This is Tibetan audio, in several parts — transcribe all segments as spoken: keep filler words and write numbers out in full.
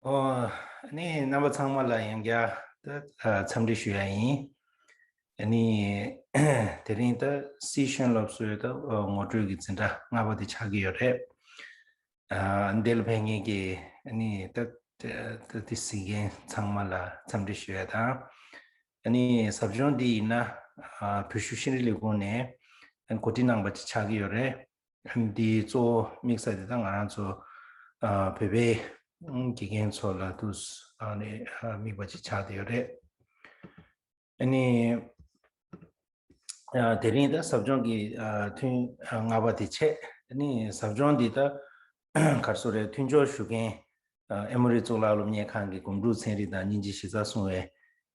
ཨོ། ཨ་ནི་རྣམ་པ་ཚང་མ་ལ་ཡང་བསྐྱར་ད་ཨ་འཚམས་འདྲི་ཞུ་ཡ་ཡིན། ཨ་ནི་དེ་རིང་ད་སྲིད་གཞུང་སློབ་གསོའི་ད་ཨ་ངོ་སྤྲོད་ཀྱི་འཛིན་གྲྭ་ལྔ་པ་དེ་ཆགས་ཀྱི་ཡོད་རེད། ཨ་འདི་ལ་ཕེབས་མཁན་གྱི་ཨ་ནི་ད་ད་ད་དེ་གཟིགས་མཁན་ཚང་མ་ལ་འཚམས་འདྲི་ཞུ་ཡ་དང་། ཨ་ནི་ཟབ་སྦྱོང་འདི་ཡིན་ན་ཨ་བོད་གཞུང་ཤེས་རིག་ལས་ཁུངས་ནས་ཨ་ནི་གོ་སྒྲིག་གནང་པ་ཅིག་ཆགས་ཀྱི་ཡོད་རེད། འདིའི་གཙོ་བོ་དམིགས་ས་དེ་དག་ང་རང་ཚོ་ཨ་བོད་པའི་དགེ་རྒན་ཚོ་ལ་དུས་ཨ་ནི་ཨ་དམིགས་པ་ཅིག་ཆགས་བསྡད་ཡོད་རེད། ཨ་ནི་ཨ་དེ་རིང་ད་ཟབ་སྦྱོང་གི་ཨ་ཐུན་ཨ་ལྔ་པ་དེ་བྱས། ཨ་ནི་ཟབ་སྦྱོང་འདི་ད་ག་རེ་ཟེར་རེད། མཐུན་སྦྱོར་ཞུ་མཁན་ཨ་ཨེ་མོ་རི་གཙུག་ལག་སློབ་གཉེར་ཁང་གི་སྒོམ་སྒྲུབ་ཚན་རིག་དང་སྙིང་རྗེ་གཞི་རྩར་བཟུང་བའི་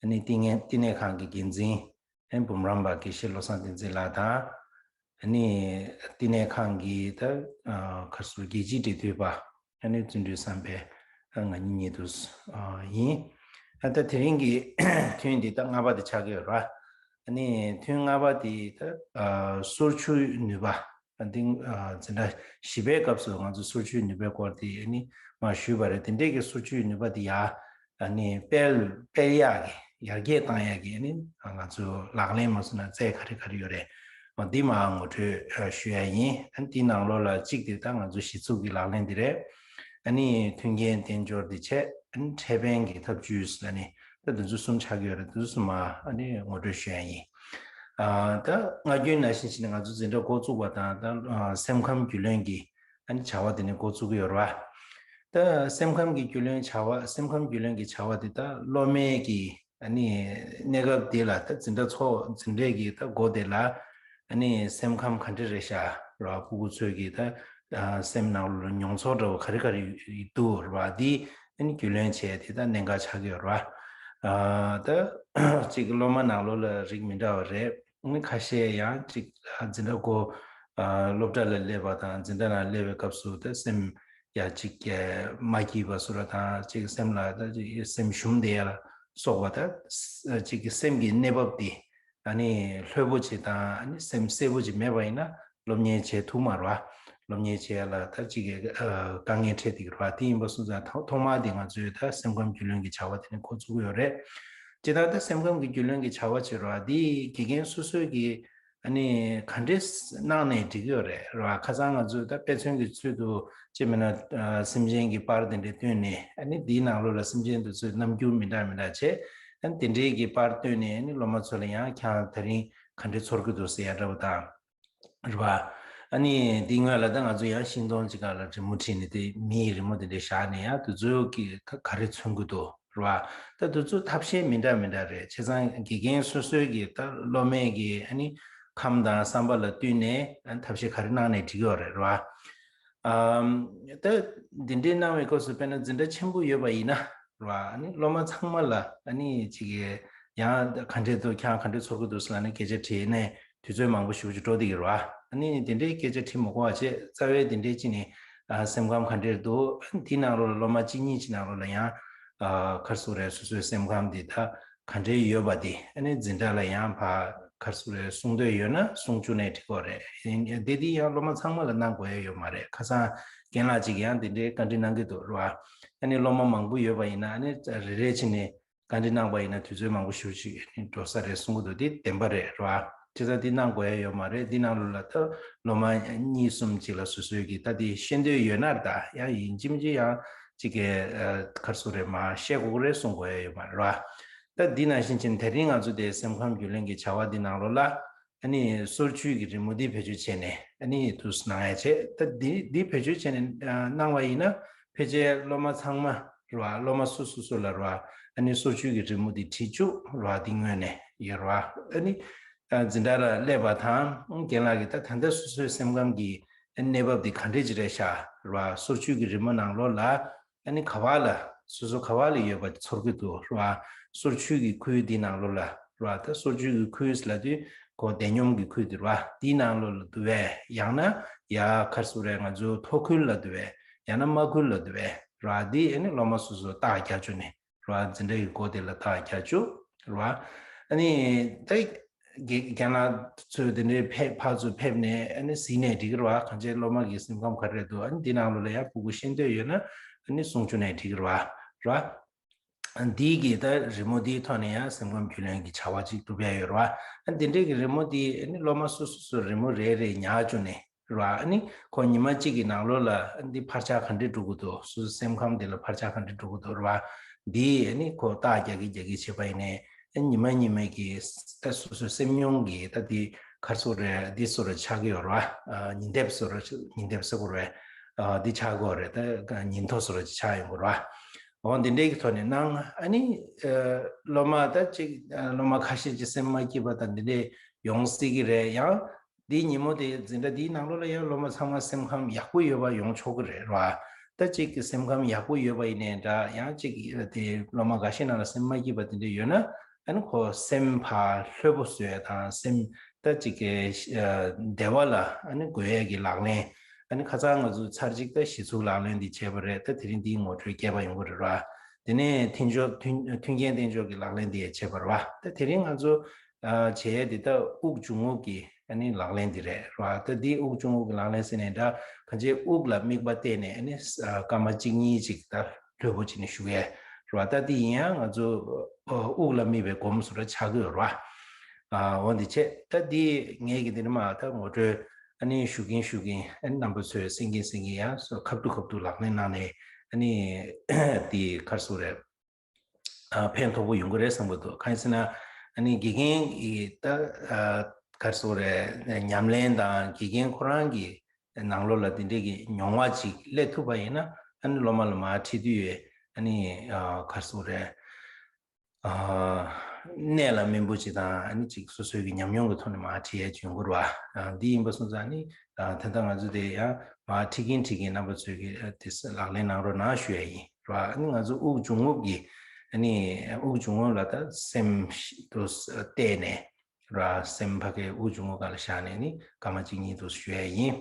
ཨ་ནི་བསྟི་གནས་བསྟི་གནས་ཁང་གི་འགན་འཛིན་ཨེ་འབུམ་རམས་པ་དགེ་བཤེས་བློ་བཟང་བསྟན་འཛིན་ལགས་དང་། ཨ་ནི་བསྟི་གནས་ཁང་གི་ད་ཨ་ག་རེ་ཟེར་རྒྱལ་སྤྱིའི་འབྲེལ་མཐུད་པ་ཨ་ནི་བརྩོན་འགྲུས་བསམ་འཕེལ་ང་གཉིས་གཉིས་དུ་ཨ་ཡིན། ཨ་ད་དེ་རིང་གི་ཐུན་འདི་ད་ལྔ་པ་དེ་ཆགས་ཀྱི་ཡོད་རེད་པ། ཨ་ནི་ཐུན་ལྔ་པ་དེ་ད་ཨ་སོར་ཆུད་ནུས་པ། ཨ་འདི་ཨ་འཛིན་གྲྭ་བཞི་པའི་སྐབས་སུ་ང་ཚོ་སོར་ཆུད་ནུས་པའི་སྐོར་དེ་ཨ་ནི་མར་ཞུས་པ་རེད། དེ་འདྲས་ཀྱི་སོར་ཆུད་ནུས་པ་དེ་ཡར་ཨ་ནི་སྤེལ་སྤེལ་ཡག་གི་ཡར་རྒྱས་བཏང་ཡག་གི་ཨ་ནི་ང་ཚོ་ལག་ལེན་མ་སོང་ན་རྩལ་ག་རེ་ག་རེ་ཡོད་རེད། འོ་འདི་མར་ངོ་སྤྲོད་ཨ་ཞུ་ཡག་ཡིན། ཨ་ནི་འདི་ནང་ལོགས་ལ་གཅིག་དེ་ད་ང་ཚོ་གཞི་ཚུགས་ཀྱི་ལག་ལེན་དེ་རེད། ཨ་ནི་མཐུན་རྐྱེན་བསྟན་སྦྱོར་དེ་བྱས། ཨ་ནི་འཕྲལ་ཕན་གྱི་ཐབས་ཇུས་ལ་ནི་ད་དེ་ཚོ་གསུམ་ཆགས་ཀྱི་ཡོད་རེད། དེ་ཚོ་གསུམ་མར་ཨ་ནི་ངོ་སྤྲོད་ཞུ་ཡག་ཡིན། ཨ་ད་སྔ་རྒྱུན་ནང་བཞིན་བྱས་ནས་ང་ཚོ་འཛིན་གྲྭ་འགོ་བཙུགས་པ་དང་ད་ཨ་སེམས་ཁམས་རྒྱུས་ལོན་གྱི་ཨ་ནི་བྱ་བ་དེ་ནས་འགོ་བཙུགས་ཀྱི་ཡོད་རེད་པ། ད་སེམས་ཁམས་ཀྱི་རྒྱུས་ལོན་བྱ་བ་སེམས་ཁམས་རྒྱུས་ལོན་གྱི་བྱ་བ་དེ་ད་སློབ་མའི་གི་ཨ་ནི་གནས་སྐབས་དེ་ལ་ད་འཛིན་གྲྭ་ཚོགས་འཛིན་གྲྭའི་གི་ད་འགོ་དེ་ལ་ཨ་ནི་སེམས་ཁམས་ག་འདྲ་རེད་ཤག་རེད་པ། ཕྲུ་གུ་ཚོའི་གི་ད་ཨ་སེམས་ནང་ལ་མྱོང་ཚོར་འདྲ་བོ་ག་རེ་ག་རེ་འདུག་རེད་པ། འདི་ཨ་ནི་རྒྱུས་ལོན་བྱས་དེ་ད་གནད་འགག་ཆགས་ཀྱི་ཡོད་རེད་པ། ཨ་ད་གཅིག་སློབ་མ་ནང་ལོགས་ལ་རིགས་མི་འདྲ་བ་རེད། ཨ་ནི་ཁ་ཤས་ཡང་གཅིག་ཨ་འཛིན་གྲྭ་འགོ་ཨ་སློབ་གྲྭ་ལ་སླེབས་པ་དང་འཛིན་གྲྭ་ནང་སླེབས་པའི་སྐབས་སུ་ད་སེམས་ཡ་གཅིག་མ་སྐྱིད་པ་བཟོ་འདྲ་དང་། གཅིག་སེམས་ལ་ད་གཅིག་སེམས་ཞུམ་བསྡད་ཡ་ལ་སོགས་པ་ད་གཅིག་གི་སེམས་ཀྱི་གནས་བབ་དེ་ཨ་ནི་ལྷོད་པོ་ཅིག་དང་ཨ་ནི་སེམས་གསལ་པོ་ཅིག་མེད་པ་ཡིན་ན་སློབ་གཉེར་བྱེད་ཐུབ་མ་རེད་པ། སློབ་གཉེར་བྱེད་ཡ་ལ་ད་གཅིག་གི་ཨ་དཀའ་ངལ་འཕྲད་བསྡད་ཀྱི་རེད་པ། དེ་ཡིན་པ་སོང་ཙང་ཐོག་ཐོག་མར་དེ་ང་ཚོས་ད་སེམས་ཁམས་རྒྱུས་ལོན་གྱི་བྱ་བ་དེ་ནས་འགོ་བཙུགས་ཀྱི་ཡོད་རེད། སྤྱིར་བཏང་ད་སེམས་ཁམས་ཀྱི་རྒྱུས་ལོན་གྱི་བྱ་བ་བྱེད་རེད་པ། འདི་དགེ་རྒན་སོ་སོའི་གི་ཨ་ནི་ག་འདྲས་གནང་ནས་འགྲིག་གི་ཡོད་རེད་རེད་པ། ཁ་སང་ང་ཚོས་ད་དཔེ་མཚོན་གྱི་ཚུལ་དུ་ཅིག་མིན་ན་ཨ་སེམས་ཅན་གྱི་པར་དེ་འདྲས་བཏོན་ནས་ཨ་ནི་འདིའི་ནང་ལོགས་ལ་སེམས་ཅན་དེ་ཚོའི་རྣམ་འགྱུར་མི་འདྲ་མི་འདྲ་བྱས། ཨ་ནི་དེ་འདྲས་ཀྱི་པར་བཏོན་ནས་ཨ་ནི་སློབ་མ་ཚོ་ལ་ཡང་ཁྱེད་རང་དེ་རིང་ག་འདྲས་ཚོར་གྱི་འདུག་ཟེར་ཡ་འདྲ་བོ་དང་། རེད་པ། ཨ་ནི་འདི་སྔོན་ལ་ད་ང་ཚོ་ཡང་ཤིང་སྡོང་ཅིག་སྒང་ལ་རི་མོ་བྲིས་ནས་དེ་མིའི་རི་མོ་དེ་འདྲས་བཞག་ནས་ཡང་དེ་ཚོ་གི་ག་ག་རེ་མཚོན་གྱི་འདུག་རེད་པ། ད་དེ་ཚོ་ཐབས་ཤེས་མི་འདྲ་མི་འདྲ་རེད། བྱས་ཙང་དགེ་རྒན་སོ་སོའི་གི་ད་སློབ་མའི་གི་ཨ་ནི་ཁམས་དང་བསམ་པ་ལ་བསྟུན་ནས་ཨ་ནི་ཐབས་ཤེས་ག་རེ་གནང་ནས་འགྲིག་ཡོད་རེད། རེད་པ། ཨམ། ད་འདི་འདྲའི་གནང་བའི་སྐབས་སུ་དཔེར་ན་འཛིན་གྲྭ་ཆེན་པོ་ཡོད་པ་ཡིན་ན་རེད་པ། ཨ་ནི་སློབ་མ་ཚང་མ་ལ་ཨ་ནི་ཅིག་གི་ཡང་ག་འདྲས་འདུག་ཁྱེད་རང་ག་འདྲས་ཚོར་གྱི་འདུག་ཟེར་ལབ་ནས་སྐད་ཆ་དྲིས་ནས་དུས་ཚོད་མང་པོ་ཞེ་པོ་ཅིག་འགྲོ་བསྡད་ཀྱི་རེད་པ། ཨ་ནི་དེ་འདྲའི་སྐད་ཆ་དྲིས་མི་དགོས་པ་བྱས། རྩ་བའི་དེ་འདྲའི་ཅིག་ནས་ཨ་སེམས་ཁམས་ག་འདྲས་འདུག་ཨ་ནི་དེའི་ནང་ལོགས་ལ་སློབ་མ་གཅིག་གཉིས་ཅིག་ནང་ལོགས་ལ་ཡང་ཨ་ག་རེ་ཟེར་རེད། སོ་སོའི་སེམས་ཁམས་འདི་ད་ག་འདྲས་ཡོད་པ་དེ་ཨ་ནི་འཛིན་གྲྭ་ལ་ཡང་ཕར་ག་རེ་ཟེར་རེད། གསུང་འདོད་ཡོད་ན་གསུང་བཅུག་ནའི་འགྲིག་གི་རེད། ཡིན་དེ་དེ་ཡང་སློབ་མ་ཚང་མ་ལ་གནང་དགོས་ཡ་ཡོད་མ་རེད། ཁ་སང་རྒན་ལགས་ཅིག་ཡང་དེ་འདྲའི་བཀའ་འདྲི་གནང་གི་འདུག་རེད་པ། ཨ་ནི་སློབ་མ་མང་པོ་ཡོད་པ་ཡིན་ན་ཨ་ནི་རེ་རེ་བྱས་ནས་བཀའ་འདྲི་གནང་པ་ཡིན་ན་དུས་ཚོད་མང་པོ་ཞེ་པོ་ཅིག་འགྲོ་ས་རེད་གསུང་གི་འདུག་དེ་བདེན་པ་རེད། རེད་པ། བྱས་ཙང་འདི་གནང་དགོས་ཡ་ཡོད་མ་རེད། འདི་ནང་ལོགས་ལ་ད་སློབ་མ་གཉིས་གསུམ་ཅིག་ལ་སོ་སོའི་གི་ད་དེ་ཤེས་འདོད་ཡོད་ན་རེད། ད་ཡང་ཡིན་གཅིག་མིན་གཅིག་ཡང་ཅིག་གི་ཨ་ག་རེ་ཟེར་རེད། མར་བཤད་དགོས་ཀྱི་རེད་གསུང་དགོས་ཡ་ཡོད་མ་རེད། རེད་པ། ད་འདི་ནང་བཞིན་བྱས་ནས་དེ་རིང་ང་ཚོ་དེ་སེམས་ཁམས་རྒྱུས་ལོན་གྱི་བྱ་བ་འདི་ནང་ལོགས་ལ་ཨ་ནི་སོར་ཆུད་ཀྱི་རི་མོ་འདི་བེད་སྤྱོད་བྱས་ནས་ཨ་ནི་དུས་གནང་ཡ་བྱས། ད་འདི་འདི་བེད་སྤྱོད་བྱས་ནས་ཨ་གནང་བ་ཡིན་ན་ཕལ་ཆེར་སློབ་མ་ཚང་མ་རེད་པ། སློབ་མ་སོ་སོ་སོ་ལ་རེད་པ། ཨ་ནི་སོར་ཆུད་ཀྱི་རི་མོ་འདི་བྲིས་བཅུག་རེད་པ། འདི་སྔོན་ནས་ཡོད་རེད་པ། ཨ་ནི་ཨ་འཛིན་གྲྭ་ལ་སླེབས་པ་དང་རྒན་ལགས་ཀྱིས་ད་ད་ལྟ་སོ་སོའི་སེམས་ཁམས་ཀྱི་གནས་བབ་འདི་ག་འདྲས་ཅིག་རེད་ཤག་རེད་པ། སོར་ཆུད་ཀྱི་རི་མོ་ནང་ལོགས་ལ་ཨ་ནི་ག་པར་ལ་སོ་སོ་ག་པར་ལ་ཡོད་པ་ཚོར་གྱི་འདུག་རེད་པ། སོར་ཆུད་ཀྱི་ཁུལ་འདི་ནང་ལོགས་ལ་རེད་པ། ད་སོར་ཆུད་ཀྱི་ཁུལ་ལབ་དུས་ཁོ་བདེ་སྙོམས་ཀྱི་ཁུལ་འདི་རེད་པ། འདི་ནང་ལོགས་ལ་འདུག་པས། ཡང་ན་ཡ་ག་རེ་ཟེར་རེད། ང་ཚོ་མཐོ་ཁུལ་ལ་འདུག་པས། ཡང་ན་དམའ་ཁུལ་ལ་འདུག་པས་རེད་པ། འདི་ཨ་ནི་སློབ་མ་སོ་སོ་རྟགས་རྒྱག་བཅུག་ནས་རེད་པ། འཛིན་གྲྭ་ཡི་སྒོ་དེ་ལ་རྟགས་རྒྱག་བཅུག་རེད་པ། ཨ་ནི་ད་རྒན་རྒན་ལགས་ཚོས་དེ་འདྲའི་ཕེབས་ཕར་ཚུར་ཕེབས་ནས་ཨ་ནི་གཟིགས་ནས་འགྲིག་གི་རེད་པ། གང་ཅིའི་སློབ་མ་གི་སེམས་ཁམས་ག་རེ་འདུག་ཨ་ནི་འདི་ནང་ལོགས་ལ་ཡང་ཕྲུ་གུ་ཤེས་འདོད་ཡོད་ན་ཨ་ནི་གསུང་བཅུག་ནའི་འགྲིག་གི་རེད་པ། རེད་བ། འདི་གི་ད་རི་མོ་འདིའི་ཐོག་ནས་ཡང་སེམས་ཁམས་རྒྱུས་ལོན་གྱི་བྱ་བ་ཅིག་སྒྲུབ་ཡ་ཡོད་རེད་བ། འདི་འདྲའི་གི་རི་མོ་འདི་ནི་སློབ་མ་སོ་སོ་སོ་རི་མོ་རེ་རེ་ཉར་བཅུག་ནས་རེད་བ། ཨ་ནི་ཁོ་ཉི་མ་གཅིག་གི་ནང་ལོགས་ལ་འདི་འཕར་ཆག་ག་འདྲས་འགྲོ་གི་འདུག་སོ་སོ་སེམས་ཁམས་འདི་ལ་འཕར་ཆག་ག་འདྲས་འགྲོ་གི་འདུག་རེད་བ། འདི་ཨ་ནི་ཁོ་རྟགས་རྒྱག་གི་རྒྱག་གི་བྱས་པ་ཡིན་ནའི་ཨ་ཉི་མ་ཉི་མ་གི་ད་སོ་སོའི་སེམས་མྱོང་གི་ད་འདི་ག་རེ་ཟེར་དགོས་རེད། འདི་བཟོ་འདྲ་ཆགས་ཀྱི་ཡོད་རེད་བ། ཉིན་དེབ་བཟོ་འདྲ་ཉིན་དེབ་ཟེར་དགོས་རེད། འདི་ཆགས་ཀྱི་ཡོད་རེད། ད་ཉིན་ཐོ་བཟོ་འདྲ་ཆགས་ཡོང་གི་རེད་བ། འོ་འདི་འདྲའི་གི་ཐོག་ནས་གནང་། ཨ་ནི་ཨ་སློབ་མ་ད་ཅིག་ཨ་སློབ་མ་ཁ་ཤས་ཀྱི་སེམས་མ་སྐྱིད་པ་དང་འདི་འདྲའི་ཡོང་སྲིད་ཀྱི་རེད། ཡང་འདིའི་ཉིན་མོ་དེ་འཛིན་གྲྭ་འདིའི་ནང་ལོགས་ལ་ཡང་སློབ་མ་ཚང་མ་སེམས་ཁམས་ཡག་པོ་ཡོད་པ་ཡོང་ཆོག་གི་རེད་བ། ད་ཅིག་གི་སེམས་ཁམས་ཡག་པོ་ཡོད་པ་ཡིན་ནའི་འདྲ། ཡང་ཅིག་དེ་སློབ་མ་འགའ་ཤས་ནང་ལ་སེམས་མ་སྐྱིད་པ་དེ་འདྲ་ཡོད་ན་ཨ་ནི་ཁོ་སེམས་ཕར་ལྷོད་པོ་བཟོ་ཡ་དང་སེམས་ད་ཅིག་གི་བདེ་བ་ལ་ཨ་ནི་འགོད་ཡ་གི་ལག་ལེན། ཨ་ནི་ཁ་སང་ང་ཚོ་ཚར་གཅིག་ད་གཞི་ཚུགས་ལག་ལེན་འདི་བྱས་པ་རེད། ད་དེ་རིང་འདིའི་ངོ་སྤྲོད་རྒྱས་པ་ཡོང་གི་རེད་བ། དེ་ནས་མཐུན་སྦྱོར་མཐུན་མཐུན་རྐྱེན་བསྟེན་ཕྱོགས་ཀྱི་ལག་ལེན་འདི་ཡང་བྱས་པ་རེད་བ། ད་དེ་རིང་ང་ཚོ་ཨ་བྱས་ཡ་འདི་ད་དབུགས་འབྱུང་རྔུབ་ཀྱི་ཨ་ནི་ལག་ལེན་འདི་རེད་བ། ད་འདི་དབུགས་འབྱུང་རྔུབ་ཀྱི་ལག་ལེན་ཟེར་ནའི་འདྲ། གང་ཅི་དབུགས་ལ་དམིགས་པ་གཏད་ནས་ཨ་ནི་ཨ་སྐར་མ་གཅིག་གཉིས་ཅིག་ད་ལྷོད་པོ་བྱས་ནས་བཞུགས་ཡ་རེད་བ། ད་འདི་ཡིན་ཡང་ང་ཚོ་ཨ་དབུགས་ལ་དམིགས་པའི་སྒོམ་བཟོ་འདྲ་ཆགས་ཀྱི་ཡོད་རེད་བ། ཨ་འོ་འདི་བྱས། ད་འདི་ངས་ཀྱི་འདི་ནི་མ་ད་ངོ་སྤྲོད་ཨ་ནི་ཞུ་གིན་ཞུ་གིན་ཨ་ནི་རྣམ་པ་ཚོས་གསན་གིན་གསན་གིན་ཡང་སོ་ཁ་ཐུག་ཁ་ཐུག་ལག་ལེན་གནང་ནས་ཨ་ནི་དེ་ག་རེ་ཟེར་དགོས་རེད། ཨ་ཕན་ཐོགས་པོ་ཡོང་གི་རེད་བསམ་གྱི་འདུག་གང་ཡིན་ཟེར་ན་ཨ་ནི་དགེ་རྒན་གྱི་ད་ཨ་ག་རེ་ཟེར་དགོས་རེད། ཉམས་ལེན་དང་དགེ་རྒན་ཁོ་རང་གི་ནང་ལོགས་ལ་དེ་འདྲའི་གི་མྱོང་བ་ཅིག་སླེབས་ཐུབ་པ་ཡིན་ན་ཨ་ནི་སློབ་མ་ལ་མར་ཁྲིད་དུས་ཨ་ནི་ཨ་ག་རེ་ཟེར་དགོས་རེད། ཨ་གནད་ལ་སྨིན་པོ་ཅིག་དང་ཨ་ནི་ཅིག་སོ་སོའི་གི་ཉམས་མྱོང་གི་ཐོག་ནས་མར་ཁྲིད་ཡས་ཅིག་ཡོང་གི་རེད་བ། ཨ་འདི་ཡིན་པ་སོང་ཙང་ཨ་ནི་ཨ་ད་ལྟ་ང་ཚོ་དེ་ཡང་མར་ཁྲིད་གིན་ཁྲིད་གིན་རྣམ་པ་ཚོས་གི་ཨ་དེ་ལག་ལེན་གནང་རོགས་གནང་ཞུ་ཡས་ཡིན་རེད་བ། ཨ་ནི་ང་ཚོ་དབུགས་འབྱུང་རྔུབ་ཀྱི་ཨ་ནི་དབུགས་འབྱུང་རྔུབ་ལ་ད་སེམས་ཤིག་ཏུ་གཏད་ནས་རེད་བ། སེམས་ཕ་གིའི་དབུགས་འབྱུང་རྔུབ་སྒང་ལ་བཞག་ནས་ནི་སྐར་མ་གཅིག་གཉིས་དུ་ཞུ་ཡས་ཡིན།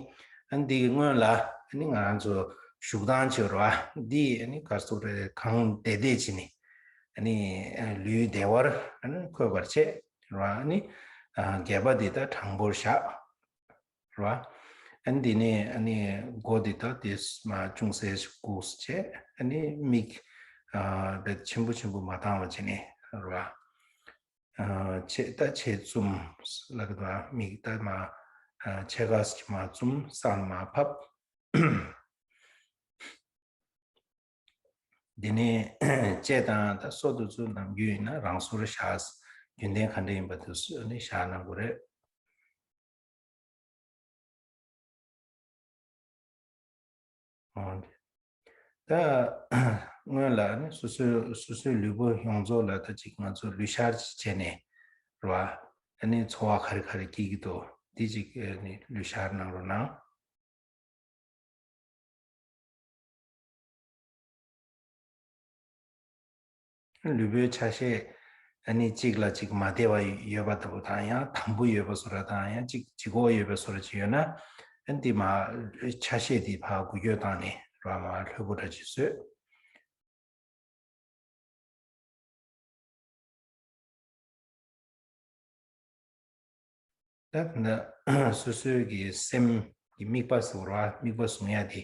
ཨ་ནི་འདི་གི་སྔོན་ལ་ཨ་ནི་ང་རང་ཚོ་བཞུགས་སྟངས་བྱེད་རེད་བ། འདི་ཨ་ནི་ག་རེ་ཟེར་དགོས་རེད། གང་བདེ་བདེ་བྱས་ནས། ཨ་ནི་ལུས་བདེ་བར་ཨ་ནི་འཁོད་པར་བྱེད་ར། ཨ་ནི་སྒལ་པ་འདི་དག་དྲང་པོར་བཞག་ར། ཨ་ནི་འདི་ནས་ཨ་ནི་མགོ་འདི་དག་དེ་མ་ཅུང་ཟད་ཞིག་སྒུག་བྱས། ཨ་ནི་མིག་བེད་ཆེན་པོ་ཆེན་པོ་མ་བཏང་བ་བྱས་ནས་ར། ཆེ་ད་ཆེ་བཙུམ་ལ་གི་དག་མིག་ད་མ་ཕྱེད་ཀ་ཞིག་མ་བཙུམ་སང་མ་ཕབ། དེ་ནས་ལྕེ་དང་ད་སོ་དེ་ཚོ་ནམ་རྒྱུན་ཡིན་ན་རང་སོར་བཞག་རྒྱུན་ལྡན་ག་འདྲ་ཡིན་པ་དེ་ཚོ་ནི་བཞག་གནང་དགོས་རེད། ཨོ། ད་སྔོན་ལ་ནི་སོ་སོའི་སོ་སོའི་ལུས་པོ་ཡོངས་རྫོགས་ལ་ད་ཅིག་ང་ཚོ་ལུས་ཤར་ཅིག་བྱས་ནས་རེད་བ། ཨ་ནི་ཚོར་བ་ག་རེ་ག་རེ་སྐྱེ་གི་འདུག་འདི་ཅིག་ནི་ལུས་ཤར་གནང་རོགས་གནང་། ལུས་པོའི་ཆ་ཤས་ཨ་ནི་གཅིག་ལ་གཅིག་མ་བདེ་བ་ཡོད་པ་ལྟ་བུ་དང་ཡང་དམ་པོ་ཡོད་པ་བཟོ་འདྲ་དང་ཡང་གཅིག་ལྗིད་ཁོག་ཡོད་པ་བཟོ་འདྲ་ཅིག་ཡོད་ན་ཨ་ནི་དེ་མ་ཆ་ཤས་དེ་ཕར་འགུལ་སྐྱོད་བཏང་ནས་ར་མ་ལྷོད་པོ་འདྲ་ཅིག་བཟོས། ད་ད་སོ་སོའི་གི་སེམས་ཀྱི་དམིགས་པ་ཟེར་བ་དམིགས་པ་བཟུང་ཡ་དེ་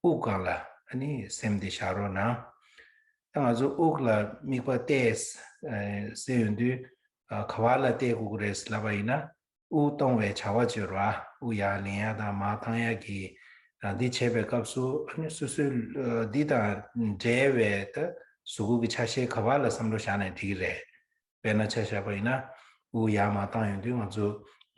དབུགས་སྒང་ལ་ཨ་ནི་སེམས་དེ་བཞག་རོགས་གནང་། ད་ང་ཚོ་དབུགས་ལ་དམིགས་པ་གཏད་ཟེར་ཡོང་དུས་ག་བ་ལ་གཏད་དགོས་ཀྱི་རེད་ལབ་པ་ཡིན་ན། དབུགས་གཏོང་བའི་བྱ་བ་བྱེད་རོགས། དབུགས་ཡར་ལེན་ཡ་དང་མར་བཏང་ཡ་གི་འདི་བྱས་པའི་སྐབས་སུ་ཨ་ནི་སོ་སོའི་འདི་དང་འབྲེལ་བའི་ད་གཟུགས་པོ་གི་ཆ་ཤས་ག་བ་ལ་བསམ་བློ་བཞག་ནས་འགྲིག་གི་རེད། དཔེར་ན་ཆ་བཞག་པ་ཡིན་ན་དབུགས་ཡར་མར་བཏང་ཡོང་དུས་ང་ཚོ་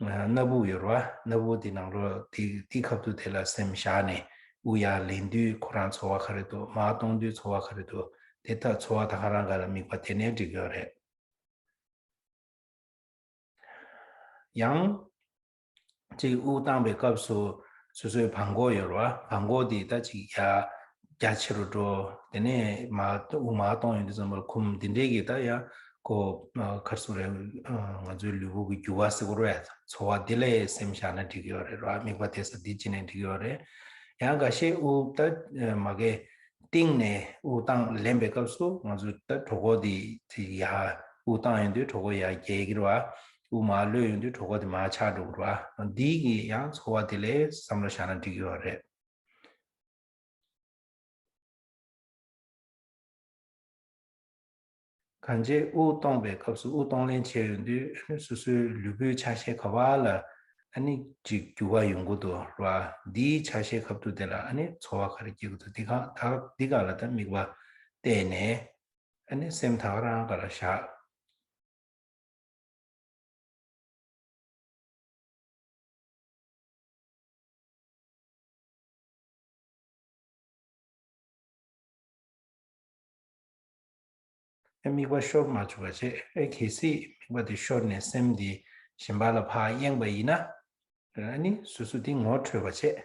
སྣ་བུག་ཡོད་རེད་བ། སྣ་བུག་དེ་ནང་ལོགས་དེ་དེ་ཁ་ཐུག་དེ་ལ་སེམས་བཞག་ནས་དབུགས་ཡར་ལེན་དུས་ཁོ་རང་ཚོར་བ་ག་རེ་འདུག་མར་གཏོང་དུས་ཚོར་བ་ག་རེ་འདུག་དེ་ལྟར་ཚོར་བ་ད་ག་རང་ག་ལ་དམིགས་པ་དེ་ནས་འགྲིག་གི་ཡོད་རེད། ཡང་། གཅིག་དབུགས་བཏང་བའི་སྐབས་སུ་སོ་སོའི་བྲང་ཁོག་ཡོད་རེད་བ། བྲང་ཁོག་དེ་ད་ཅིག་ཡར་རྒྱ་ཆེ་རུ་འགྲོ། དེ་ནས་མར་དབུགས་མར་གཏོང་ཡོང་དུས་ཙམ་པར་ཁུམ་འདི་འདྲས་ཀྱི་ད་ཡང་ཁོ་ག་རེ་ཟེར་དགོས་རེད། ང་ཚོའི་ལུས་པོ་གི་རྒྱུ་བ་ཟེར་དགོས་རེད། ཚོར་བ་འདི་ལ་སེམས་བཞག་ན་འགྲིག་གི་ཡོད་རེད་ར། དམིགས་པ་གཏད་ས་འདི་བྱས་ན་འགྲིག་གི་ཡོད་རེད། ཡང་འགའ་ཤས་དབུགས་ད་མ་གི་གཏིང་ནས་དབུགས་བཏང་ལེན་པའི་སྐབས་སུ་ང་ཚོ་ད་གྲོད་ཁོག་འདི་ཡར་དབུགས་བཏང་ཡོང་དུས་གྲོད་ཁོག་ཡར་རྒྱས་ཀྱི་རེད་བ། དབུགས་མར་གློད་ཡོང་དུས་གྲོད་ཁོག་དེ་མར་ཆག་འགྲོ་གི་རེད་བ། འདི་གི་ཡང་ཚོར་བ་དེ་ལ་བསམ་བློ་བཞག་ན་འགྲིག་གི་ཡོད་རེད། གང་བྱས་དབུགས་གཏོང་བའི་སྐབས་སུ་དབུགས་གཏོང་ལེན་བྱས་ཡོང་དུས་ཨ་ནི་སོ་སོའི་ལུས་པོའི་ཆ་ཤས་ག་བ་ལ་ཨ་ནི་ཅིག་འགྱུར་བ་ཡོང་གི་འདུག་ར། འདིའི་ཆ་ཤས་ཁ་ཐུག་དེ་ལ་ཨ་ནི་ཚོར་བ་ག་རེ་སྐྱེ་གི་འདུག་འདི་ག་ད་འདི་ག་ལ་ད་དམིགས་པ་གཏད་ནས་ཨ་ནི་སེམས་ད་ག་རང་ག་ལ་བཞག་ཨེ་དམིགས་པ་ཤོར་མ་བཅུག་པ་བྱས། ཨེ་གལ་སྲིད་དམིགས་པ་དེ་ཤོར་ནས་སེམས་དེ་གཞན་པ་ལ་ཕར་གཡེངས་པ་ཡིན་ན། ཨ་ནི་སོ་སོ་དེ་ངོ་འཕྲོད་པ་བྱས་རེད་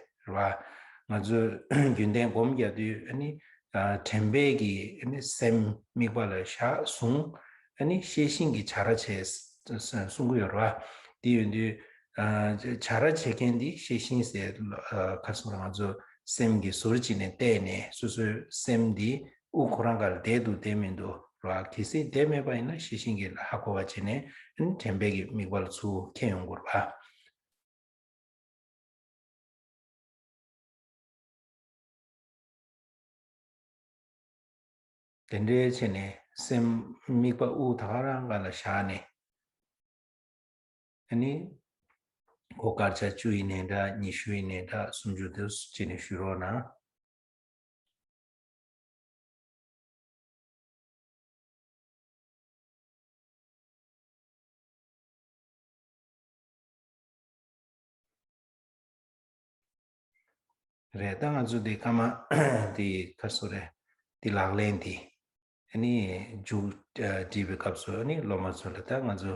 བ། ང་ཚོ་རྒྱུན་ལྡན་སྒོམ་རྒྱག་དུས་ཨ་ནི་དྲན་པས་ཀྱི་ཨ་ནི་སེམས་དམིགས་པ་ལ་བཞག་བཟུང་། ཨ་ནི་ཤེས་བཞིན་གྱི་བྱ་ར་བྱས་གསུང་གི་ཡོད་རེད་བ། དེ་ཡོད་དུས་བྱ་ར་བྱེད་མཁན་འདི་ཤེས་བཞིན་ཟེར། ཁ་སང་ང་ཚོ་སེམས་ཀྱི་ཟུར་གཅིག་ནས་བལྟས་ནས་སོ་སོའི་སེམས་འདི་དབུགས་ཁོ་རང་ག་ལ་བསྡད་འདུག་བསྡད་མི་འདུག་ར། གལ་སྲིད་བསྡད་མེད་པ་ཡིན་ན་ཤེས་བཞིན་གྱི་ཧ་གོ་བ་བྱས་ནས་དྲན་པའི་གི་དམིགས་པ་ལ་ཚུར་འཁྱེར་ཡོང་དགོས་རེད་བ། དེ་འདྲའི་བྱས་ནས་སེམས་དམིགས་པ་དབུགས་ད་ག་རང་ག་ལ་བཞག་ནས། ཨ་ནི། གོ་སྐར་ཆ་བཅུ་ཡིན་ནའི་འདྲ། ཉི་ཤུ་ཡིན་ནའི་འདྲ། སུམ་ཅུ་དེ་བྱས་ནས་ཞུ་རོགས་གནང་། རེད། ད་ང་ཚོ་འདི་སྐར་མ་འདི་ག་རེ་ཟེར་དགོས་རེད། འདི་ལག་ལེན་འདི་ཨ་ནི་མཇུག་སྒྲིལ་བའི་སྐབས་སུ་ཨ་ནི་སློབ་མ་ཚོ་ལ་ད་ང་ཚོ་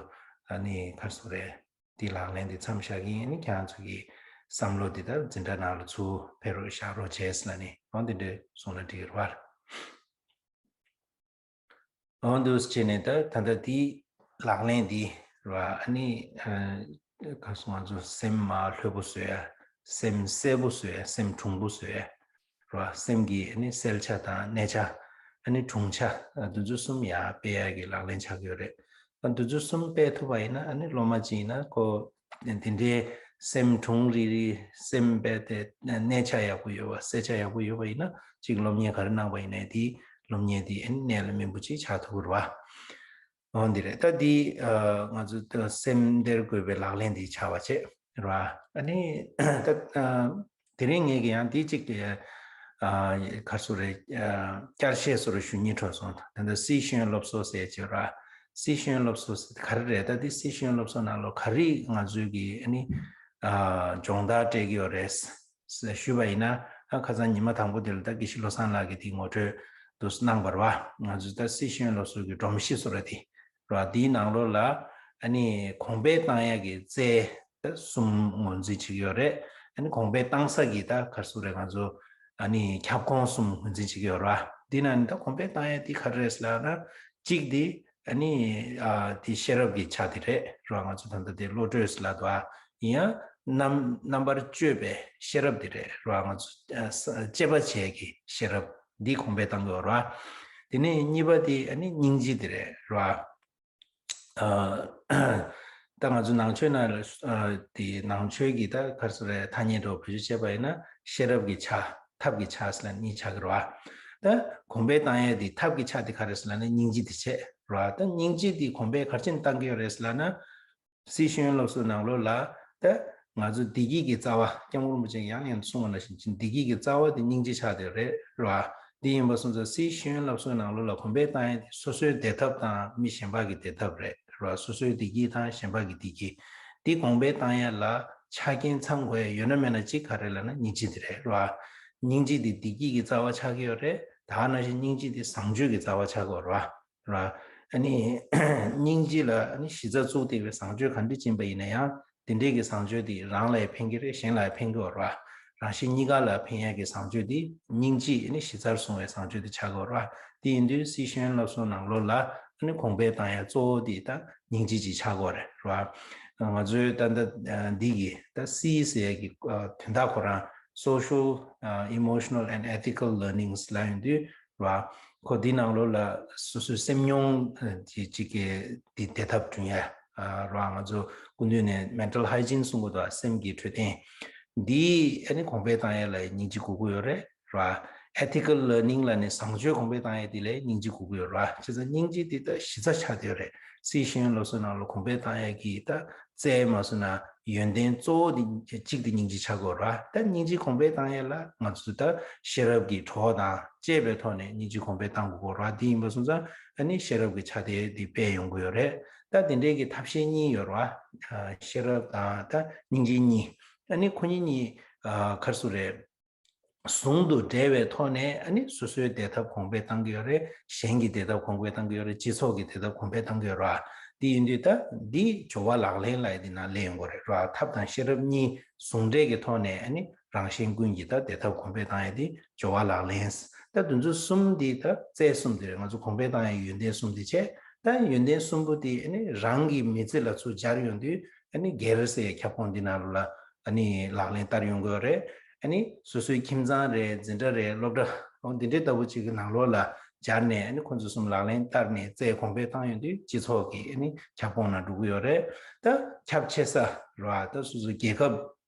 ཨ་ནི་ག་རེ་ཟེར་དགོས་རེད། འདི་ལག་ལེན་འདི་མཚམས་བཞག་གི་ཡིན། ཨ་ནི་ཁྱེད་རང་ཚོ་གི་བསམ་བློ་འདི་ད་འཛིན་གྲྭ་ནང་ལ་ཚུར་ཕེབས་རོགས་བཞག་རོགས་བྱས་ལབ་ནས་འོ་འདི་འདྲ་གསུངས་ན་འགྲིག་གི་རེད་བ། འོ་འདུག་སེ་བྱས་ནས་ད་ད་ལྟ་དེའི་ལག་ལེན་འདི་ར། ཨ་ནི་ཨ་ག་སོང་ང་ཚོ་སེམས་མ་ལྷོད་པོ་བཟོ་ཡ། སེམས་གསལ་པོ་བཟོ་ཡ། སེམས་གྲུང་པོ་བཟོ་ཡ་ར། སེམས་ཀྱི་ཨ་ནི་གསལ་ཆ་དང་གནས་ཆ། ཨ་ནི་གྲུང་ཆ། ཨ་འདི་ཚོ་གསུམ་ཡར་སྤེལ་ཡ་གི་ལག་ལེན་ཆགས་ཀྱི་ཡོད་རེད། ཨ་འདི་ཚོ་གསུམ་སྤེལ་ཐུབ་པ་ཡིན་ན་ཨ་ནི་སློབ་མ་ཅིག་ཡིན་ན་ཁོ་དེ་འདྲའི་སེམས་གྲུང་རིག་རིག་སེམས་དཔེ་དེ་གནས་ཆ་ཡག་པོ་ཡོད་པ། གསལ་ཆ་ཡག་པོ་ཡོད་པ་ཡིན་ན་ཅིག་སློབ་གཉེར་ག་རེ་གནང་པ་ཡིན་ནའི་དེ་སློབ་གཉེར་དེ་གནད་ལ་སྨིན་པོ་ཅིག་ཆགས་ཐུབ་ཀྱི་རེད་བ། འོ་འདི་རེད། ད་འདི་ང་ཚོ་སེམས་སྟེར་དགོས་པའི་ལག་ལེན་འདི་ཆགས་པ་བྱས་རེད་བ། ཨ་ནི་ད། དེ་རིང་ངས་ཀྱི་ཡང་དེ་གཅིག་དེ། ག་རེ་ཟེར་རེད། བསྐྱར་བཤད་བཟོ་འདྲ་ཞུ་སྙིང་བྲོ་སོང་། ད་ལྟ་སི་ཤེས་ཡོན་སློབ་གསོ་ཟེར་བྱས་ར། སི་ཤེས་ཡོན་སློབ་གསོ་ཟེར་ག་རེ་རེད། ད་དེ་སི་ཤེས་ཡོན་སློབ་གསོ་ནང་ལོགས་ག་རེ་ང་ཚོའི་གི་ཨ་ནི་སྦྱོང་བརྡར་སྤྲད་ཀྱི་ཡོད་རེད་ཟེར་ཞུས་པ་ཡིན་ན། ཨ་ཁ་སང་ཉི་མ་དང་པོ་དེ་ལ་ད་དགེ་བཤེས་བློ་བཟང་ལགས་ཀྱིས་དེ་ངོ་སྤྲོད་དུ་གནང་བ་རེད་བ། ང་ཚོས་ད་སི་ཤེས་ཡོན་སློབ་གསོ་གི་སྒྲོམ་གཞི་བཟོ་འདྲ་དེ་ར། དེའི་ནང་ལོགས་ལ་ཨ་ནི་གོང་འཕེལ་བཏང་ཡག་གི་རྩལ། ད་གསུམ་ངོས་འཛིན་བྱེད་ཀྱི་ཡོད་རེད། ཨ་ནི་གོང་འཕེལ་བཏང་ས་གི་ད་ག་རེ་ཟེར་རེད། ང་ཚོ་ཨ་ནི་ཁྱབ་ཁོངས་གསུམ་ངོས་འཛིན་བྱེད་ཀྱི་ཡོད་རེད་བ། འདི་ནང་ནས་ད་གོང་འཕེལ་བཏང་ཡ་དེ་ག་རེ་རེད་ལབ་ན། གཅིག་དེ་ཨ་ནི་ཨ་དེ་ཤེས་རབ་ཀྱི་ཆ་དེ་རེད་ར། ང་ཚོ་ད་ལྟ་དེ་བློ་གྲོས་ལབ་འདུག་ཨ། ཡིན་ཡང་རྣམ་རྣམ་པར་དཔྱོད་པའི་ཤེས་རབ་དེ་རེད་ར། ང་ཚོ་ཨ་ས་དཔྱད་པ་བྱེད་ཀྱི་ཤེས་རབ་འདི་གོང་འཕེལ་བཏང་གི་ཡོད་རེད་བ། དེ་ནས་གཉིས་པ་དེ་ཨ་ནི་སྙིང་རྗེ་དེ་རེད་ར། ཨ་ད་ང་ཚོ་ནང་ཆོས་ནང་ལ་ཨ་དེ་ནང་ཆོས་ཀྱི་ད་ག་རེ་ཟེར་རེད། ཐ་སྙད་འདྲ་བོ་བེད་སྤྱོད་བྱས་པ་ཡིན་ན་ཤེས་རབ་ཀྱི་ཆ། ཐབས་ཀྱི་ཆ་ཟེར་ན་གཉིས་ཆགས་ཀྱི་རེད་བ། ད་གོང་འཕེལ་བཏང་ཡས་དེ་ཐབས་ཀྱི་ཆ་དེ་ག་རེ་ཟེར་ལབ་ན་སྙིང་རྗེ་དེ་བྱས་རེད་བ། ད་སྙིང་རྗེ་དེ་གོང་འཕེལ་ག་རེ་བྱས་ནས་བཏང་གི་ཡོད་རེད་ཟེར་ལབ་ན། སི་ཤེས་ཡོན་སློབ་གསོའི་ནང་ལོགས་ལ་ད་ང་ཚོ་བདེ་སྐྱིད་ཀྱི་རྩ་བ། སྐྱབས་མགོན་རིན་པོ་ཆེས་ཡང་ཡང་གསུངས་པ་ནང་བཞིན་བདེ་སྐྱིད་ཀྱི་རྩ་བ་དེ་སྙིང་རྗེ་ཆགས་བསྡད་རེད་རེད་བ། འདི་ཡིན་པ་སོང་ཙང་སི་ཤེས་ཡོན་སློབ་གསོའི་ནང་ལོགས་ལ་གོང་འཕེལ་བཏང་ཡས་དེ་སོ་སོའི་བདེ་ཐབས་དང་མི་གཞན་པ་གི་བདེ་ཐབས་རེད་རེད་བ། སོ་སོའི་བདེ་སྐྱིད་དང་གཞན་པ་གི་བདེ་སྐྱིད། འདི་གོང་འཕེལ་བཏང་ཡས་ལ་ཆ་རྐྱེན་ཚང་དགོས་ཡས་ཡོད་ན་མེད་ན་གཅིག་ག་རེ་ལབ་ན་སྙིང་རྗེ་དེ་རེད་རེད་བ། སྙིང་རྗེ་དེ་བདེ་སྐྱིད་ཀྱི་རྩ་བ་ཆགས་ཀྱི་ཡོད་རེད། ད་ག་ནང་བཞིན་སྙིང་རྗེ་དེ་བཟང་སྤྱོད་ཀྱི་རྩ་བ་ཆགས་ཀྱི་ཡོད་རེད་བ། ར། ཨ་ནི་སྙིང་རྗེ་ལ་ཨ་ནི་གཞི་རྩ་བཙུགས་བསྡད་པའི་བཟང་སྤྱོད་ག་འདྲ་ཅིག་ཡིན་པ་ཡིན་ན་ཡང་དེ་འདྲའི་གི་བཟང་སྤྱོད་དེ་རང་ལ་ཡང་ཕན་གྱི་རེད། གཞན་ལ་ཡང་ཕན་གྱི་ཡོད་རེད་བ། རང་གཞན་གཉིས་ཀ་ལ་ཕན་ཡག་གི་བཟང་སྤྱོད་དེ་སྙིང་རྗེ་ཨ་ནི་གཞི་རྩར་བཟུང་བའི་བཟང་སྤྱོད་དེ་ཆགས་ཀྱི་ཡོད་རེད་བ། དེ་ཡིན་དུས་སི་ཤེས་ཡོན་སློབ་གསོའི་ནང་ལོགས་ལ་ཨ་ནི་གོང་འཕེལ་བཏང་ཡག་གཙོ་བོ་དེ་ད་སྙིང་རྗེ་ཅིག་ཆགས་ཀྱི་ཡོད་རེད་རེད་བ། ང་ཚོའི་ད་ལྟ་འདི་གི་ད་སི་ཟེར་ཡག་གི་དོན་དག་ཁོ་རང་Social Emotional and Ethical Learnings ལབ་ཡོང་དུས། ར། ཁོ་འདི་ནང་ལོགས་ལ་སོ་སོའི་སེམས་མྱོང་གི་གཅིག་གི་འདི་བདེ་ཐབས་བསྐྲུན་ཡ། ར། ང་ཚོ་སྐུ་མདུན་ནས་mental hygiene གསུང་གི་འདུག་སེམས་ཀྱི་འཕྲོད་བསྟེན། འདི་ཨ་ནི་གོང་འཕེལ་བཏང་ཡ་ལ་སྙིང་རྗེ་དགོས་ཀྱི་ཡོད་རེད། ར། ethical learning ལབ་ནས་བཟང་སྤྱོད་གོང་འཕེལ་བཏང་ཡ་དེ་ལ་སྙིང་རྗེ་དགོས་ཀྱི་ཡོད་རེད་བ། བྱས་ཙང་སྙིང་རྗེ་དེ་ད་གཞི་རྩ་ཆགས་བསྡད་ཡོད་རེད། སྲིད་ཤེས་ཡོན་སློབ་གསོའི་ནང་ལ་གོང་འཕེལ་བཏང་ཡ་གི་ད་རྩལ་མ་སོང་ན་ཡོན་ཏན་གཙོ་བོ་དེ་གཅིག་དེ་སྙིང་རྗེ་ཆགས་དགོས་རེད་བ། ད་སྙིང་རྗེ་གོང་འཕེལ་བཏང་ཡ་ལ་ང་ཚོ་ད་ཤེས་རབ་ཀྱི་གྲོགས་དང་བཅས་པའི་ཐོག་ནས་སྙིང་རྗེ་གོང་འཕེལ་བཏང་དགོས་ཀྱི་ཡོད་རེད་བ། དེ་ཡིན་པ་སོང་ཙང་ཨ་ནི་ཤེས་རབ་ཀྱི་ཆ་དེ་དེ་སྤེལ་ཡོང་གི་ཡོད་རེད། ད་དེ་འདྲའི་གི་ཐབས་ཤེས་གཉིས་ཡོད་རེད་བ། ཤེས་རབ་དང་ད་སྙིང་རྗེ་གཉིས། ཨ་ནི་ཁོ་གཉིས་གཉིས་ག་རེ་ཟེར་དགོས་རེད། ཟུང་དུ་འབྲེལ་བའི་ཐོག་ནས་ཨ་ནི་སོ་སོའི་བདེ་ཐབས་གོང་འཕེལ་གཏང་གི་ཡོད་རེད། གཞན་གྱི་བདེ་ཐབས་གོང་འཕེལ་གཏང་གི་ཡོད་རེད། སྤྱི་ཚོགས་ཀྱི་བདེ་ཐབས་གོང་འཕེལ་གཏང་གི་ཡོད་རེད་བ། འདི་ཡིན་དུས་ད་འདི་སྦྱོར་བ་ལག་ལེན་ལབ་ཡ་འདི་ནང་སླེབས་ཡོང་གི་རེད་བ། ཐབས་དང་ཤེས་རབ་གཉིས་ཟུང་འབྲེལ་གྱི་ཐོག་ནས་ཨ་ནི་རང་གཞན་ཀུན་གྱི་ད་བདེ་ཐབས་གོང་འཕེལ་གཏང་ཡ་འདི་སྦྱོར་བ་ལག་ལེན། ད་འདི་ཚོ་གསུམ་འདི་ད་རྩལ་གསུམ་འདི་རེད། ང་ཚོ་གོང་འཕེལ་གཏང་ཡ་ཡོན་ཏན་གསུམ་འདི་བྱས། ད་ཡོན་ཏན་གསུམ་པོ་དེ་ཨ་ནི་རང་གི་མི་ཚེ་ལ་ཚུར་སྦྱར་ཡོང་དུས་ཨ་ནི་སྒེར་ཟེར་ཡའི་ཁྱབ་ཁོངས་འདི་ནང་ལ་ཨ་ནི་ལག་ལེན་བསྟར་ཡོང་དགོས་རེད། ཨ་ནི་སོ་སོའི་ཁྱིམ་ཚང་རེད། འཛིན་གྲྭ་རེད། སློབ་གྲྭ་འོ་འདི་འདྲའི་ལྟ་བུ་ཅིག་གི་ནང་ལོགས་ལ་སྦྱར་ནས་ཨ་ནི་ཁོང་ཚོ་གསུམ་ལག་ལེན་བསྟར་ནས་རྩལ་གོང་འཕེལ་བཏང་ཡོང་དུས་སྤྱི་ཚོགས་ཀྱི་ཨ་ནི་ཁྱབ་ཁོངས་ནང་འགྲོ་གི་ཡོད་རེད། ད་ཁྱབ་ཆེ་ས་རེད་བ། ད་སོ་སོའི་རྒྱལ་ཁབ་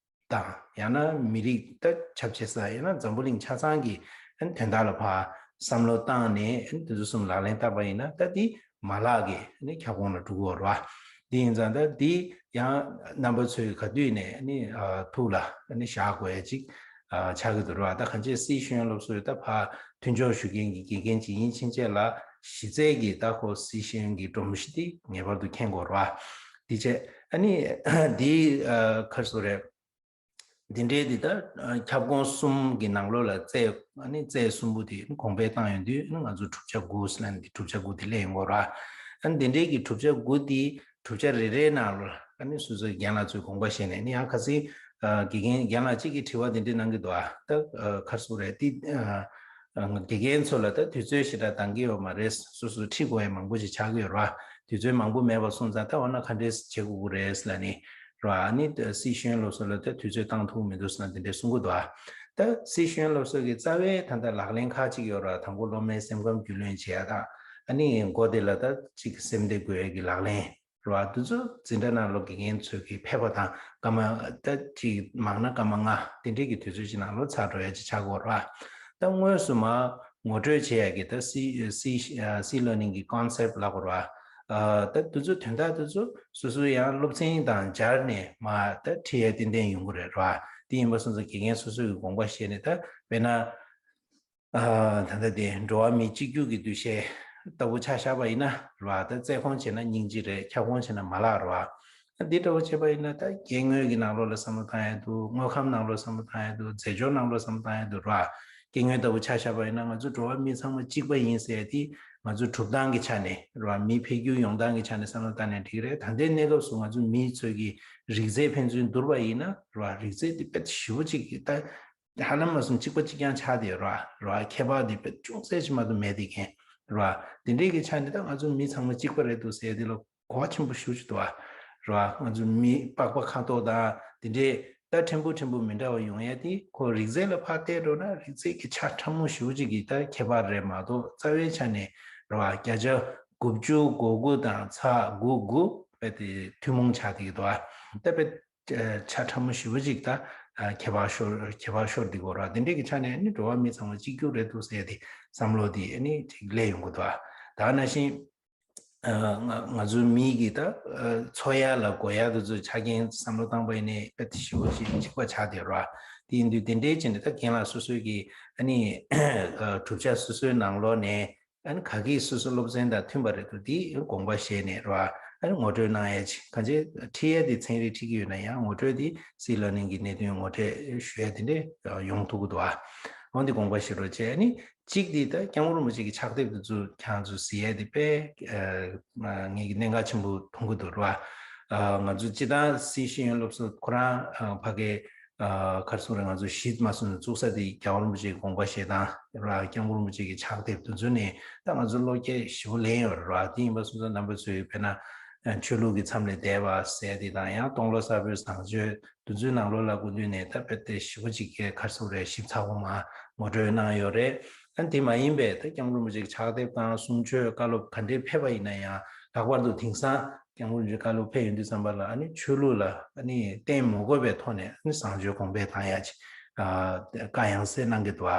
དང་ཡང་ན་མི་རིགས་ད་ཁྱབ་ཆེ་ས་ཡང་ན་འཛམ་བུ་གླིང་ཆ་ཚང་གི་དོན་དག་ལ་ཕར་བསམ་བློ་བཏང་ནས་དེ་ཚོ་གསུམ་ལག་ལེན་བསྟར་བ་ཡིན་ན་ད་དེ་མ་ལག་གི་ཁྱབ་ཁོངས་ལ་འགྲོ་གི་ཡོད་རེད་བ། དེ་ཡིན་ཙང་ད་དེ་ཡང་རྣམ་པ་ཚོས་ག་དུས་ནས་ཐུགས་ལ་བཞག་དགོས་ཡ་ཅིག་ཆགས་ཀྱི་འདུག་རེད་བ། ད་གང་ཅི་སྲིད་ཤེས་ཡོན་སློབ་གསོའི་ད་ཕར་མཐུན་སྦྱོར་ཞུ་མཁན་གྱི་དགེ་རྒན་ཅིག་ཡིན་ཕྱིན་ཆད་ལ་གཞི་རྩའི་གི་ད་ཁོ་སྲིད་ཤེས་ཡོན་གྱི་སྒྲོམ་གཞི་དེ་ངེས་པར་དུ་མཁྱེན་དགོས་རེད་བ། དེ་བྱས་ཨ་ནི་དེ་ག་རེ་ཟེར་དགོས་རེད། འདི་འདྲའི་འདི་ལྟར་ཁྱབ་ཁོངས་གསུམ་གྱི་ནང་ལོགས་ལ་རྩལ་ཨ་ནི་རྩལ་གསུམ་པོ་དེ་གོང་འཕེལ་བཏང་ཡོང་དུས་ང་ཚོ་གྲུབ་ཆ་དགུ་ཟེར་ན་འདི་གྲུབ་ཆ་དགུ་དེ་སླེབས་ཡོང་གི་རེད། ཨ་ནི་འདི་འདྲའི་གི་གྲུབ་ཆ་དགུ་དེ་གྲུབ་ཆ་རེ་རེའི་ནང་ལོགས་ཨ་ནི་སོ་སོའི་རྒན་ལགས་ཚོས་དགོངས་པ་བཞེས་ནས་ཨ་ནི་ཡང་ཁ་སང་དགེ་རྒན་རྒན་ལགས་གཅིག་གིས་དྲི་བ་འདི་འདྲའི་གནང་གི་འདུག་ཨ་ད་ག་རེ་ཟེར་དགོས་རེད། དེ་དགེ་རྒན་ཚོ་ལ་ད་དུས་ཚོད་ཞེ་དྲག་འདང་གི་ཡོད་མ་རེད། སོ་སོ་ཁྲིད་དགོས་ཡ་མང་པོ་ཞིག་ཆགས་ཀྱི་ཡོད་རེད། དུས་ཚོད་མང་པོ་མེད་པ་སོང་ཙང་ད་འོ་ན་ག་འདྲས་བྱེད་དགོས་ཀྱི་རེད་ལབ་ནས་རེད་བ། ཨ་ནི་སྲིད་ཤེས་ཡོན་སློབ་གསོ་ལ་ད་དུས་ཚོད་བཏང་ཐུབ་མི་འདུག་ཟེར་ན་དེ་འདྲས་གསུང་གི་འདུག་ཨ་ད་སྲིད་ཤེས་ཡོན་སློབ་གསོ་གི་རྩ་བའི་ད་ལྟ་ལག་ལེན་ཁག་ཅིག་ཡོད་རེད་བ། དང་པོ་སློབ་མའི་སེམས་ཁམས་རྒྱུས་ལོན་བྱེད་ཡ་དང་། ཨ་ནི་མགོ་དེ་ལ་ད་ཅིག་སེམས་བདེ་དགོས་ཡ་གི་ལག་ལེན་རེད་བ། དེ་ཚོ་འཛིན་གྲྭ་ནང་ལོགས་དགེ་རྒན་ཚོས་ཀྱི་ཕེབས་པ་དང་སྐར་མ་ད་ཅིག་མང་ན་སྐར་མ་ལྔ་དེ་འདྲས་ཀྱི་དུས་ཚོད་ཅིག་ནང་ལོགས་ཚར་འགྲོ་ཡ་ཅིག་ཆགས་ཀྱི་ཡོད་རེད་བ། ད་དངོས་སུ་མར་ངོ་སྤྲོད་བྱེད་ཡ་གི་ད་སི་སི་སི་ལར་ནིང་གི་ཀོན་སེབ་ལབ་དགོས་རེད་བ། ད་དེ་ཚོ་དོན་དག་དེ་ཚོ་སོ་སོ་ཡང་སློབ་ཚན་དང་སྦྱར་ནས་མར་ད་ཁྲིད་ཡ་ཏན་ཏན་ཡོང་གི་རེད་རེད་བ། དེ་ཡིན་པ་སོང་ཙང་དགེ་རྒན་སོ་སོ་གི་དགོངས་པ་བཞེས་ནས་ད་དཔེར་ན། ཨ་ད་ལྟ་དེ་འགྲོ་བ་མི་གཅིག་གྱུར་གྱི་འདུ་ཤེས་ལྟ་བུ་ཆ་བཞག་པ་ཡིན་ན་རེད་བ། ད་རྩལ་ཁོང་བྱས་ན་སྙིང་རྗེ་རེད། ཁྱབ་ཁོང་བྱས་ན་མ་ལག་རེད་བ། ཨ་འདི་འདྲ་བོ་བྱས་པ་ཡིན་ན་ད་སྐྱེ་དངོས་ཀྱི་ནང་ལོགས་ལ་བསམ་བློ་བཏང་ཡ་འདུག་དངོས་ཁམས་ནང་ལོགས་བསམ་བློ་བཏང་ཡ་འདུག་རྫས་སྦྱོར་ནང་ལོགས་བསམ་བློ་བཏང་ཡ་འདུག་རེད་བ། སྐྱེ་དངོས་ལྟ་བུ་ཆ་བཞག་པ་ཡིན་ན་ང་ཚོ་འགྲོ་བ་མི་ཚང་མ་གཅིག་པ་ཡིན་ཟེར་ཡ་དེ་ང་ཚོ་གྲུབ་སྟངས་ཀྱི་ཆ་ནས་རེད་བ། མི་འཕེལ་འགྱུར་ཡོང་སྟངས་ཀྱི་ཆ་ནས་བསམ་བློ་བཏང་ནས་འགྲིག་རེད། ད་ལྟའི་གནས་སྐབས་སུ་ང་ཚོ་མི་ཚོས་ཀྱི་རིགས་རྫས་ཕན་ཚུན་བསྡུར་བ་ཡིན་ན་རེད་བ། རིགས་རྫས་དེ་དཔེ་ཞེ་པོ་ཅིག་གི་ད། ཧ་ལམ་མ་སོང་གཅིག་པ་གཅིག་རྐྱང་ཆགས་བསྡད་ཡོད་རེད་བ། རེད་བ། ཁྱད་པར་དེ་དཔེ་ཅུང་ཟད་ཅིག་མ་གཏོགས་མེད་བསྡད་མཁན་རེད་བ། དེ་འདྲའི་གི་ཆ་ནས་ད་ང་ཚོ་མི་ཚང་མ་གཅིག་པ་རེད་འདུག་ཟེར་དེ་ལ་གོ་བ་ཆེན་པོ་ཞེ་པོ་ཅིག་འདུག་བ། རེད་བ། ང་ཚོ་མི་པགས་པ་ཁ་དོག་དང་དེ་འདྲའི་ད་ཕྲན་བུ་ཕྲན་བུ་མི་འདྲ་བ་ཡོང་ཡ་དེ་ཁོ་རིགས་རྫས་ལ་ཕར་བལྟས་འགྲོ་ན་རིགས་རྫས་ཀྱི་ཆ་ཕྲ་མོ་ཞེ་པོ་ཅིག་གི་ད་ཁྱད་པར་རེད་མ་གཏོགས་རྩ་བའི་ཆ་ནས་རེད་བ། བརྒྱ་ཆ་དགུ་བཅུ་གོ་དགུ་དང་ཚེག་དགུ་དགུ་དཔེ་དེ་ཐུན་མོང་ཆགས་བསྡད་ཀྱི་འདུག་བ། ད་དཔེ། ཆ་ཕྲ་མོ་ཞེ་པོ་ཅིག་ད་ཁྱད་པར་ཤོར་ཁྱད་པར་ཤོར་འདི་གོ་ར། དེ་འདྲའི་གི་ཆ་ནས་ནི་འགྲོ་བ་མི་ཚང་མ་གཅིག་གྱུར་རེད་འདུག་ཟེར་ཏེ་བསམ་བློ་དེ་ནི་ཅིག་སླེབས་ཡོང་གི་འདུག་ད་ནང་བཞིན་ང་ང་ཚོའི་མི་གི་ད་འཚོ་ཡ་ལ་དགོས་ཡ་དེ་ཚོ་ཆ་རྐྱེན་བསམ་བློ་བཏང་པ་ཡིན་ནའི་དཔེ་དེ་ཞེ་པོ་ཅིག་གཅིག་པ་ཆགས་བསྡད་ར། དེ་ཡིན་དུས་དེ་འདྲའི་ཆ་ནས་ད་རྒན་ལགས་སོ་སོའི་གི་ཨ་ནི་གྲུབ་ཆ་སོ་སོའི་ནང་ལོགས་ནས། ཨ་ནི་ག་གིས་སོ་སོ་སློབ་ཚན་དང་མཐུན་པ་རེད་འདུག་དེ་དགོངས་པ་བཞེས་ནས་རེད་བ། ཨ་ནི་ངོ་སྤྲོད་གནང་ཡ་ཅིག་གང་ཅི་ཁྲིད་ཡ་དེ་ཚན་རིག་ཁྲིད་ཀྱི་ཡོད་ན་ཡང་ངོ་སྤྲོད་དེ་སྲིད་ལར་ནིང་གི་གནད་དོན་ངོ་སྤྲོད་ཞུ་ཡ་དེ་འདྲས་ཡོང་ཐུབ་ཀྱི་འདུག་ཨ་འོ་འདི་དགོངས་པ་བཞེས་རོགས་བྱས། ཨ་ནི་གཅིག་དེ་ད་སྐྱབས་མགོན་རིན་པོ་ཆེ་གི་ཕྱག་དེབ་དེ་ཚོ་ཁྱེད་ཚོ་གཟིགས་ཡ་དེ་དཔེ་ངེད་ཀྱི་གནད་འགག་ཆེན་པོ་མཐོང་གི་འདུག་རེད་བ། ང་ཚོ་སྤྱི་བཏང་སྲིད་ཤེས་ཡོན་སློབ་གསོ་ཁོ་རང་ཕ་གའི། ཨ་ག་རེ་ཟེར་དགོས་རེད། ང་ཚོ་གཞི་མ་སོང་ནས་བཙུགས་ས་དེ་རྒྱལ་བ་རིན་པོ་ཆེའི་དགོངས་པ་བཞེས་སྟངས་ར། སྐྱབས་མགོན་རིན་པོ་ཆེ་གི་ཕྱག་དེབ་དེ་ཚོ་ནས་ད་ང་ཚོ་བློ་སྐྱེད་ཞེ་པོ་ལེན་ཡོད་རེད་ར། དེ་ཡིན་པ་སོང་ཙང་རྣམ་པ་ཚོས་དཔེར་ན་ཆོས་ལུགས་ཀྱི་མཚམས་ལས་འདས་པ་ཟེར་དེ་དང་ཡང་སྟོང་ལོ་གསར་པའི་བཟང་སྤྱོད་དེ་ཚོའི་ནང་ལོགས་ལ་སྐུ་མདུན་ནས་ད་དཔེ་དེ་ཞེ་པོ་ཅིག་གི་ག་རེ་ཟེར་དགོས་རེད། ཞིབ་ཚགས་པོ་མ་ངོ་སྤྲོད་གནང་ཡོད་རེད། ཨ་དེ་མ་ཡིན་པའི་ད་སྐྱབས་མགོན་རིན་པོ་ཆེ་གི་ཕྱག་དེབ་དང་གསུང་ཆོས་བཀའ་སློབ་ག་འདྲས་ཕེབས་པ་ཡིན་ན་ཡང་ལྷག་པར་དུ་དེང་སང་སྐྱབས་མགོན་རིན་པོ་ཆེ་བཀའ་སློབ་ཕེབས་ཡོང་དུས་ཙམ་པ་ལ་ཨ་ནི་ཆོས་ལུགས་ལ་ཨ་ནི་བརྟེན་མ་དགོས་པའི་ཐོག་ནས་ཨ་ནི་བཟང་སྤྱོད་གོང་འཕེལ་བཏང་ཡ་ཅིག་ཨ་བཀའ་ཡང་སེ་གནང་གི་འདུག་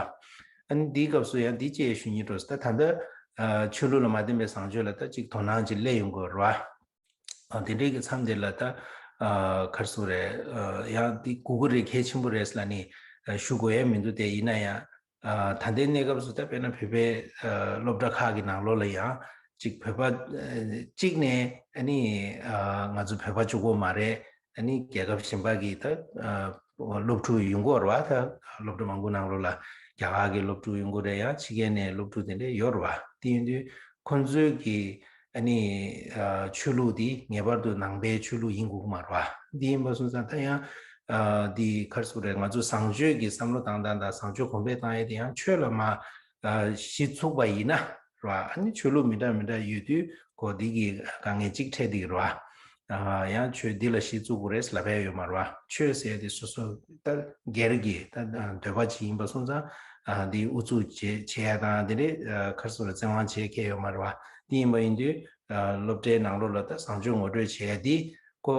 ཨ། ཨ་ནི་འདིའི་སྐབས་སུ་ཡང་འདི་ཅེས་ཞུ་སྙིང་འདོད། ད་ད་ལྟ་ཆོས་ལུགས་ལ་མ་བརྟེན་པའི་བཟང་སྤྱོད་ལ་ད་ཅིག་དོ་སྣང་ཅིག་སླེབས་ཡོང་གི་ཡོད་རེད་བ། དེ་འདྲའི་གི་མཚམས་དེ་ལ་ད་ག་རེ་ཟེར་རེད། ཡང་འདི་དགོས་ཀྱི་རེད། གལ་ཆེན་པོ་རེད་ལབ་ནས་ཞུ་དགོས་ཡ་མི་འདུག་དེ་ཡིན་ན་ཡང་ད་ལྟའི་གནས་སྐབས་སུ་ད་དཔེར་ན་བོད་པའི་སློབ་གྲྭ་ཁག་གི་ནང་ལོགས་ལ་ཡང་ཅིག་བོད་པ་གཅིག་ནས་ཨ་ནི་ང་ཚོ་བོད་པ་གཅིག་པོ་མ་རེད། ཨ་ནི་རྒྱལ་ཁབ་གཞན་པ་གི་ད་སློབ་ཕྲུག་ཡོང་གི་ཡོད་རེད་བ། ད་སློབ་གྲྭ་མང་པོ་ནང་ལོགས་ལ་རྒྱ་གར་གི་སློབ་ཕྲུག་ཡོང་གི་རེད། ཡང་ཕྱི་རྒྱལ་ནས་སློབ་ཕྲུག་དེ་འདྲ་ཡོད་རེད་བ། དེ་ཡིན་དུས་ཁོང་ཚོའི་གི་ཨ་ནི་ཆོས་ལུགས་འདི་ངེས་པར་དུ་ནང་པའི་ཆོས་ལུགས་ཡིན་དགོས་ཀྱི་མ་རེད་བ། འདི་ཡིན་པ་སོང་ཙང་ད་ཡང་འདི་ག་རེ་ཟེར་རེད། ང་ཚོ་བཟང་སྤྱོད་ཀྱི་བསམ་བློ་བཏང་སྟངས་དང་བཟང་སྤྱོད་གོང་འཕེལ་བཏང་ཡས་དེ་ཡང་ཆོས་ལ་མ་གཞི་ཚུགས་པ་ཡིན་ན་རེད་བ། ཨ་ནི་ཆོས་ལུགས་མི་འདྲ་མི་འདྲ་ཡོད་དུས་ཁོ་འདི་གི་དཀའ་ངལ་གཅིག་འཕྲད་འདི་གི་རེད་བ། ཡང་ཆོས་འདི་ལ་གཞི་བཙུགས་དགོས་རེད་ལབ་ཡ་ཡོད་མ་རེད་བ། ཆོས་ཟེར་དེ་སོ་སོ་ད་སྒེར་གྱི་ད་འདོད་པ་ཅིག་ཡིན་པ་སོང་ཙང་འདི་ཨུ་ཚུགས་བྱེད་བྱེད་ཡ་དང་དེ་འདྲའི་ག་རེ་ཟེར་བརྩེ་དབང་བྱེད་མཁན་ཡོད་མ་རེད་བ། འདི་ཡིན་པ་ཡིན་དུས་སློབ་གྲྭའི་ནང་ལོགས་ལ་ད་བཟང་སྤྱོད་ངོ་སྤྲོད་བྱེད་ཡ་འདི་ཁོ་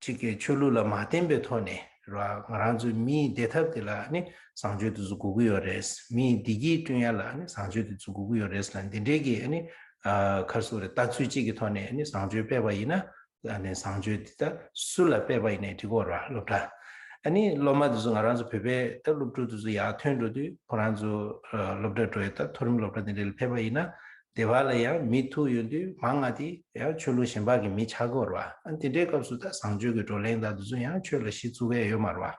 གཅིག་གི་ཆོས་ལུགས་ལ་མ་བརྟེན་པའི་ཐོག་ནས་རེད་བ། ང་རང་ཚོའི་མིའི་བདེ་ཐབས་དེ་ལ་ནི་བཟང་སྤྱོད་དེ་ཚོ་དགོས་ཀྱི་ཡོད་རེད། མིའི་བདེ་སྐྱིད་བསྐྲུན་ཡ་ལ་ནི་བཟང་སྤྱོད་དེ་ཚོ་དགོས་ཀྱི་ཡོད་རེད་ལ་འདི་འདྲའི་གི་ནི་ག་རེ་ཟེར་རེད། ལྟ་ཚུལ་གཅིག་གི་ཐོག་ནས་ནི་བཟང་སྤྱོད་སྤེལ་བ་ཡིན་ན། ཨ་ནི་བཟང་སྤྱོད་འདི་ད་སུ་ལ་སྤེལ་བ་ཡིན་ནའི་འགྲིག་གི་རེད་བ། སློབ་གྲྭ་ཨ་ནི་སློབ་མ་དེ་ཚོ་ང་རང་ཚོ་བོད་པའི་ད་སློབ་ཕྲུག་དེ་ཚོ་ཡར་ཐོན་འགྲོ་དུས་ཁོ་རང་ཚོ་སློབ་གྲྭ་འགྲོ་ཡ་ད་མཐོ་རིམ་སློབ་གྲྭ་དེ་འདྲ་ལ་ཕེབས་པ་ཡིན་ན་སྡེ་བ་ལ་ཡང་མི་ཐུག་ཡོང་དུས་མང་ང་དེ་ཡང་ཆོས་ལུགས་གཞན་པ་གི་མི་ཆགས་ཀྱི་རེད་བ། ཨ་ནི་དེ་འདྲའི་སྐབས་སུ་ད་བཟང་སྤྱོད་ཀྱི་བགྲོ་གླེང་དང་དེ་ཚོ་ཡང་ཆོས་ལ་གཞི་བཙུགས་ཡ་ཡོད་མ་རེད་བ།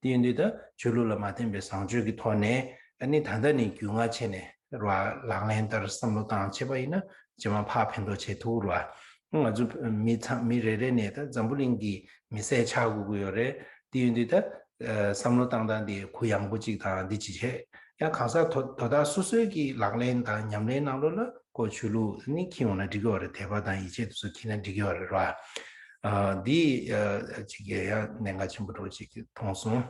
དེ་ཡིན་དུས་ད་ཆོས་ལུགས་ལ་མ་བརྟེན་པའི་བཟང་སྤྱོད་ཀྱི་ཐོག་ནས་ཨ་ནི་ད་ལྟ་ནས་རྒྱུས་མངའ་བྱས་ནས། རེད་བ། ལག་ལེན་ལྟར་བསམ་བློ་བཏང་བྱས་པ་ཡིན་ན་རྗེས་མ་ཕར་ཕན་ཐོགས་བྱེད་ཐུབ་རེད་བ། ང་ཚོ་མི་ཚང་མི་རེ་རེ་ནས་ད་འཛམ་བུ་གླིང་གི་མི་སེར་ཆགས་དགོས་ཀྱི་ཡོད་རེད། དེ་ཡིན་དུས་ད་བསམ་བློ་བཏང་སྟངས་དེ་གུ་ཡངས་པོ་གཅིག་དང་འདི་གཅིག་བྱས། ཡང་གང་ཟག་དོ་དོ་བདག་སོ་སོའི་གི་ལག་ལེན་དང་ཉམས་ལེན་ནང་ལོགས་ལ་ཁོ་ཆོས་ལུགས་ནི་འཁྱེར་ཡོང་ན་འགྲིག་གི་ཡོད་རེད། དད་པ་དང་ཡིད་ཆེས་དེ་ཚོ་འཁྱེར་ན་འགྲིག་གི་ཡོད་རེད་བ། འདི་གཅིག་ཡང་གནད་འགག་ཆེན་པོ་འདྲ་བོ་ཅིག་མཐོང་སོང་།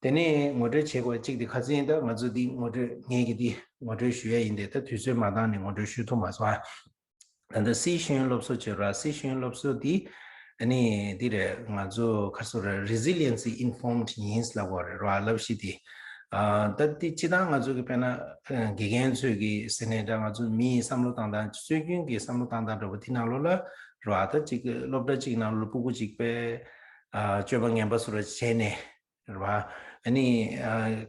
དེ་ནས་ངོ་སྤྲོད་བྱེད་དགོས་གཅིག་དེ་ཁ་སང་ད་ང་ཚོ་འདི་ངོ་སྤྲོད་ངས་ཀྱི་འདི་ངོ་སྤྲོད་ཞུ་ཡ་ཡིན་ཏེ་ད་དུས་ཚོད་མ་འདང་ནས་ངོ་སྤྲོད་ཞུ་ཐུབ་མ་སོང་ཨ། ད་ལྟ་སི་ཤེས་ཡོན་སློབ་གསོ་བྱེད་ར། སི་ཤེས་ཡོན་སློབ་གསོ་འདི་ཨ་ནི་འདི་རེད། ང་ཚོ་ག་རེ་ཟེར་ར། Resiliency Informed ཡིན་ལབ་པ་རེད་ར། བསླབ་གཞི་འདི། ད་འདི་སྤྱི་བཏང་ང་ཚོ་གི་དཔེར་ན་དགེ་རྒན་ཚོས་ཀྱི་ཟེར་ནས་འདྲ། ང་ཚོ་མིའི་བསམ་བློ་བཏང་སྟངས་སྲོལ་རྒྱུན་གྱི་བསམ་བློ་བཏང་སྟངས་འདྲ་པོ་འདི་ནང་ལོགས་ལ་ར། ད་ཅིག་སློབ་གྲྭ་གཅིག་ནང་ལོགས་ལ་སྤུ་གུ་གཅིག་པས་སྤྱོད་པ་ངན་པ་བཟོ་འདྲ་བྱས་ནས་རེད་བ། ཨ་ནི་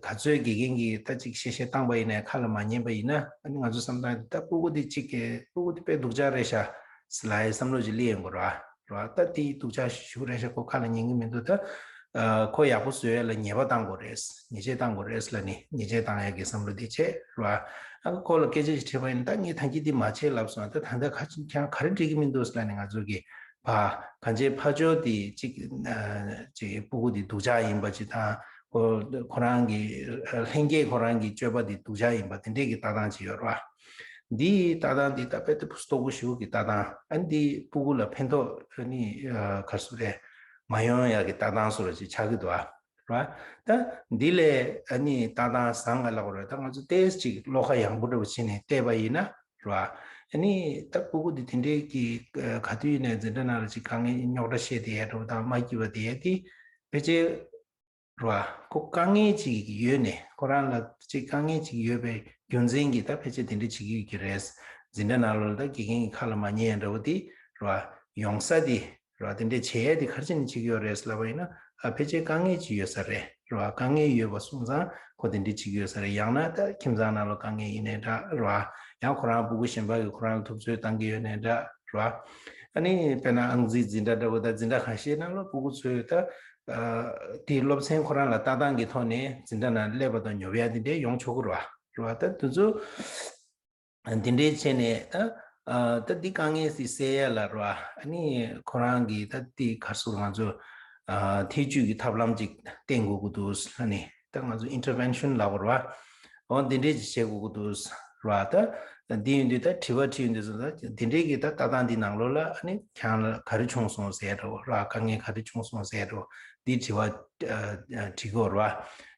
ག་ཚོད་དགེ་རྒན་གྱིས་ད་ཅིག་གཤེ་གཤེ་བཏང་པ་ཡིན་ནའི་ཁ་ལ་མ་ཉན་པ་ཡིན་ན། ཨ་ནི་ང་ཚོ་བསམ་སྟངས་ད་སྤུ་གུ་འདི་ཅིག་གི་སྤུ་གུ་འདི་དཔེ་སྡུག་ཅག་རེད་ཤག་ཟེར་ལབ་ཡའི་བསམ་བློ་ཅིག་སླེབས་ཡོང་གི་རེད་བ། རེད་བ། ད་འདི་སྡུག་ཅག་ཞིག་རེད་ཤག་ཁོ་ཁ་ལ་ཉན་གི་མི་འདུག་ད་ཁོ་ཡག་པོ་བཟོ་ཡ་ལ་ཉེས་པ་བཏང་དགོས་རེད། ཉེས་ཆད་བཏང་དགོས་རེད་ལབ་ནས་ཉེས་ཆད་བཏང་ཡ་གི་བསམ་བློ་འདི་བྱས་རེད་བ། ཨ་ཁོ་ལ་སྐད་ཆ་ཞིག་དྲིས་པ་ཡིན་ན། ད་ངས་ད་གིན་འདི་མ་བྱེད་ལབ་སོང་། ད་ད་ལྟ་ཁ་ཅིག་ཁྱེད་རང་ག་རེ་འགྲིག་གི་མི་འདུག་ལབ་ནས་ང་ཚོ་གི་ཕ་གང་ཅིའི་ཕ་ཇོ་དེ་གཅིག་གཅིག་སྤུ་གུ་དེ་སྡུག་ཅག་ཡིན་པ་ཅིག་དང་། ཁོ་ཁོ་རང་གི་ལྷན་སྐྱེས་ཁོ་རང་གི་སྤྱོད་པ་དེ་སྡུག་ཅག་ཡིན་པ་དེ་འདྲས་ཀྱི་ལྟ་སྟངས་ཅིག་ཡོད་རེད་བ། འདིའི་ལྟ་སྟངས་དེ་ད་དཔེ་ཏི་ཕུ་སྟོག་པོ་ཞིག་གི་ལྟ་སྟངས། ཨ་ནི་འདི་སྤུ་གུ་ལ་ཕན་ཐོགས་ཨ་ནི་ག་རེ་ཟེར་རེད། མ་ཡོང་ཡག་གི་ལྟ་སྟངས་བཟོ་འདྲ་ཅིག་ཆགས་ཀྱི་འདུག་བ། རེད་བ། ད་འདི་ལས་ཨ་ནི་ལྟ་སྟངས་བཟང་ང་ལབ་དགོས་རེད། ད་ང་ཚོ་ཏོག་ཙམ་ཅིག་བློ་ཁ་ཡངས་པོ་འདྲ་པོ་བྱས་ནས་བལྟས་པ་ཡིན་ན། རེད་བ། ཨ་ནི་ད་སྤུ་གུ་འདི་དེ་འདྲའི་གི་ག་དུས་ཡིན་ནའི་འཛིན་གྲྭ་ནང་ལ་ཅིག་དཀའ་ངལ་རྙོག་དྲ་བཤད་བསྡད་ཡ་འདྲ་པོ་དང་མ་སྐྱིད་པ་བསྡད་ཡ་དེ་ཕལ་ཆེར། རེད་བ། ཁོ་དཀའ་ངལ་ཅིག་ཡོད་ནས་ཁོ་རང་ལ་ཅིག་དཀའ་ངལ་ཅིག་ཡོད་པའི་རྒྱུ་མཚན་གྱིས་ད་ཕལ་ཆེར་དེ་འདྲ་བྱེད་ཀྱི་ཡོད་ཀྱི་རེད། འཛིན་གྲྭ་ནང་ལོགས་ལ་ད་དགེ་རྒན་གྱི་ཁ་ལ་མ་ཉན་ཡ་འདྲ་པོ་དེ་རེད་བ། ཡོང་ས་དེ་རེད་བ། དེ་འདྲ་བྱེད་ཡ་དེ་ག་རེ་བྱས་ནས་བྱེད་ཀྱི་ཡོད་རེད་ལབ་པ་ཡིན་ན། ཨ་ཕལ་ཆེར་དཀའ་ངལ་ཅིག་ཡོད་ས་རེད། རེད་བ། དཀའ་ངལ་ཡོད་པ་སོང་ཙང་ཁོ་དེ་འདྲ་བྱེད་ཀྱི་ཡོད་ས་རེད། ཡང་ན་ད་ཁྱིམ་ཚང་ནང་ལ་དཀའ་ངལ་ཡིན་ནའི་འདྲ། རེད་བ། ཡང་ཁོ་རང་སྤུ་གུ་གཞན་པ་གིས་ཁོ་རང་ལ་ཐུབ་ཚོད་བཏང་གི་ཡོད་ནའི་འདྲ། རེད་བ། ཨ་ནི་དཔེར་ན་ཨང་རྩིས་འཛིན་གྲྭ་འདྲ་པོ་དང་འཛིན་གྲྭ་ཁ་ཤས་ནང་ལ་སྤུ་གུ་ཚོས་ད་དེའི་སློབ་ཚན་ཁོ་རང་ལ་ལྟ་སྟངས་ཀྱི་ཐོག་ནས་འཛིན་གྲྭ་ནང་སླེབས་པ་དང་ཉོབ་ཡ་དེ་འདྲའི་ཡོང་ཆོག་གི་རེད་བ། རེད་བ། ད་དེ་ཚོ་འདི་འདྲའི་བྱས་ནས་ད་ད་འདི་དཀའ་ངལ་སེལ་ཡ་ལ་རེད་བ། ཨ་ནི་ཁོ་རང་གིས་ད་འདི་ག་རེ་ཟེར། ང་ཚོ་ཐེ་ཇུས་ཀྱི་ཐབས་ལམ་ཅིག་བསྟེན་དགོས་ཀྱི་འདུག་ཨ་ནི་ད་ང་ཚོ་ཨིན་ཊར་ཝེན་ཤན་ལབ་དགོས་རེད་བ། འོ་འདི་འདྲས་ཅིག་བྱེད་དགོས་ཀྱི་འདུག་ར། ད་འདི་ཡིན་དུས་ད་དྲི་བ་དྲིས་ཡོང་དུས་ཙང་ད་འདི་འདྲས་ཀྱི་ད་ལྟ་སྟངས་འདི་ནང་ལོགས་ལ་ཨ་ནི་ཁྱེད་རང་ལ་ག་རེ་བྱུང་སོང་ཟེར་འདྲ་བོ་ར། དཀའ་ངལ་ག་རེ་བྱུང་སོང་ཟེར་འདྲ་བོ་འདི་དྲི་བ་ཨ་ཨ་དྲི་དགོས་ར།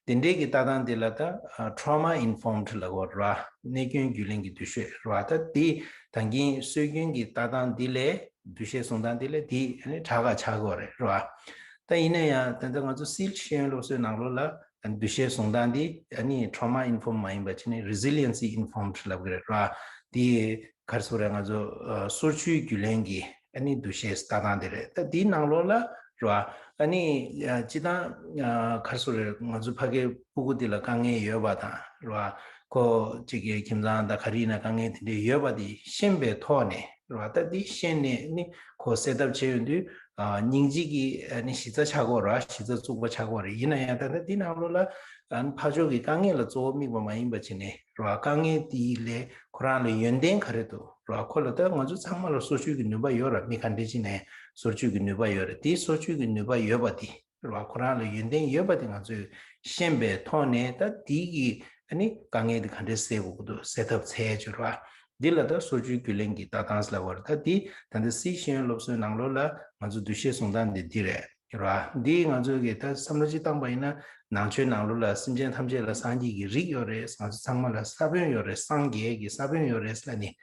འདི་འདྲས་ཀྱི་ལྟ་སྟངས་འདི་ལ་ད་ཨ་trauma informed ལབ་དགོས་ར། གནོད་སྐྱོན་རྒྱུས་ལོན་གྱི་འདུ་ཤེས་ར། ད་འདི་ད་གིན་སྲོལ་རྒྱུན་གྱི་ལྟ་སྟངས་འདི་ལས་འདུ་ཤེས་བཟུང་སྟངས་འདི་ལས་འདི་ཨ་ནི་དྲག་ག་ཆགས་དགོས་རེད་ར། ད་ཡིན་ན་ཡང་ད་ལྟ་ང་ཚོ་སིལ་ཤེས་ཡོན་སློབ་གསོའི་ནང་ལོགས་ལ་ འདུ་ཤེས་བཟུང་སྟངས་འདི་ཨ་ནི་trauma informed མ་ཡིན་པ་བྱས་ནས་resiliency informed ལབ་ཀྱི་རེད་ར། འདི་ག་རེ་ཟེར་རེད། ང་ཚོ་ཨ་སོར་ཆུད་རྒྱུན་ལེན་གྱི་ཨ་ནི་འདུ་ཤེས་ལྟ་སྟངས་དེ་རེད། ད་འདིའི་ནང་ལོགས་ལ་ར་ཨ་ནི་ཨ་སྤྱིར་བཏང་ཨ་ག་རེ་ཟེར་རེད། ང་ཚོ་ཕ་གིའི་སྤུ་གུ་འདི་ལ་དཀའ་ངལ་ཡོད་པ་དང་ར། ཁོ་གཅིག་གི་ཁྱིམ་ཚང་དང་ག་རེ་ཡིན་ན་དཀའ་ངལ་དེ་འདྲ་ཡོད་པ་དེ་ཤེས་པའི་ཐོག་ནས་ར། ད་འདི་ཤེས་ནས་ནི་ཁོ་སེལ་ཐབས་བྱས་ཡོང་དུས་ཨ་སྙིང་རྗེ་གི་ཨ་ནི་གཞི་རྩ་ཆགས་ཀྱི་ཡོད་རེད། གཞི་རྩ་བཙུགས་པ་ཆགས་ཀྱི་ཡོད་རེད། ཡིན་ན་ཡང་ད་ལྟ་འདི་ནང་ལོགས་ལ་ཨ་ནི་ཕར་ཕྱོགས་ཀྱི་དཀའ་ངལ་ལ་གཙོ་བོ་དམིགས་པ་མ་ཡིན་པ་བྱས་ནས་རེད་བ། དཀའ་ངལ་དེ་ལས་ཁོ་རང་ལ་ཡོན་ཏན་ག་རེ་འདུག་རེད་བ། ཁོ་ལ་ད་ང་ཚོ་ཚང་མ་ལ་སོར་ཆུད་ཀྱི་ནུས་པ་ཡོད་རེད། མི་ག་འདྲ་ཅིག་ནས་སོར་ཆུད་ཀྱི་ནུས་པ་ཡོད་རེད། དེའི་སོར་ཆུད་ཀྱི་ནུས་པ་ཡོད་པ་དེ་རེད་བ། ཁོ་རང་ལ་ཡོན་ཏན་ཡོད་པ་དེ་ང་ཚོས་ཤེས་པའི་ཐོག་ནས་ད་དེ་གི་ཨ་ནི་དཀའ་ངལ་དེ་ག་འདྲས་སེལ་དགོས་ཀྱི་འདུག་སེལ་ཐབས་འཚོལ་ཡ་ཅིག་རེད་བ། འདི་ལ་ད་སོར་ཆུད་རྒྱུན་ལེན་གྱི་ལྟ་སྟངས་ལབ་པ་རེད། ད་འདི་ད་ལྟ་སི་ཤེས་ཡོན་སློབ་གསོའི་ནང་ལོགས་ལ་ང་ཚོ་འདུ་ཤེས་བཟུང་སྟངས་འདི་འདི་རེད། རེད་བ། འདི་ང་ཚོ་གིས་ད་བསམ་བློ་ཅིག་བཏང་པ་ཡིན་ན། ནང་ཆོས་ནང་ལོགས་ལ་སེམས་ཅན་ཐམས་ཅད་ལ་སངས་རྒྱས་ཀྱི་རིགས་ཡོད་རེད། ང་ཚོ་ཚང་མ་ལ་ས་བོན་ཡོད་རེད། སངས་རྒྱས་ཀྱི་ས་བོན་ཡོད་རེད་ལབ་ནས།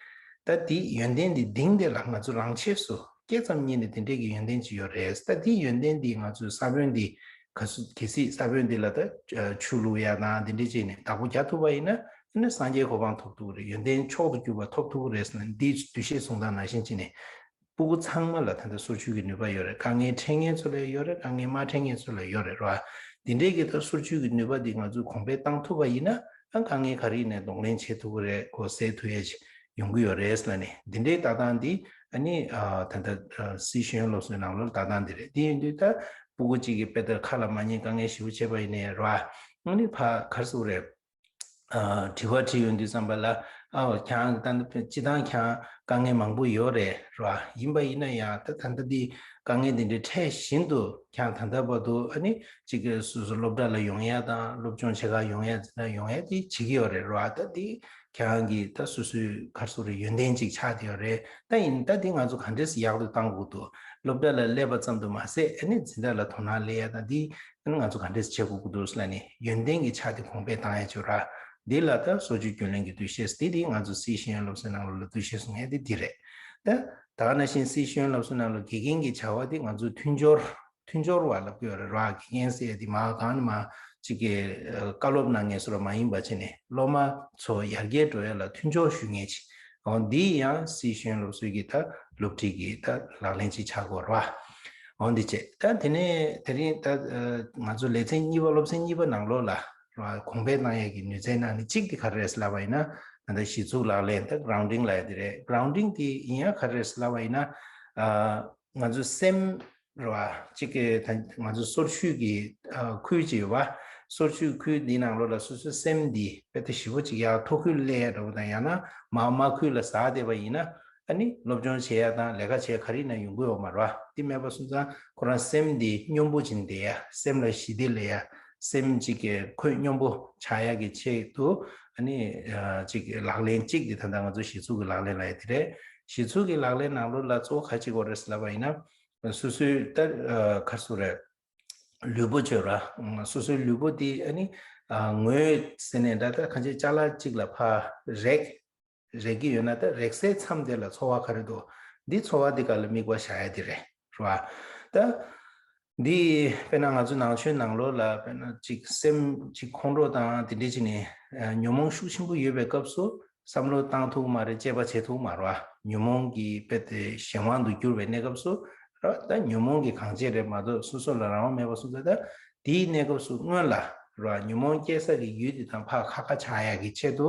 ད་འདི་ཡོན་ཏན་འདི་གདེང་དེ་ལ་ང་ཚོ་རང་ཆས་སུ་སྐྱེས་ཙམ་ཉིད་ནས་དེ་འདྲས་ཀྱི་ཡོན་ཏན་ཅིག་ཡོད་རེད། ད་འདི་ཡོན་ཏན་འདི་ང་ཚོའི་ས་བོན་འདི་ག་སུ་གལ་སྲིད་ས་བོན་འདི་ལ་ད་ཆུ་བླུག་ཡ་དང་འདི་འདྲས་བྱས་ནས་བདག་པོ་རྒྱག་ཐུབ་པ་ཡིན་ན། ཨ་ནི་སངས་རྒྱས་གོ་འཕང་ཐོབ་ཐུབ་ཀྱི་རེད། ཡོན་ཏན་མཆོག་ཏུ་གྱུར་པ་ཐོབ་ཐུབ་ཀྱི་རེད་ཟེར་ན། འདིའི་འདུ་ཤེས་བཟུང་སྟངས་ནང་བཞིན་བྱས་ནས་སྤུ་གུ་ཚང་མ་ལ་ད་ལྟ་སོར་ཆུད་ཀྱི་ནུས་པ་ཡོད་རེད། དཀའ་ངལ་འཕྲད་མཁན་ཚོ་ལ་ཡོད་རེད། དཀའ་ངལ་མ་འཕྲད་མཁན་ཚོ་ལ་ཡོད་རེད་ར། འདི་འདྲས་ཀྱི་ད་སོར་ཆུད་ཀྱི་ནུས་པ་འདི་ང་ཚོས་གོང་འཕེལ་བཏང་ཐུབ་པ་ཡིན་ན། ཨ་དཀའ་ངལ་ག་རེ་ཡིན་ནའི་གདོང་ལེན་བྱེད་ཐུབ་ཀྱི་རེད། ཁོ་སེལ་ཐུབ་ཡས་ཅིག་ཡོང་གི་ཡོད་རེད་ལབ་ནས། འདི་འདྲའི་ལྟ་སྟངས་འདི་ཨ་ནི་ཨ་ད་ལྟ་ཨ་སི་ཤེས་ཡོན་སློབ་གསོའི་ནང་ལོགས་ལ་ལྟ་སྟངས་འདི་རེད། འདི་ཡིན་དུས་ད་སྤུ་གུ་གཅིག་གིས་དཔེ་ལྟར་ཁ་ལ་མ་ཉན་དཀའ་ངལ་ཞེ་པོ་བྱས་པ་ཡིན་ནའི་ར། ཨ་ནི་ཕ་ག་རེ་ཟེར་དགོས་རེད། ཨ་དྲི་བ་དྲིས་ཡོང་དུས་ཙམ་པ་ལ། ཨ་ཁྱེད་རང་ད་ལྟ་སྤྱིར་བཏང་ཁྱེད་རང་དཀའ་ངལ་མང་པོ་ཡོད་རེད་ར། ཡིན་པ་ཡིན་ན་ཡང་ད་ད་ལྟ་འདི་དཀའ་ངལ་འདི་འདྲའི་འཕྲད་བཞིན་དུ་ཁྱེད་རང་ད་ལྟ་བར་དུ་ཨ་ནི་གཅིག་གི་སོ་སོ་སློབ་གྲྭ་ལ་ཡོང་ཡ་དང་སློབ་སྦྱོང་བྱེད་གར་ཡོང་ཡ་ཟེར་ན་ཡོང་ཡ་དེ་བྱེད་ཀྱི་ཡོད་རེད་ར། ད་འདི་ཁྱེད་རང་གི་ད་སོ་སོའི་ག་རེ་ཟེར་དགོས་རེད། ཡོན་ཏན་ཅིག་ཆགས་བསྡད་ཡོད་རེད། ད་ཡིན་ད་འདི་ང་ཚོ་ག་འདྲས་སེ་ཡག་ཏུ་བཏང་དགོས་འདུག་སློབ་གྲྭ་ལ་སླེབས་པ་ཙམ་དུ་མ་ཟད་ཨ་ནི་འཛིན་གྲྭ་ལ་དོ་སྣང་སླེབས་ཡ་དང་འདི། ཨ་ནི་ང་ཚོ་ག་འདྲས་བྱེད་དགོས་ཀྱི་འདུག་ཟེར་ལབ་ནས་ཡོན་ཏན་གྱི་ཆ་དེ་གོང་འཕེལ་བཏང་ཡ་ཅིག་ར། འདི་ལ་ད་སོར་ཆུད་རྒྱུན་ལེན་གྱི་འདུ་ཤེས་དེ་དེ་ང་ཚོ་སི་ཤེས་ཡོན་སློབ་གསོའི་ནང་ལོགས་ལ་འདུ་ཤེས་བཟུང་ཡ་དེ་འདི་རེད། ད་ད་ག་ནང་བཞིན་སི་ཤེས་ཡོན་སློབ་གསོའི་ནང་ལོགས་དགེ་རྒན་གྱི་བྱ་བ་དེ་ང་ཚོ་མཐུན་སྦྱོར་མཐུན་སྦྱོར་བ་ལབ་ཀྱི་ཡོད་རེད་ར། དགེ་རྒན་ཟེར་ཡ་དེ་མ་གང་ནས་མ་གཅིག་གི་ཨ་བཀའ་སློབ་གནང་མཁན་བཟོ་འདྲ་མ་ཡིན་པ་བྱས་ནས་སློབ་མ་ཚོ་ཡར་རྒྱས་འགྲོ་ཡ་ལ་མཐུན་སྦྱོར་ཞུ་མཁན་ཅིག་འོ་འདི་ཡང་སི་ཤེས་ཡོན་སློབ་གསོའི་གི་ད་སློབ་ཁྲིད་ཀྱི་ད་ལག་ལེན་ཅིག་ཆགས་དགོས་རེད་བ། འོ་འདི་བྱས། ད་དེ་ནས་དེ་རིང་ད་ཨ་ང་ཚོ་ལེ་ཚན་གཉིས་པ་སློབ་ཚན་གཉིས་པ་ནང་ལོགས་ལ་རེད་བ། གོང་འཕེལ་གཏང་ཡས་ཀྱི་ནུས་རྩལ་ནང་ནས་གཅིག་དེ་ག་རེ་རེད་ལབ་པ་ཡིན་ན། ད་ལྟ་གཞི་ཚུགས་ལག་ལེན་ད་grounding ལབ་ཡ་དེ་རེད། grounding དེ་ཡིན་ཡང་ག་རེ་རེད་ལབ་པ་ཡིན་ན། ཨ་ང་ཚོ་སེམས་རེད་བ། གཅིག་གི་ད་ང་ཚོ་སོར་ཆུད་ཀྱི་ཨ་ཁུལ་ཅིག་ཡོད་བ། སོར་ཆུད་ཁུལ་འདི་ནང་ལོགས་ལ་སོ་སོའི་སེམས་འདི་དཔེ་ད་ཞེ་པོ་ཅིག་ཡར་མཐོ་ཁུལ་སླེབས་ཡ་འདྲ་བོ་དང་ཡང་ན་མར་དམའ་ཁུལ་ལ་ཟགས་བསྡད་པ་ཡིན་ན། ཨ་ནི་སློབ་སྦྱོང་བྱེད་ཡ་དང་ལས་ཀ་བྱེད་ཡ་ག་རེ་ཡིན་ན་ཡོང་གི་ཡོད་མ་རེད་བ། དེ་མེད་པ་སོང་ཙང་ཁོ་རང་སེམས་འདི་སྙོམས་པོ་ཅིག་བསྡད་ཡ། སེམས་ལ་ཞི་བདེ་སླེབས་ཡ། སེམས་གཅིག་གི་ཁོད་སྙོམས་པོ་ཆགས་ཡ་གི་ཆེད་དུ་ཨ་ནི་ཨ་གཅིག་ལག་ལེན་གཅིག་འདི་ད་ལྟ་ང་ཚོ་གཞི་ཚུགས་ཀྱི་ལག་ལེན་ལབ་ཡ་དེ་རེད། གཞི་ཚུགས་ཀྱི་ལག་ལེན་ནང་ལོགས་ལ་གཙོ་བོ་ག་ཅིག་དགོས་རེད་ཟེར་ལབ་པ་ཡིན་ན། སོ་སོའི་ད་ཨ་ག་རེ་ཟེར་དགོས་རེད། ལུས་པོ་བཅོས་ར། སོ་སོའི་ལུས་པོ་དེ་ཨ་ནི་ཨ་ངོས་ཟེར་ནས་འདྲ། ད་གང་ཅི་ཅ་ལག་ཅིག་ལ་ཕར་རེག་རེག་གི་ཡོད་ན། ད་རེག་སའི་མཚམས་དེ་ལ་ཚོར་བ་ག་རེ་འདུག་འདི་ཚོར་བ་འདི་ག་ལ་དམིགས་པ་བཞག་ཡ་དེ་རེད། རེད་བ། ད་འདི་དཔེར་ན་ང་ཚོ་ནང་ཆོས་ནང་ལོགས་ལ་དཔེར་ན་ཅིག་སེམས་ཅིག་ཁོང་ཁྲོ་དང་དེ་འདྲས་ཅིག་ནས་ཨ་ཉོན་མོངས་ཤུགས་ཆེན་པོ་ཡོད་པའི་སྐབས་སུ་བསམ་བློ་བཏང་ཐུབ་མ་རེད། དཔྱད་པ་བྱེད་ཐུབ་མ་རེད་བ། ཉོན་མོངས་ཀྱི་དཔེ་དེ་གཞན་དབང་དུ་གྱུར་བའི་གནས་སྐབས་སུ་རེད་བ། ད་ཉོན་མོངས་ཀྱིས་གང་བྱེད་རེད་མ་གཏོགས་སོ་སོ་ལ་རང་དབང་མེད་པ་སོང་ཙང་། ད་དེའི་གནས་སྐབས་སུ་སྔོན་ལ་རེད་བ། ཉོན་མོངས་སྐྱེ་ས་གི་ཡུལ་དེ་དང་ཕར་ཁ་ཁ་ཆགས་ཡ་གི་ཆེད་དུ་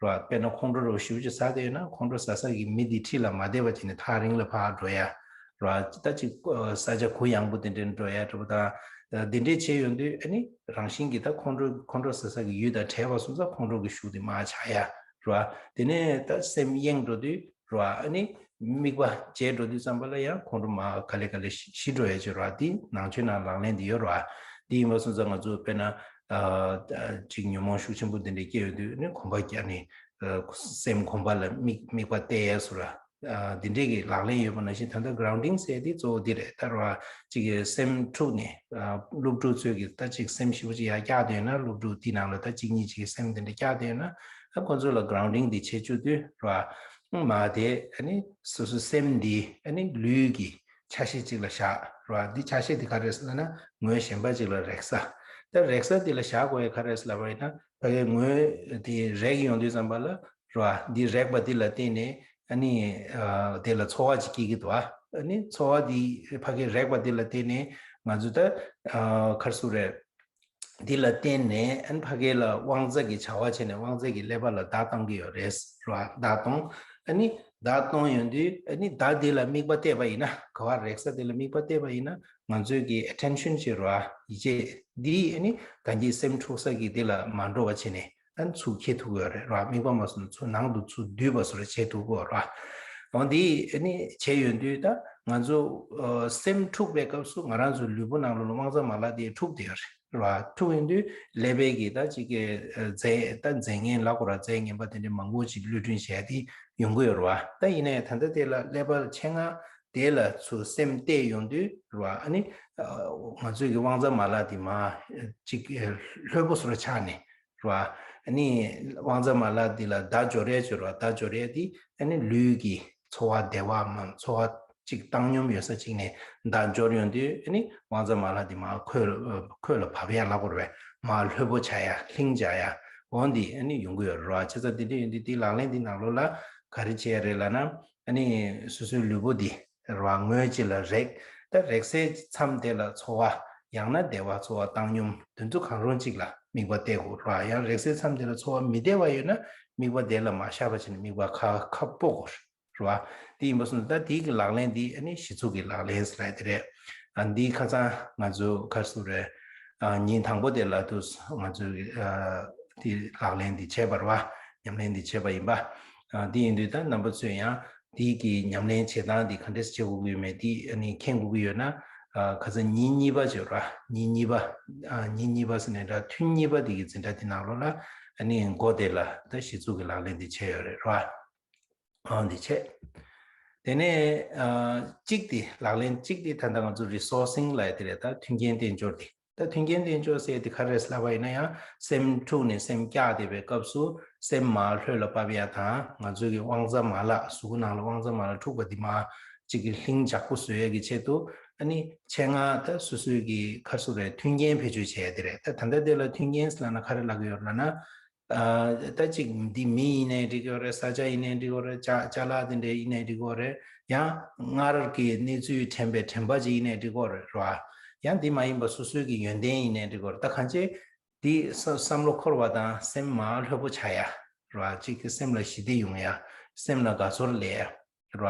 རེད་བ། དཔེར་ན་ཁོང་ཁྲོ་རོ་ཞེ་པོ་ཅིག་ཟ་བསྡད་ཡོད་ན་ཁོང་ཁྲོ་ཟ་ས་གི་མི་དེ་འཁྲིས་ལ་མ་བསྡད་པ་བྱས་ནས་ཐག་རིང་ལ་ཕར་འགྲོ་ཡ་རེད་བ། ད་ཅིག་ས་ཆ་གུ་ཡངས་པོ་དེ་འདྲ་འགྲོ་ཡ་འདྲ་པོ་དང་། དེ་འདྲས་བྱས་ཡོང་དུས་ཨ་ནི་རང་བཞིན་གྱིས་ད་ཁོང་ཁྲོ་ཁོང་ཁྲོ་ཟ་ས་གི་ཡུལ་དང་བྲལ་བ་སོང་ཙང་ཁོང་ཁྲོ་གི་ཤུགས་དེ་མར་ཆག་ཡ་རེད་བ། དེ་ནས་ད་སེམས་གཡེང་འགྲོ་དུས་རེད་བ། ཨ་ནི་དམིགས་པ་བརྗེད་འགྲོ་དུས་ཙམ་པ་ལ་ཡང་ཁོང་ཁྲོ་མར་ག་ལེ་ག་ལེ་ཞི་ཞི་འགྲོ་ཡ་ཅིག་རེད་བ། དེ་ནང་ཆོས་ནང་ལག་ལེན་དེ་ཡོད་རེད་བ། དེ་ཡིན་པ་སོང་ཙང་ང་ཚོ་དཔེར་ན་ཨ་ཅིག་ཉོན་མོངས་ཤུགས་ཆེན་པོ་དེ་འདྲས་སྐྱེ་ཡོང་དུས་ཨ་ནི་གོམ་པ་རྒྱག་ནས་ཨ་སེམས་གོམ་པ་ལ་དམིགས་དམིགས་པ་གཏད་ཡ་སོགས་རེད་བ། ཨ་འདི་འདྲས་ཀྱི་ལག་ལེན་ཡོད་པ་ནང་བཞིན་ད་ལྟ་grounding ཟེར་དེ་གཙོ་བོ་འདི་རེད། ད་རེད་བ། གཅིག་གི་སེམས་འཁྲུག་ནས་ཨ་སློབ་ཕྲུག་ཚོས་ཀྱི་ད་གཅིག་སེམས་ཞེ་པོ་ཅིག་ཡར་བཀྱགས་བསྡད་ཡོད་ན། སློབ་ཕྲུག་དེའི་ནང་ལ་ད་གཅིག་གཉིས་གཅིག་གི་སེམས་དེ་འདྲ་བཀྱགས་བསྡད་ཡོད་ན། ཨ་ཁོ་ཚོ་ལ་grounding འདི་བྱེད་བཅུག་དུས་རེད་བ། མ་དེ་ཨ་ནི་སོ་སོའི་སེམས་འདི་ཨ་ནི་ལུས་ཀྱི་ཆ་ཤས་གཅིག་ལ་བཞག་རེད་བ། འདི་ཆ་ཤས་འདི་ག་རེ་རེད་ཟེར་ན་ངོས་གཞན་པ་གཅིག་ལ་རེག་ས། ད་རེག་ས་དེ་ལ་བཞག་དགོས་ཡ་ག་རེ་ལབ་པ་ཡིན་ན། ཕ་གིའི་ངོས་དེ་རེག་ཡོང་དུས་ཙམ་པ་ལ་རེད་བ། འདི་རེག་པ་དེ་ལ་བརྟེན་ནས་ཨ་ནི་ཨ་དེ་ལ་ཚོར་བ་ཅིག་སྐྱེ་གི་འདུག་བ། ཨ་ནི་ཚོར་བ་དེ་ཕ་གིའི་རེག་པ་དེ་ལ་བརྟེན་ནས་ང་ཚོ་ད་ཨ་ག་རེ་ཟེར་དགོས་རེད། འདི་ལ་བརྟེན་ནས་ཨ་ནི་ཕ་གི་ལ་དབང་རྩ་གི་བྱ་བ་བྱས་ནས་དབང་རྩ་གི་ཀླད་པ་ལ་བརྡ་གཏོང་གི་ཡོད་རེད་ར། བརྡ་གཏོང་། ཨ་ནི་བརྡ་གཏོང་ཡོང་དུས་ཨ་ནི་བརྡ་འདི་ལ་དམིགས་པ་གཏད་པ་ཡིན་ན། ག་བ་རེག་ས་དེ་ལ་དམིགས་པ་གཏད་པ་ཡིན་ན། ང་ཚོའི་གི་ཨེ་ཊེན་ཤན་བྱེད་ར། ཡིད་ཆེས་འདི་ཨ་ནི་ད་གིན་སེམས་འཁྲུག་ས་གི་དེ་ལ་མ་འགྲོ་བ་བྱས་ནས། ཨ་ནི་ཚུར་འཁྱེར་ཐུབ་ཀྱི་ཡོད་རེད་ར། དམིགས་པ་མ་སོང་ན་ཚུར་ནང་དུ་ཚུར་བསྡུས་པ་བཟོ་འདྲ་བྱེད་ཐུབ་ཀྱི་ཡོད་ར། འོ་འདི་ཨ་ནི་བྱས་ཡོང་དུས་ད་ང་ཚོ་ཨ་སེམས་འཁྲུག་པའི་སྐབས་སུ་ང་རང་ཚོ་ལུས་པོ་ནང་ལོགས་ལ་དབང་རྩ་མ་ལག་དེ་འཁྲུག་བསྡད་ཡོད་རེད་ར། འཁྲུག་ཡོང་དུས་ཀླད་པའི་གི་ད་ཅིག་གི་ཨ་རྫས་ད་རྫས་ངན་ལབ་དགོས་ར། རྫས་ངན་པ་དེ་འདྲ་མང་པོ་ཅིག་གློད་གྲོལ་བྱས་ཏེ་ཡོང་གི་ཡོད་རེད་བ། ད་ཡིན་ན་ཡང་ད་ལྟ་དེ་ལ་ཀླད་པ་ཆེད་མངགས་དེ་ལ་ཚུར་སེམས་གཏད་ཡོང་དུས་རེད་བ། ཨ་ནི་ཨ་ང་ཚོའི་གི་དབང་རྩ་མ་ལག་དེ་མར་ཅིག་ལྷོད་པོ་བཟོ་འདྲ་ཆགས་ནས་རེད་བ། ཨ་ནི་དབང་རྩ་མ་ལག་འདི་ལ་བརྡ་འབྱོར་ཡས་བྱོས་རེད་བ། བརྡ་འབྱོར་ཡས་དེ་ཨ་ནི་ལུས་ཀྱི་ཚོར་བ་བདེ་བ་མ་ཚོར་བ་ཅིག་བཏང་སྙོམས་ཡོད་ས་ཅིག་ནས་བརྡ་འབྱོར་ཡོང་དུས་ཨ་ནི་དབང་རྩ་མ་ལག་འདི་མར་ཁོད་ཁོད་ལ་བབས་ཡས་ལབ་དགོས་རེད་བས། མར་ལྷོད་པོ་ཆགས་ཡས་ལྷིང་འཇགས་ཡས་འོ་འདི་ཨ་ནི་ཡོང་གི་ཡོད་རེད་བ། བྱས་ཙང་དེ་འདྲ་ཡོང་དུས་དེའི་ལག་ལེན་འདི་ནང་ལོགས་ལ་ག་རེ་བྱས་རེད་ལབ་ན། ཨ་ནི་སོ་སོའི་ལུས་པོ་འདི་རེད་བ། ངོས་གཅིག་ལ་རེག་ད་རེག་སའི་མཚམས་དེ་ལ་ཚོར་བ། ཡང་ན་བདེ་བ་ཚོར་བ་བཏང་སྙོམས་དེ་ཚོ་གང་རུང་གཅིག་ལ་དམིགས་པ་གཏད་དགོས་རེད་བ། ཡང་རེག་སའི་མཚམས་དེ་ལ་ཚོར་བ་མི་བདེ་བ་ཡོད་ན་དམིགས་པ་དེ་ལ་མ་བཞག་པ་བྱས་ནས་དམིགས་པ་ཁ་ཁ་སྤོ་དགོས་རེད་བ། དེ་ཡིན་པ་སོང་ཙང་ད་དེའི་གི་ལག་ལེན་འདི་ཨ་ནི་གཞི་ཚུགས་ཀྱི་ལག་ལེན་ཟེར་ཡ་དེ་རེད། ཨ་འདི་ཁ་སང་ང་ཚོ་ག་རེ་ཟེར་དགོས་རེད། ཨ་ཉིན་དང་པོ་དེ་ལ་དུས་ང་ཚོས་ཨ་དེ་ལག་ལེན་འདི་བྱས་པ་རེད་བ། ཉམས་ལེན་འདི་བྱས་པ་ཡིན་པ། ཨ་དེ་ཡིན་དུས་ད་རྣམ་པ་ཚོས་ཡང་དེའི་གི་ཉམས་ལེན་བྱེད་སྟངས་འདི་ག་འདྲས་བྱེད་དགོས་ཀྱི་ཡོད་མེད་འདི་ཨ་ནི་མཁྱེན་དགོས་ཀྱི་ཡོད་ན། ཨ་ཁ་སང་ཉིན་གཉིས་པ་བྱས་ར། ཉིན་གཉིས་པ། ཨ་ཉིན་གཉིས་པ་ཟེར་ནས་ར་ཐུན་གཉིས་པ་འདི་གི་འཛིན་གྲྭ་འདི་ནང་ལོགས་ལ་ཨ་ནི་མགོ་དེ་ལ་ད་གཞི་ཚུགས་ཀྱི་ལག་ལེན་འདི་བྱས་ཡོད་རེད་ར། ཨང་འདི་བྱས། དེ་ནས་ཨ་གཅིག་དེ་ལག་ལེན་གཅིག་དེ་ད་ལྟ་ང་ཚོ་རི་སོར་སིང་ལབ་ཡ་དེ་རེད། ད་མཐུན་རྐྱེན་བསྟེན་སྦྱོར་དེ། ད་མཐུན་རྐྱེན་བསྟེན་སྦྱོར་ཟེར་དེ་ག་རེ་རེད་ལབ་པ་ཡིན་ན། ཡང་སེམས་འཁྲུག་ནས་སེམས་སྐྱག་བསྡད་པའི་སྐབས་སུ་སེམས་མར་ལྷོད་ལ་ཕབ་ཡ་དང་། ང་ཚོའི་གི་དབང་རྩ་མ་ལག་གཟུགས་པོ་ནང་ལ་དབང་རྩ་མ་ལག་འཁྲུག་པ་འདི་མར་གཅིག་གི་ལྷིང་འཇགས་པོ་བཟོ་ཡ་གི་ཆེད་དུ། ཨ་ནི་ཆེད་མངགས་ད་སོ་སོའི་གི་ག་རེ་ཟེར་དགོས་རེད། མཐུན་རྐྱེན་བེད་སྤྱོད་བྱས་ཡ་དེ་རེད། ད་ད་ལྟ་དེ་ལ་མཐུན་རྐྱེན་ཟེར་ལབ་ན་ག་རེ་ལབ་ཀྱི་ཡོད་རེད་ལབ་ན། ཨ་ད་ཅིག་འདི་མི་ཡིན་ནའི་འགྲིག་གི་ཡོད་རེད། ས་ཆ་ཡིན་ནའི་འགྲིག་གི་ཡོད་རེད། ཅ་ཅ་ལག་དེ་འདྲ་ཡིན་ནའི་འགྲིག་གི་ཡོད་རེད། ཡང་སྔར་གྱི་གནས་ཚུལ་དྲན་པའི་དྲན་པ་ཅིག་ཡིན་ནའི་འགྲིག་གི་ཡོད་རེད་ར། ཡང་འདི་མ་ཡིན་པ་སོ་སོའི་གི་ཡོན་ཏན་ཡིན་ནའི་འགྲིག་གི་ཡོད་རེད། ད་གང་ཅི་འདི་བསམ་བསམ་བློ་འཁོར་བ་དང་སེམས་མར་ལྷོད་པོ་ཆགས་ཡ་ར། ཅིག་གི་སེམས་ལ་ཞི་བདེ་ཡོང་ཡ། སེམས་ལ་དགའ་ཚོར་སླེབས་ཡ། ར།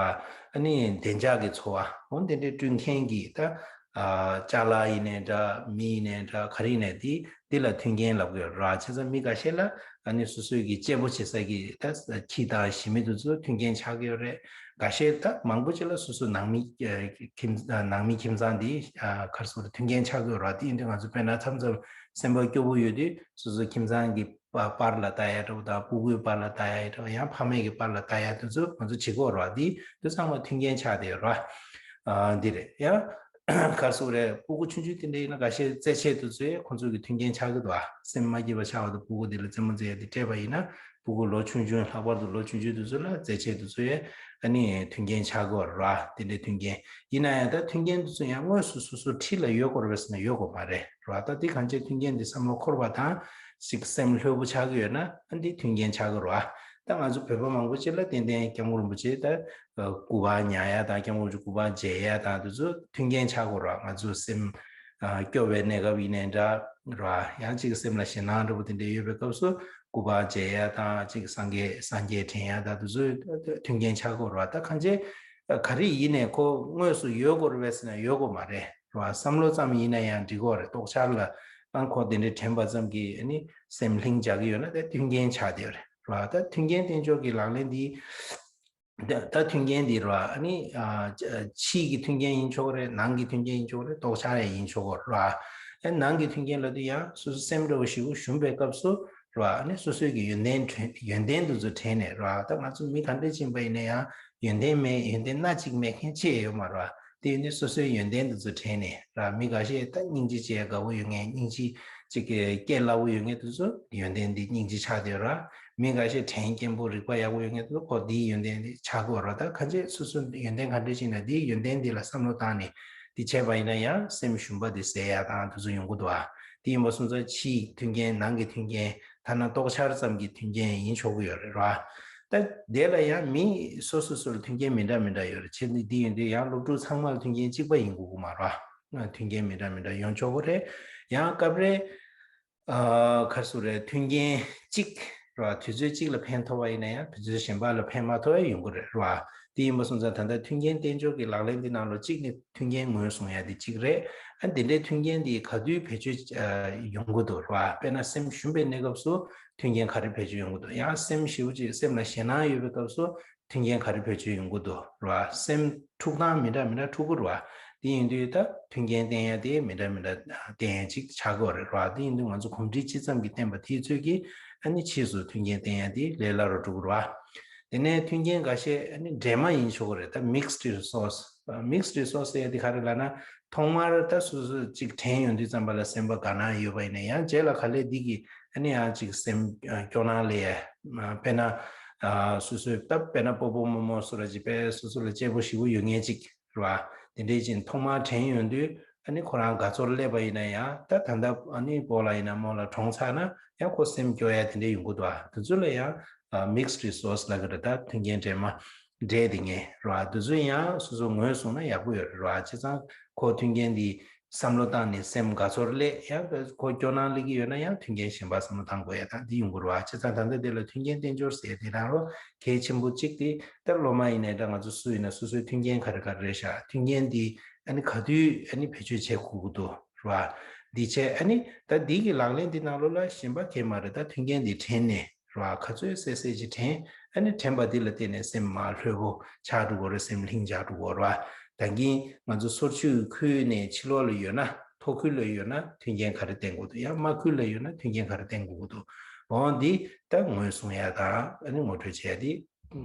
ཨ་ནི་བདེ་འཇགས་ཀྱི་འཚོ་བ་འོ་དེ་འདྲའི་བསྐྲུན་མཁན་གྱི་ད་ཨ་ཅ་ལག་ཡིན་ནའི་འདྲ། མི་ཡིན་ནའི་འདྲ། ག་རེ་ཡིན་ནའི་དེ་དེ་ལ་མཐུན་རྐྱེན་ལབ་ཀྱི་ཡོད་ར། བྱས་ཙང་མི་འགའ་ཤས་ལ་ཨ་ནི་སོ་སོའི་གི་གཅེས་པོ་བྱེད་ས་གི་ད་ཁྱི་དང་ཞི་མི་དེ་ཚོ་མཐུན་རྐྱེན་ཆགས་ཀྱི་ཡོད་རེད། འགའ་ཤས་ད་མང་པོ་ཅིག་ལ་སོ་སོའི་ནང་མི་ཨ་ཁྱིམ་ཨ་ནང་མི་ཁྱིམ་ཚང་དེ་ཨ་ག་རེ་ཟེར་དགོས་རེད། མཐུན་རྐྱེན་ཆགས་ཀྱི་ཡོད་ར། དེ་ཡིན་དུས་ང་ཚོ་དཔེར་ན་མཚམས་མཚམས་སེམས་པ་སྐྱོ་པོ་ཡོད་དུས་སོ་སོའི་ཁྱིམ་ཚང་གི་པ་པར་ལ་ལྟ་ཡ་འདྲ་བོ་དང་། སྤུ་གུའི་པར་ལ་ལྟ་ཡ་འདྲ་བོ། ཡང་ཕ་མའི་གི་པར་ལ་ལྟ་ཡ་དེ་ཚོ་ང་ཚོ་བྱེད་ཀྱི་ཡོད་རེད་བ། འདི་འདི་ཚང་མ་མཐུན་རྐྱེན་ཆགས་བསྡད་ཡོད་རེད་བ། ཨ་འདི་རེད། ཡང་ག་རེ་ཟེར་དགོས་རེད། སྤུ་གུ་ཆུང་ཆུང་དེ་འདྲ་ཡིན་ན་འགའ་ཤས་རྩེད་ཆས་དེ་ཚོ་ཡང་ཁོང་ཚོ་གི་མཐུན་རྐྱེན་ཆགས་ཀྱི་འདུག་བ། སེམས་མ་སྐྱིད་པ་ཆགས་པ་དང་སྤུ་གུ་དེ་ལ་རྩེད་མོ་རྩེ་ཡ་དེ་སྤྲད་པ་ཡིན་ན། སྤུ་གུ་ལོ་ཆུང་ཆུང་། ལྷག་པར་དུ་ལོ་ཆུང་ཆུང་དེ་ཚོ་ལ་རྩེད་ཆས་དེ་ཚོ་ཡང་ཨ་ནི་མཐུན་རྐྱེན་ཆགས་ཀྱི་ཡོད་རེད་བ། དེ་འདྲའི་མཐུན་རྐྱེན་ཡིན་ན་ཡང་། ད་མཐུན་རྐྱེན་དེ་ཚོ་ཡང་དངོས་སུ་སོ་སོའི་འཁྲིས་ལ་ཡོད་དགོས་རེད་པས་ཟེར་ན་ཡོད་དགོས་མ་རེད་ར། ད་དེ་གང་ཅི་མཐུན་རྐྱེན་འདི་བསམ་བློ་འཁོར་བ་དང་ཞིག་སེམས་ལྷོད་པོ་ཆགས་ཀྱི་ཡོད་ན། ཨ་འདི་མཐུན་རྐྱེན་ཆགས་ཀྱི་རེད་བ། ད་ང་ཚོ་བོད་པ་མང་པོ་ཅིག་ལ་ཏན་ཏན་སྐྱབས་མགོན་རིན་པོ་ཆེ་ད་སྐུ་པར་ཉར་ཡ་དང་། སྐྱབས་མགོན་རིན་པོ་ཆེ་སྐུ་པར་མཇལ་ཡ་དང་། དེ་ཚོ་མཐུན་རྐྱེན་ཆགས་ཀྱི་རེད་བ། ང་ཚོ་སེམས་ཨ་སྐྱོ་བའི་གནས་སྐབས་ཡིན་ནའི་འདྲ་ར། ཡང་ཅིག་སེམས་ལ་ཞེད་སྣང་འདྲ་བོ་དེ་འདྲ་ཡོད་པའི་སྐབས་སུ་སྐུ་པར་མཇལ་ཡ་དང་། ཅིག་སངས་རྒྱས་སངས་རྒྱས་དྲན་ཡ་དང་། དེ་ཚོ་མཐུན་རྐྱེན་ཆགས་ཀྱི་རེད་བ། ད་གང་ཅི་ག་རེ་ཡིན་ནའི་ཁོ་དངོས་སུ་ཡོད་དགོས་རེད་པས་ཟེར་ན་ཡོད་དགོས་མ་རེད་ར། བསམ་བློ་ཙམ་ཡིན་ན་ཡང་འགྲིག་གི་རེད། རྟོགས་འཆར་ལ་ཨང་ཁོ་དེ་འདྲའི་དྲན་པ་ཙམ་གྱིས་ཨ་ནི་སེམས་ལྷིང་འཇགས་ཀྱི་ཡོད་ན་དེ་མཐུན་རྐྱེན་ཆགས་བསྡད་ཡོད་རེད་ར། ད་མཐུན་རྐྱེན་བསྟེན་སྦྱོར་གྱི་ལག་ལེན་འདི། ད་ད་མཐུན་རྐྱེན་འདི་ར། ཨ་ནི་ཨ་ཕྱིའི་གི་མཐུན་རྐྱེན་ཡིན་ཆོག་གི་རེད། ནང་གི་མཐུན་རྐྱེན་ཡིན་ཆོག་གི་རེད། རྟོགས་འཆར་ཡང་ཡིན་ཆོག་གི་རེད་ར། ཨ་ནང་གི་མཐུན་རྐྱེན་ལབ་དུས་ཡང་སོ་སོ་སེམས་འདྲ་བོ་ཞེ་པོ་ཞུམ་པའི་སྐབས་སུ་ར། ཨ་ནི་སོ་སོའི་གི་ཡོན་ཏན་དྲན། ཡོན་ཏན་དེ་ཚོ་དྲན་ནས་ར། ད་ང་ཚོ་མི་ག་འདྲ་ཅིག་ཡིན་པ་ཡིན་ན་ཡང་ཡོན་ཏན་མེད། ཡོན་ཏན་སྣ་གཅིག་མེད་མཁན་ཅི་ཡང་ཡོད་མ་རེད་བ། དེ་ཡིན་དུས་སོ་སོའི་ཡོན་ཏན་དེ་ཚོ་དྲན་ནས་ར། མི་འགའ་ཤས་ད་སྙིང་རྗེ་བྱེད་དགའ་པོ་ཡོད་མཁན། སྙིང་རྗེ་ཅིག་གི་སྐད་སླ་པོ་ཡོད་མཁན་དེ་ཚོ་ཡོན་ཏན་འདི་སྙིང་རྗེ་ཆགས་བསྡད་ཡོད་ར། མི་འགའ་ཤས་དྲན་མཁན་པོ་རིག་པ་ཡག་པོ་ཡོད་མཁན་དེ་ཚོ་ཁོ་འདིའི་ཡོན་ཏན་འདི་ཆགས་ཀྱི་ཡོད་ར། ད་གང་ཅི་སོ་སོ་ཡོན་ཏན་ག་འདྲ་ཅིག་ཡིན་ན་འདིའི་ཡོན་ཏན་འདི་ལ་བསམ་བློ་བཏང་ནས་འདི་བྱས་པ་ཡིན་ན་ཡང་སེམས་ཞུམ་པ་འདི་སེལ་ཡ་དང་དེ་ཚོ་ཡོང་གི་འདུག་ཨ། དེ་ཡིན་པ་སོང་ཙང་ཕྱིའི་མཐུན་རྐྱེན། ནང་གི་མཐུན་རྐྱེན། ཐ་ན་རྟོག་འཆར་ཙམ་གྱི་མཐུན་རྐྱེན་ཡིན་ཆོག་གི་ཡོད་རེད་ར། ད་དེ་ལ་ཡང་མི་སོ་སོ་སོ་ལ་མཐུན་རྐྱེན་མི་འདྲ་མི་འདྲ་ཡོད་རེད། བྱས་ཙང་འདི་ཡིན་དུས་ཡང་སློབ་ཕྲུག་ཚང་མ་ལ་མཐུན་རྐྱེན་གཅིག་པ་ཡིན་དགོས་ཀྱི་མ་རེད་བ། མཐུན་རྐྱེན་མི་འདྲ་མི་འདྲ་ཡོང་ཆོག་གི་རེད། ཡང་སྐབས་རེ་ཨ་ག་རེ་ཟེར་དགོས་རེད། མཐུན་རྐྱེན་གཅིག་རེད་བ། དུས་ཚོད་གཅིག་ལ་ཕན་ཐོགས་པ་ཡིན་ན་ཡང་དུས་ཚོད་གཞན་པ་ལ་ཕན་མ་ཐོགས་ཡ་ཡོང་གི་རེད་རེད་བ། དེ་ཡིན་པ་སོང་ཙང་ད་ལྟ་མཐུན་རྐྱེན་བསྟན་འབྱོར་གྱི་ལག་ལེན་འདི་ནང་ལོགས་གཅིག་ནི་མཐུན་རྐྱེན་ངོས་བཟུང་ཡ་དེ་གཅིག་རེད། ཨ་འདི་འདྲའི་མཐུན་རྐྱེན་འདི་ག་དུས་བེད་སྤྱོད་ཨ་ཡོང་གི་འདུག་རེད་བ། དཔེར་ན་སེམས་ཞུམ་པའི་གནས་སྐབས་སུ་མཐུན་རྐྱེན་ག་རེ་བེད་སྤྱོད་ཡོང་གི་འདུག་ཡང་སེམས་ཞེ་པོ་ཅིག་སེམས་ལ་ཞེད་སྣང་ཡོད་པའི་སྐབས་སུ་མཐུན་རྐྱེན་ག་རེ་བེད་སྤྱོད་ཡོང་གི་འདུག་རེད་བ། སེམས་འཁྲུག་སྟངས་མི་འདྲ་མི་འདྲ་འཁྲུག་གི་རེད་བ། དེ་ཡིན་དུས་ད་མཐུན་རྐྱེན་བསྟེན་ཡ་དེ་མི་འདྲ་མི་འདྲ་བསྟེན་ཡ་ཅིག་ཆགས་ཀྱི་ཡོད་རེད་རེད་བ། དེ་ཡིན་དུས་ང་ཚོ་གོམས་འདྲིས་ཅི་ཙམ་གྱིས་བསྟེན་པ་དེའི་ཚོད་ཀྱིས་ཨ་ནི་ཕྱིས་སུ་མཐུན་རྐྱེན་བསྟེན་ཡ་དེ་ལས་སླ་རུ་འགྲོ་གི་རེད་བ། དེ་ནས་མཐུན་རྐྱེན་འགའ་ཤས་ཨ་ནི་འདྲེས་མ་ཡིན་ཆོག་གི་རེད། ད་mixed resource, mixed resource ཟེར་ཡ་དེ་ག་རེ་ལབ་ན། ཐོག་མར་ད་སོ་སོ་ཅིག་དྲན་ཡོང་དུས་ཙམ་པ་ལ་སེམས་པ་དགའ་སྣང་ཡོད་པ་ཡིན་ན་ཡང་རྗེས་ལ་ག་ལེར་འདི་གིས་ཨ་ནི་ཡང་ཅིག་སེམས་ཨ་སྐྱོ་སྣང་སླེབས་ཡ། དཔེར་ན་ཨ་སོ་སོའི་ད་དཔེར་ན་སྤོ་བོ་རྨོ་མོ་སོགས་ལ་ཅིག་དཔེ་སོ་སོ་ལ་གཅེས་པོ་ཞེ་པོ་ཡོད་མཁན་ཅིག་རེད་བ། དེ་འདྲའི་ཅིག་ཐོག་མར་དྲན་ཡོང་དུས་ཨ་ནི་ཁོ་རང་དགའ་ཚོར་སླེབས་པ་ཡིན་ན་ཡང་། ད་ད་ལྟ་ཨ་ནི་སྤོ་ལགས་ཡིན་ན་རྨོ་ལགས་གྲོངས་ཚར་ན་ཡང་ཁོ་སེམས་སྐྱོ་ཡ་དེ་འདྲ་ཡོང་གི་འདུག་བ། དེ་ཚོ་ལ་ཡང་ཨ་mixed resource ལབ་ཀྱི་རེད། ད་མཐུན་རྐྱེན་འདྲེས་མ་འདྲེས་དེ་ངེས་རེད་བ། དེ་ཚོ་ཡང་སོ་སོ་ངོས་བཟུང་ན་ཡག་པོ་ཡོད་རེད་བ། བྱས་ཙང་ཁོ་མཐུན་རྐྱེན་འདི་བསམ་བློ་བཏང་ནས་སེམས་དགའ་ཚོར་སླེབས། ཡང་ཁོ་སྐྱོ་སྣང་སླེབས་ཀྱི་ཡོད་ན་ཡང་མཐུན་རྐྱེན་གཞན་པ་བསམ་བློ་བཏང་དགོས་ཡ་ད་འདི་ཡོང་གི་རེད་བ། བྱས་ཙང་ད་ལྟ་འདི་ལ་མཐུན་རྐྱེན་བསྟན་འབྱོར་ཟེར་དེ་རང་རོ་གལ་ཆེན་པོ་གཅིག་དེ། ད་སློབ་མ་ཡིན་ནའི་འདྲ་ང་ཚོ་སུ་ཡིན་ན་སོ་སོའི་མཐུན་རྐྱེན་ག་རེ་ག་རེ་རེད་ཤག་མཐུན་རྐྱེན་འདི་ཨ་ནི་ག་དུས་ཨ་ནི་བེད་སྤྱོད་བྱེད་དགོས་ཀྱི་འདུག་རེད་བ། འདི་བྱས་ཨ་ནི་ད་འདི་གི་ལག་ལེན་འདི་ནང་ལོགས་ལ་གཞན་པ་གང་ཡང་མ་རེད། ད་མཐུན་རྐྱེན་འདི་དྲན་ནས་རེད་བ། ག་ཚོད་གསལ་གསལ་ཅིག་དྲན། ཨ་ནི་དྲན་པ་འདི་ལ་བརྟེན་ནས་སེམས་མར་ལྷོད་པོ་ཆགས་འགྲོ་གི་རེད། སེམས་ལྷིང་འཇགས་འགྲོ་གི་རེད་བ། ད་གིན་ང་ཚོ་སོར་ཆུད་ཁུལ་ནས་ཕྱི་ལོགས་ལ་ཡོད་ན། ཐོག་ཁུལ་ལ་ཡོད་ན་མཐུན་རྐྱེན་ག་རེ་བསྟེན་དགོས་འདུག་ཡང་དམའ་ཁུལ་ལ་ཡོད་ན་མཐུན་རྐྱེན་ག་རེ་བསྟེན་དགོས་འདུག་འོ་འདི་ད་ངོས་བཟུང་ཡ་དང་ཨ་ནི་ངོ་སྤྲོད་བྱས་ཏེ་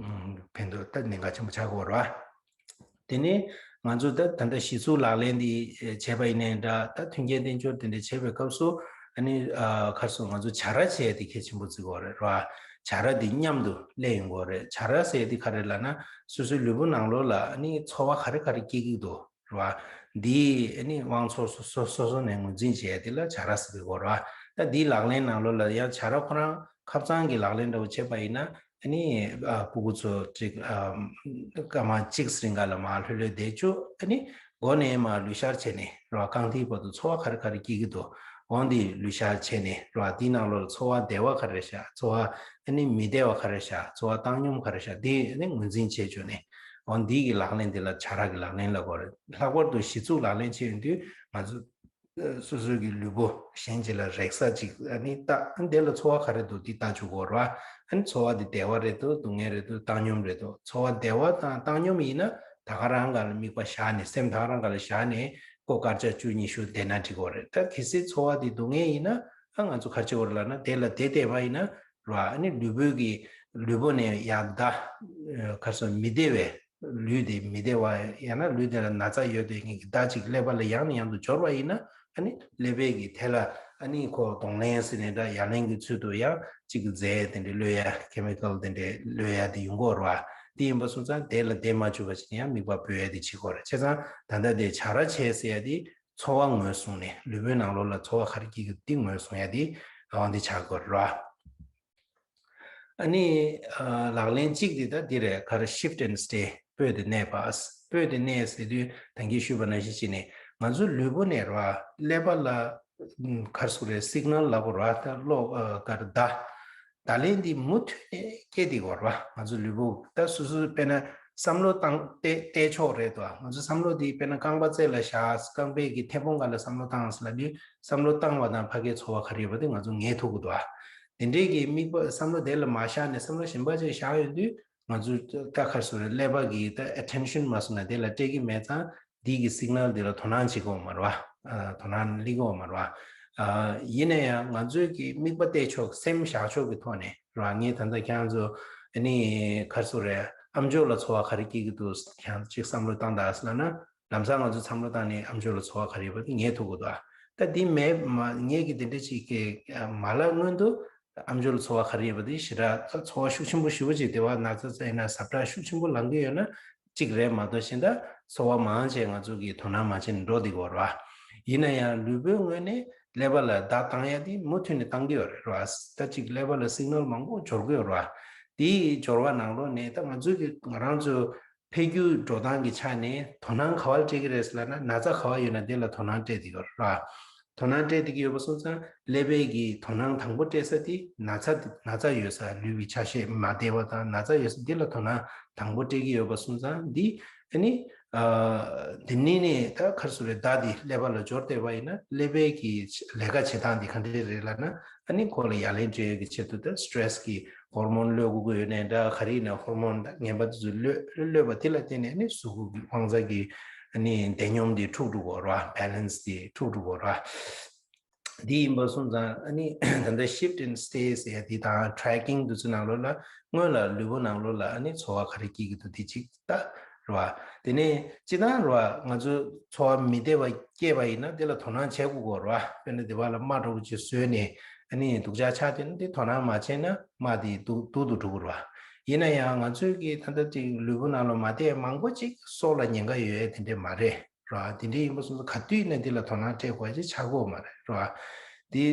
ཕན་ཐོགས་ད་གནད་འགག་ཆེན་པོ་ཆགས་ཀྱི་ཡོད་རེད་བ། དེ་ནས་ང་ཚོ་ད་ད་ལྟ་གཞི་ཚུགས་ལག་ལེན་འདི་བྱས་པ་ཡིན་ནའི་འདྲ། ད་མཐུན་རྐྱེན་བསྟན་འབྱོར་དེ་འདྲ་བྱས་པའི་སྐབས་སུ་ཨ་ནི་ཨ་ག་རེ་ཟེར། ང་ཚོ་བྱ་ར་བྱས་ཏེ་གལ་ཆེན་པོ་བརྩི་དགོས་རེད་བ། བྱ་ར་འདི་མཉམ་དུ་སླེབས་ཡོང་དགོས་རེད། བྱ་ར་ཟེར་ཡ་འདི་ག་རེ་ལབ་ན། སོ་སོའི་ལུས་པོ་ནང་ལོགས་ལ་ཨ་ནི་ཚོར་བ་ག་རེ་ག་རེ་སྐྱེ་གི་འདུག་རེད་བ། འདི་ཨ་ནི་དབང་ཚོར་སོ་སོ་སོ་སོ་ནས་ངོས་འཛིན་བྱས་ཡ་དེ་ལ་བྱ་ར་ཟེར་གི་ཡོད་རེད་བ། ད་འདིའི་ལག་ལེན་ནང་ལོགས་ལ་ཡང་བྱ་ར་ཁོ་རང་ཁབ་གཙང་གི་ལག་ལེན་འདྲ་བོ་བྱས་པ་ཡིན་ན། ཨ་ནི་ཨ་སྤུ་གུ་ཚོ་ཅིག་ཨ་སྐར་མ་གཅིག་རིང་ག་ལ་མར་ལྷོད་ལྷོད་བསྡད་བཅུག་ཨ་ནི་མགོ་ནས་མར་ལུས་ཤར་བྱས་ནས་རེད་བ། རྐང་མཐིལ་བར་དུ་ཚོར་བ་ག་རེ་ག་རེ་སྐྱེ་གི་འདུག་འོ་འདི་ལུས་ཤར་བྱས་ནས་རེད་བ། འདིའི་ནང་ལོགས་ལ་ཚོར་བ་བདེ་བ་ག་རེ་ཤག་ཚོར་བ་ཨ་ནི་མི་བདེ་བ་ག་རེ་ཤག་ཚོར་བ་བཏང་སྙོམས་ག་རེ་ཤག་འདི་ཨ་ནི་ངོས་འཛིན་བྱས་བཅུག་ནས། འོ་འདི་གི་ལག་ལེན་འདི་ལ་བྱ་ར་གི་ལག་ལེན་ལབ་དགོས་རེད། ལྷག་པར་དུ་གཞི་ཚུགས་ལག་ལེན་བྱས་ཡོང་དུས་ང་ཚོ་སོ་སོའི་གི་ལུས་པོ་གཞན་གཅིག་ལ་རེག་ས་ཅིག་ཨ་ནི་ལྟ། ཨ་ནི་དེ་ལ་ཚོར་བ་ག་རེ་འདུག་འདི་ལྟ་བཅུག་དགོས་རེད་བ། ཨ་ནི་ཚོར་བ་འདི་བདེ་བ་རེད་འདུག་སྡུག་བསྔལ་རེད་འདུག་བཏང་སྙོམས་རེད་འདུག་ཚོར་བ་བདེ་བ་དང་བཏང་སྙོམས་ཡིན་ན་ད་ག་རང་ག་ལ་དམིགས་པ་བཞག་ནས། སེམས་ད་ག་རང་ག་ལ་བཞག་ནས་སྒོ་དཀར་ཆག་བཅུ་གཉིས་ཤུ་བསྡད་ན་འགྲིག་གི་རེད། ད་གལ་སྲིད་ཚོར་བ་འདི་སྡུག་བསྔལ་ཡིན་ན་ཨ་ང་ཚོ་ག་རེ་བྱེད་དགོས་རེད་ལབ་ན། དེ་ལ་བསྡད་བསྡད་པ་ཡིན་ན་རེད་བ། ཨ་ནི་ལུས་པོའི་གི་ལུས་པོ་ནས་ཡང་ད་ག་རེ་ཟེར། མི་བདེ་བའི་ལུས་དེ་མི་བདེ་བ་ཡང་ན་ལུས་དེ་ལ་ན་ཚ་ཡོད་དེ་ངེས་ཀྱི་བདག་ཅིག་ཀླད་པ་ལ་ཡང་ནས་ཡང་དུ་འབྱོར་བ་ཡིན་ན། ཨ་ནི་ཀླད་པའི་གི་དེ་ལ་ཨ་ནི་ཁོ་གདོང་ལེན་ཟེར་ནས་འདྲ་ཡ་ལན་གྱི་ཚུལ་དུ་ཡང་ཅིག་གི་རྫས་དེ་འདྲ་གློད་ཡ། ཁེ་མི་ཀལ་དེ་འདྲ་གློད་ཡ་དེ་ཡོང་གི་ཡོད་རེད་བ། དེ་ཡིན་པ་སོང་ཙང་དེ་ལ་བསྡད་མ་བཅུག་པ་བྱས་ནས་ཡང་དམིགས་པ་སྤོས་ཡ་དེ་བྱེད་དགོས་རེད། བྱས་ཙང་ད་ལྟ་དེ་བྱ་ར་བྱས་ཟེར་ཡ་དེ་ཚོར་བ་ངོས་བཟུང་ནས། ལུས་པོའི་ནང་ལོགས་ལ་ཚོར་བ་ག་རེ་སྐྱེ་གི་འདི་ངོས་བཟུང་ཡ་དེ་འོ་འདི་བྱ་དགོས་རེད་བ། ཨ་ནི་ཨ་ལག་ལེན་གཅིག་དེ་ད་འདི་རེད། ག་རེ། shift and stay། སྤོས་ཏེ་གནས་པ། སྤོས་ཏེ་གནས་ཟེར་དུས་ད་གིན་ཞུས་པ་ནང་བཞིན་བྱས་ནས་ང་ཚོའི་ལུས་པོ་ནས་རེད་བ། ཀླད་པ་ལ་ཨམ་ག་རེ་ཟེར་དགོས་རེད། སིག་ནལ་ལབ་དགོས་རེད་བ། ད་གློག་ཨ་ག་རེ། བརྡ། བརྡ་ལན་འདི་མུ་མཐུད་ནས་སྐྱེ་བསྡད་ཀྱི་ཡོད་རེད་བ། ང་ཚོ་ལུས་པོ་ད་སོ་སོ་དཔེར་ན་བསམ་བློ་བཏང་བལྟས་བལྟས་ཆོག་རེད་དོ། ང་ཚོ་བསམ་བློ་འདི་དཔེར་ན་རྐང་པ་རྩེ་ལ་བཞག་རྐང་པའི་གི་མཐེ་བོང་སྒང་ལ་བསམ་བློ་བཏང་ཟེར་ལབ་དུས་བསམ་བློ་བཏང་བ་དང་ཕ་གིའི་ཚོར་བ་ག་རེ་ཡོད་པ་དེ་ང་ཚོ་ངེས་ཐུབ་ཀྱི་འདུག་ཨ། དེ་འདྲའི་གི་དམིགས་པ་བསམ་བློ་དེ་ལ་མ་བཞག་ནས་བསམ་བློ་གཞན་པ་ཅིག་བཞག་ཡོང་དུས་ང་ཚོ་ད་ག་རེ་ཟེར་དགོས་རེད། ཀླད་པ་གི་ད་ཨེ་ཊེན་ཤན་མ་སོང་ན་དེ་ལ་སྤྲད་ཀྱི་མེད་ཙང་། འདི་གི་སིག་ནལ་འདི་ལ་དོ་སྣང་བྱེད་ཀྱི་ཡོད་མ་རེད་བ། ཨ་དོ་སྣང་སླེབས་ཀྱི་ཡོད་མ་རེད་བ། ཨ་ཡིན་ན་ཡང་ང་ཚོའི་གི་དམིགས་པ་གཏད་ཕྱོགས། སེམས་བཞག་ཕྱོགས་ཀྱི་ཐོག་ནས་རེད་བ། ངས་ད་ལྟ་ཁྱེད་རང་ཚོ་ཨ་ནི་ག་རེ་ཟེར་དགོས་རེད། ཨམ་ཅོག་ལ་ཚོར་བ་ག་རེ་སྐྱེ་གི་འདུག་ཁྱེད་རང་ཚོ་ཅིག་བསམ་བློ་བཏང་དང་ཟེར་ལབ་ན། ལམ་སང་ང་ཚོ་བསམ་བློ་བཏང་ནས་ཨམ་ཅོག་ལ་ཚོར་བ་ག་རེ་ཡོད་པ་དེ་ངེས་ཐུབ་ཀྱི་འདུག་ཨ། ད་འདི་མེད་མ་ངས་གི་དེ་འདྲ་ཅིག་གི་མ་ལབ་སྔོན་དུ། ཨམ་ཅོག་ལ་ཚོར་བ་ག་རེ་ཡོད་པ་དེ་ཞེ་དྲག་ད་ཚོར་བ་ཤུགས་ཆེན་པོ་ཞེ་པོ་ཅིག་དེ་བ་ན་ཚ་ཚ་ཡིན་ན་ཟབ་དྲག་ཤུགས་ཆེན་པོ་ལངས་ཀྱི་ཡོད་ན་གཅིག་རེད། མ་གཏོགས་གཞན་དག་ཚོར་བ་མང་ཆེ་ང་ཚོ་གིས་དོ་སྣང་མ་བྱས་ནས་འགྲོ་བསྡད་ཀྱི་ཡོད་རེད་བ། ཡིན་ན་ཡང་ལུས་པོའི་ངོས་ནས་ ཀླད་པ་ལ་བརྡ་བཏང་ཡ་དེ་མུ་མཐུད་ནས་བཏང་གི་ཡོད་རེད་ར། ད་ཅིག་ཀླད་པ་ལ་སིག་ནལ་མང་པོ་འབྱོར་གི་ཡོད་ར། དེའི་འབྱོར་བ་ནང་ལོགས་ནས་ད་ང་ཚོའི་གི་ང་རང་ཚོ་འཕེལ་འགྱུར་འགྲོ་སྟངས་ཀྱི་ཆ་ནས་དོ་སྣང་ག་བར་སྤྲད་ཀྱི་རེད་ཟེར་ལབ་ན། ན་ཚ་ག་བ་ཡོད་ན་དེ་ལ་དོ་སྣང་སྤྲད་དེ་ཡོད་ར། དོ་སྣང་སྤྲད་དེ་གི་ཡོད་པ་སོང་ཙང་ཀླད་པའི་གི་དོ་སྣང་དང་པོ་སྤྲད་ས་དེ་ན་ཚ་ན་ཚ་ཡོད་ས། ལུས་ཀྱི་ཆ་ཤས་མ་བདེ་བ་དང་ན་ཚ་ཡོད་ས་འདི་ལ་དོ་སྣང་དང་པོ་སྤྲད་ཀྱི་ཡོད་པ་སོང་ཙང་འདི་ཨ་ནི་ཨ་དེ་ནས་ནས་ད་ག་རེ་ཟེར་རེད། བརྡ་འདི་ཀླད་པ་ལ་འབྱོར་བསྡད་པ་ཡིན་ན་ཀླད་པའི་གི་ལས་ཀ་བྱེད་སྟངས་འདི་ག་འདྲས་རེད་ལབ་ན། ཨ་ནི་ཁོ་ལ་ཡ་ལན་སྤྲད་ཡོད་ཀྱི་ཆེད་དུ་ད་སི་ཊེ་རེ་སི་གི་ཧོར་མོན་གློད་དགོས་ཀྱི་ཡོད་ནའི་འདྲ། ག་རེ་ཡིན་ན་ཧོར་མོན་ངན་པ་དེ་ཚོ་གློད་གློད་པ་དེ་ལ་བརྟེན་ནས་ཨ་ནི་གཟུགས་པོ་གི་དབང་རྩ་གི་ཨ་ནི་བདེ་སྙོམས་དེ་འཁྲུག་འགྲོ་གི་ཡོད་རེད་བ། བེ་ལན་སི་དེ་འཁྲུག་འགྲོ་གི་ཡོད་རེད་བ། འདི་ཡིན་པ་སོང་ཙང་ཨ་ནི་ད་ལྟ་ཤིཕ་ཊི་ཨེན་ཌི་སི་ཊེ་ཟེར་ཡ་འདི་དང་ཊེ་རེ་ཀིང་འདི་ཚོའི་ནང་ལོགས་ལ་སྔོན་ལ་ལུས་པོ་ནང་ལོགས་ལ་ཨ་ནི་ཚོར་བ་ག་རེ་སྐྱེ་གི་འདུག་འདི་གཅིག་ད་རེད་བ། དེ་ནས་སྤྱིར་བཏང་རེད་བ། ང་ཚོ་ཚོར་བ་མི་བདེ་བ་སྐྱེས་པ་ཡིན་ན་དེ་ལ་དོ་སྣང་བྱེད་དགོས་ཀྱི་ཡོད་རེད་བ། དཔེར་ན་སྡིག་པ་ལ་རྨ་འདྲ་པོ་ཅིག་བཟོས་ནས་ཨ་ནི་སྡུག་ཅག་ཆགས་བསྡད་ན་དེ་དོ་སྣང་མ་བྱས་ན་རྨ་དེ་སྡུག་སྡུག་ཏུ་འགྲོ་གི་རེད་བ། ཡིན་ན་ཡང་ང་ཚོའི་གི་ད་ལྟ་ཅིག་ལུས་པོ་ནང་ལ་མ་བདེ་བ་མང་པོ་ཅིག་སྲོག་ལ་ཉེན་ཁ་ཡོད་ཡ་དེ་འདྲས་མ་རེད། ར། དེ་འདྲ་ཡིན་པ་སོང་ཙང་ག་དུས་ནས་འདི་ལ་དོ་སྣང་སྤྲད་དགོས་ཅེས་ཆགས་ཀྱི་ཡོད་མ་རེད། ར། དེ་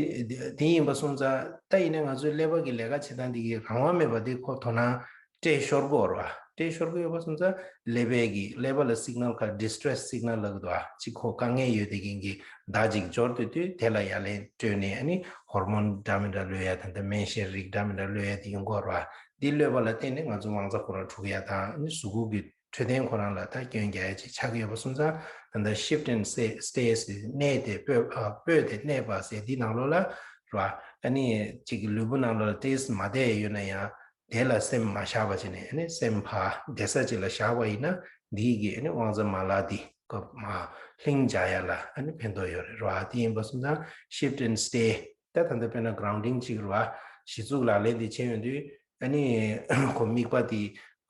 དེ་ཡིན་པ་སོང་ཙང་ད་ཡིན་ན་ང་ཚོའི་ཀླད་པ་གི་ལས་ཀ་བྱེད་སྟངས་འདི་གི་རང་དབང་མེད་པ་འདི་ཁོ་དོ་སྣང་སྤྲད་ཤོར་གྱི་ཡོད་རེད་བ། སྤྲད་ཤོར་གྱི་ཡོད་པ་སོང་ཙང་ཀླད་པའི་གི་ཀླད་པ་ལ་སིག་ནལ་ཁ་ཌི་སི་ཊེ་རེ་སི་སིག་ནལ་ལབ་ཀྱི་འདུག་བ། ཅིག་ཁོ་དཀའ་ངལ་ཡོད་བསྡད་མཁན་གྱི་བརྡ་ཅིག་འབྱོར་སྡོད་དུས་དེ་ལ་ཡ་ལན་སྤྲོད་ནས་ཨ་ནི་ཧོར་མོན་འདྲ་མི་འདྲ་གློད་ཡ་དང་། ད་སྨན་དཔྱད་རིགས་འདྲ་མི་འདྲ་གློད་ཡ་དེ་ཡོང་གི་ཡོད་རེད་བ། འདི་གློད་པ་ལ་བརྟེན་ནས་ང་ཚོ་དབང་རྩ་ཁོ་རང་འཁྲུག་ཡ་དང་ཨ་ནི་གཟུགས་པོ་གི་འཕྲོད་བསྟེན་ཁོ་རང་ལ་ད་སྐྱོན་རྒྱག་ཡ་ཅིག་ཆགས་ཀྱི་ཡོད་པ་སོང་ཙང་། ད་ལྟ་ཤིཕ་ཊི་ཨེན་ཌི་སི་ཊེ་ཟེར་གནས་ཏེ་སྤོས་ཨ་སྤོས་ཏེ་གནས་པ་ཟེར་འདི་ནང་ལོགས་ལ་རེད་བ། ཨ་ནི་ཅིག་གི་ལུས་པོ་ནང་ལོགས་ལ་ཏོག་ཙམ་མ་བདེ་ཡ་ཡོད་ན་ཡང་དེ་ལ་སེམས་མ་བཞག་པ་བྱས་ནས་ཨ་ནི་སེམས་ཕར་བདེ་ས་ཅིག་ལ་བཞག་པ་ཡིན་ན་འདི་གི་ཨ་ནི་དབང་རྩ་མ་ལག་འདི་ཀོ་མ་ལྷིང་འཇགས་ཡ་ལ་ཨ་ནི་ཕན་ཐོགས་ཡོད་རེད་རེད་བ། དེ་ཡིན་པ་སོང་ཙང་ཤིཕ་ཊི་ཨེན་ཌི་སི་ཊེ། ད་ད་ལྟ་དཔེར་ན་གྷ་རའུན་ཌིང་གཅིག་རེད་བ། གཞི་ཚུགས་ལག་ལེན་འདི་བྱས་ཡོང་དུས་ཨ་ནི་ཁོ་དམིགས་པ་འདི་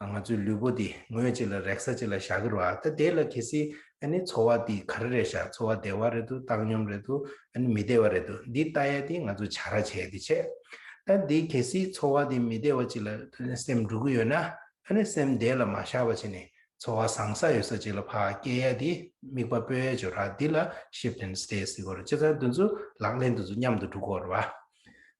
ང་ཚོའི་ལུས་པོ་འདི་ངོས་གཅིག་ལ་རེག་ས་གཅིག་ལ་བཞག་གི་རེད་བ། ད་དེ་ལ་གལ་སྲིད་ཨ་ནི་ཚོར་བ་འདི་ག་རེ་རེད་ཤག་ཚོར་བ་བདེ་བ་རེད་འདུག་བཏང་སྙོམས་རེད་འདུག་ཨ་ནི་མི་བདེ་བ་རེད་འདུག་འདི་ལྟ་ཡ་འདི་ང་ཚོ་བྱ་ར་བྱས་འདི་བྱས། ད་འདི་གལ་སྲིད་ཚོར་བ་འདི་མི་བདེ་བ་ཅིག་ལ་སེམས་འགྲོ་གི་ཡོད་ན། ཨ་ནི་སེམས་དེ་ལ་མ་བཞག་པ་བྱས་ནས་ཚོར་བ་བཟང་ས་ཡོད་ས་ཅིག་ལ་ཕར་སྐྱེལ་ཡ་དེ་དམིགས་པ་སྤོ་ཡ་ཅིག་ཡོད་ར། འདི་ལ་ཤིཕ་ཊི་ཨེན་ཌི་སི་ཊེ་ཟེར་གྱི་ཡོད་རེད། བྱས་ཙང་འདི་ཚོ་ལག་ལེན་འདི་ཚོ་མཉམ་དུ་འགྲོ་གི་ཡོད་རེད་བ།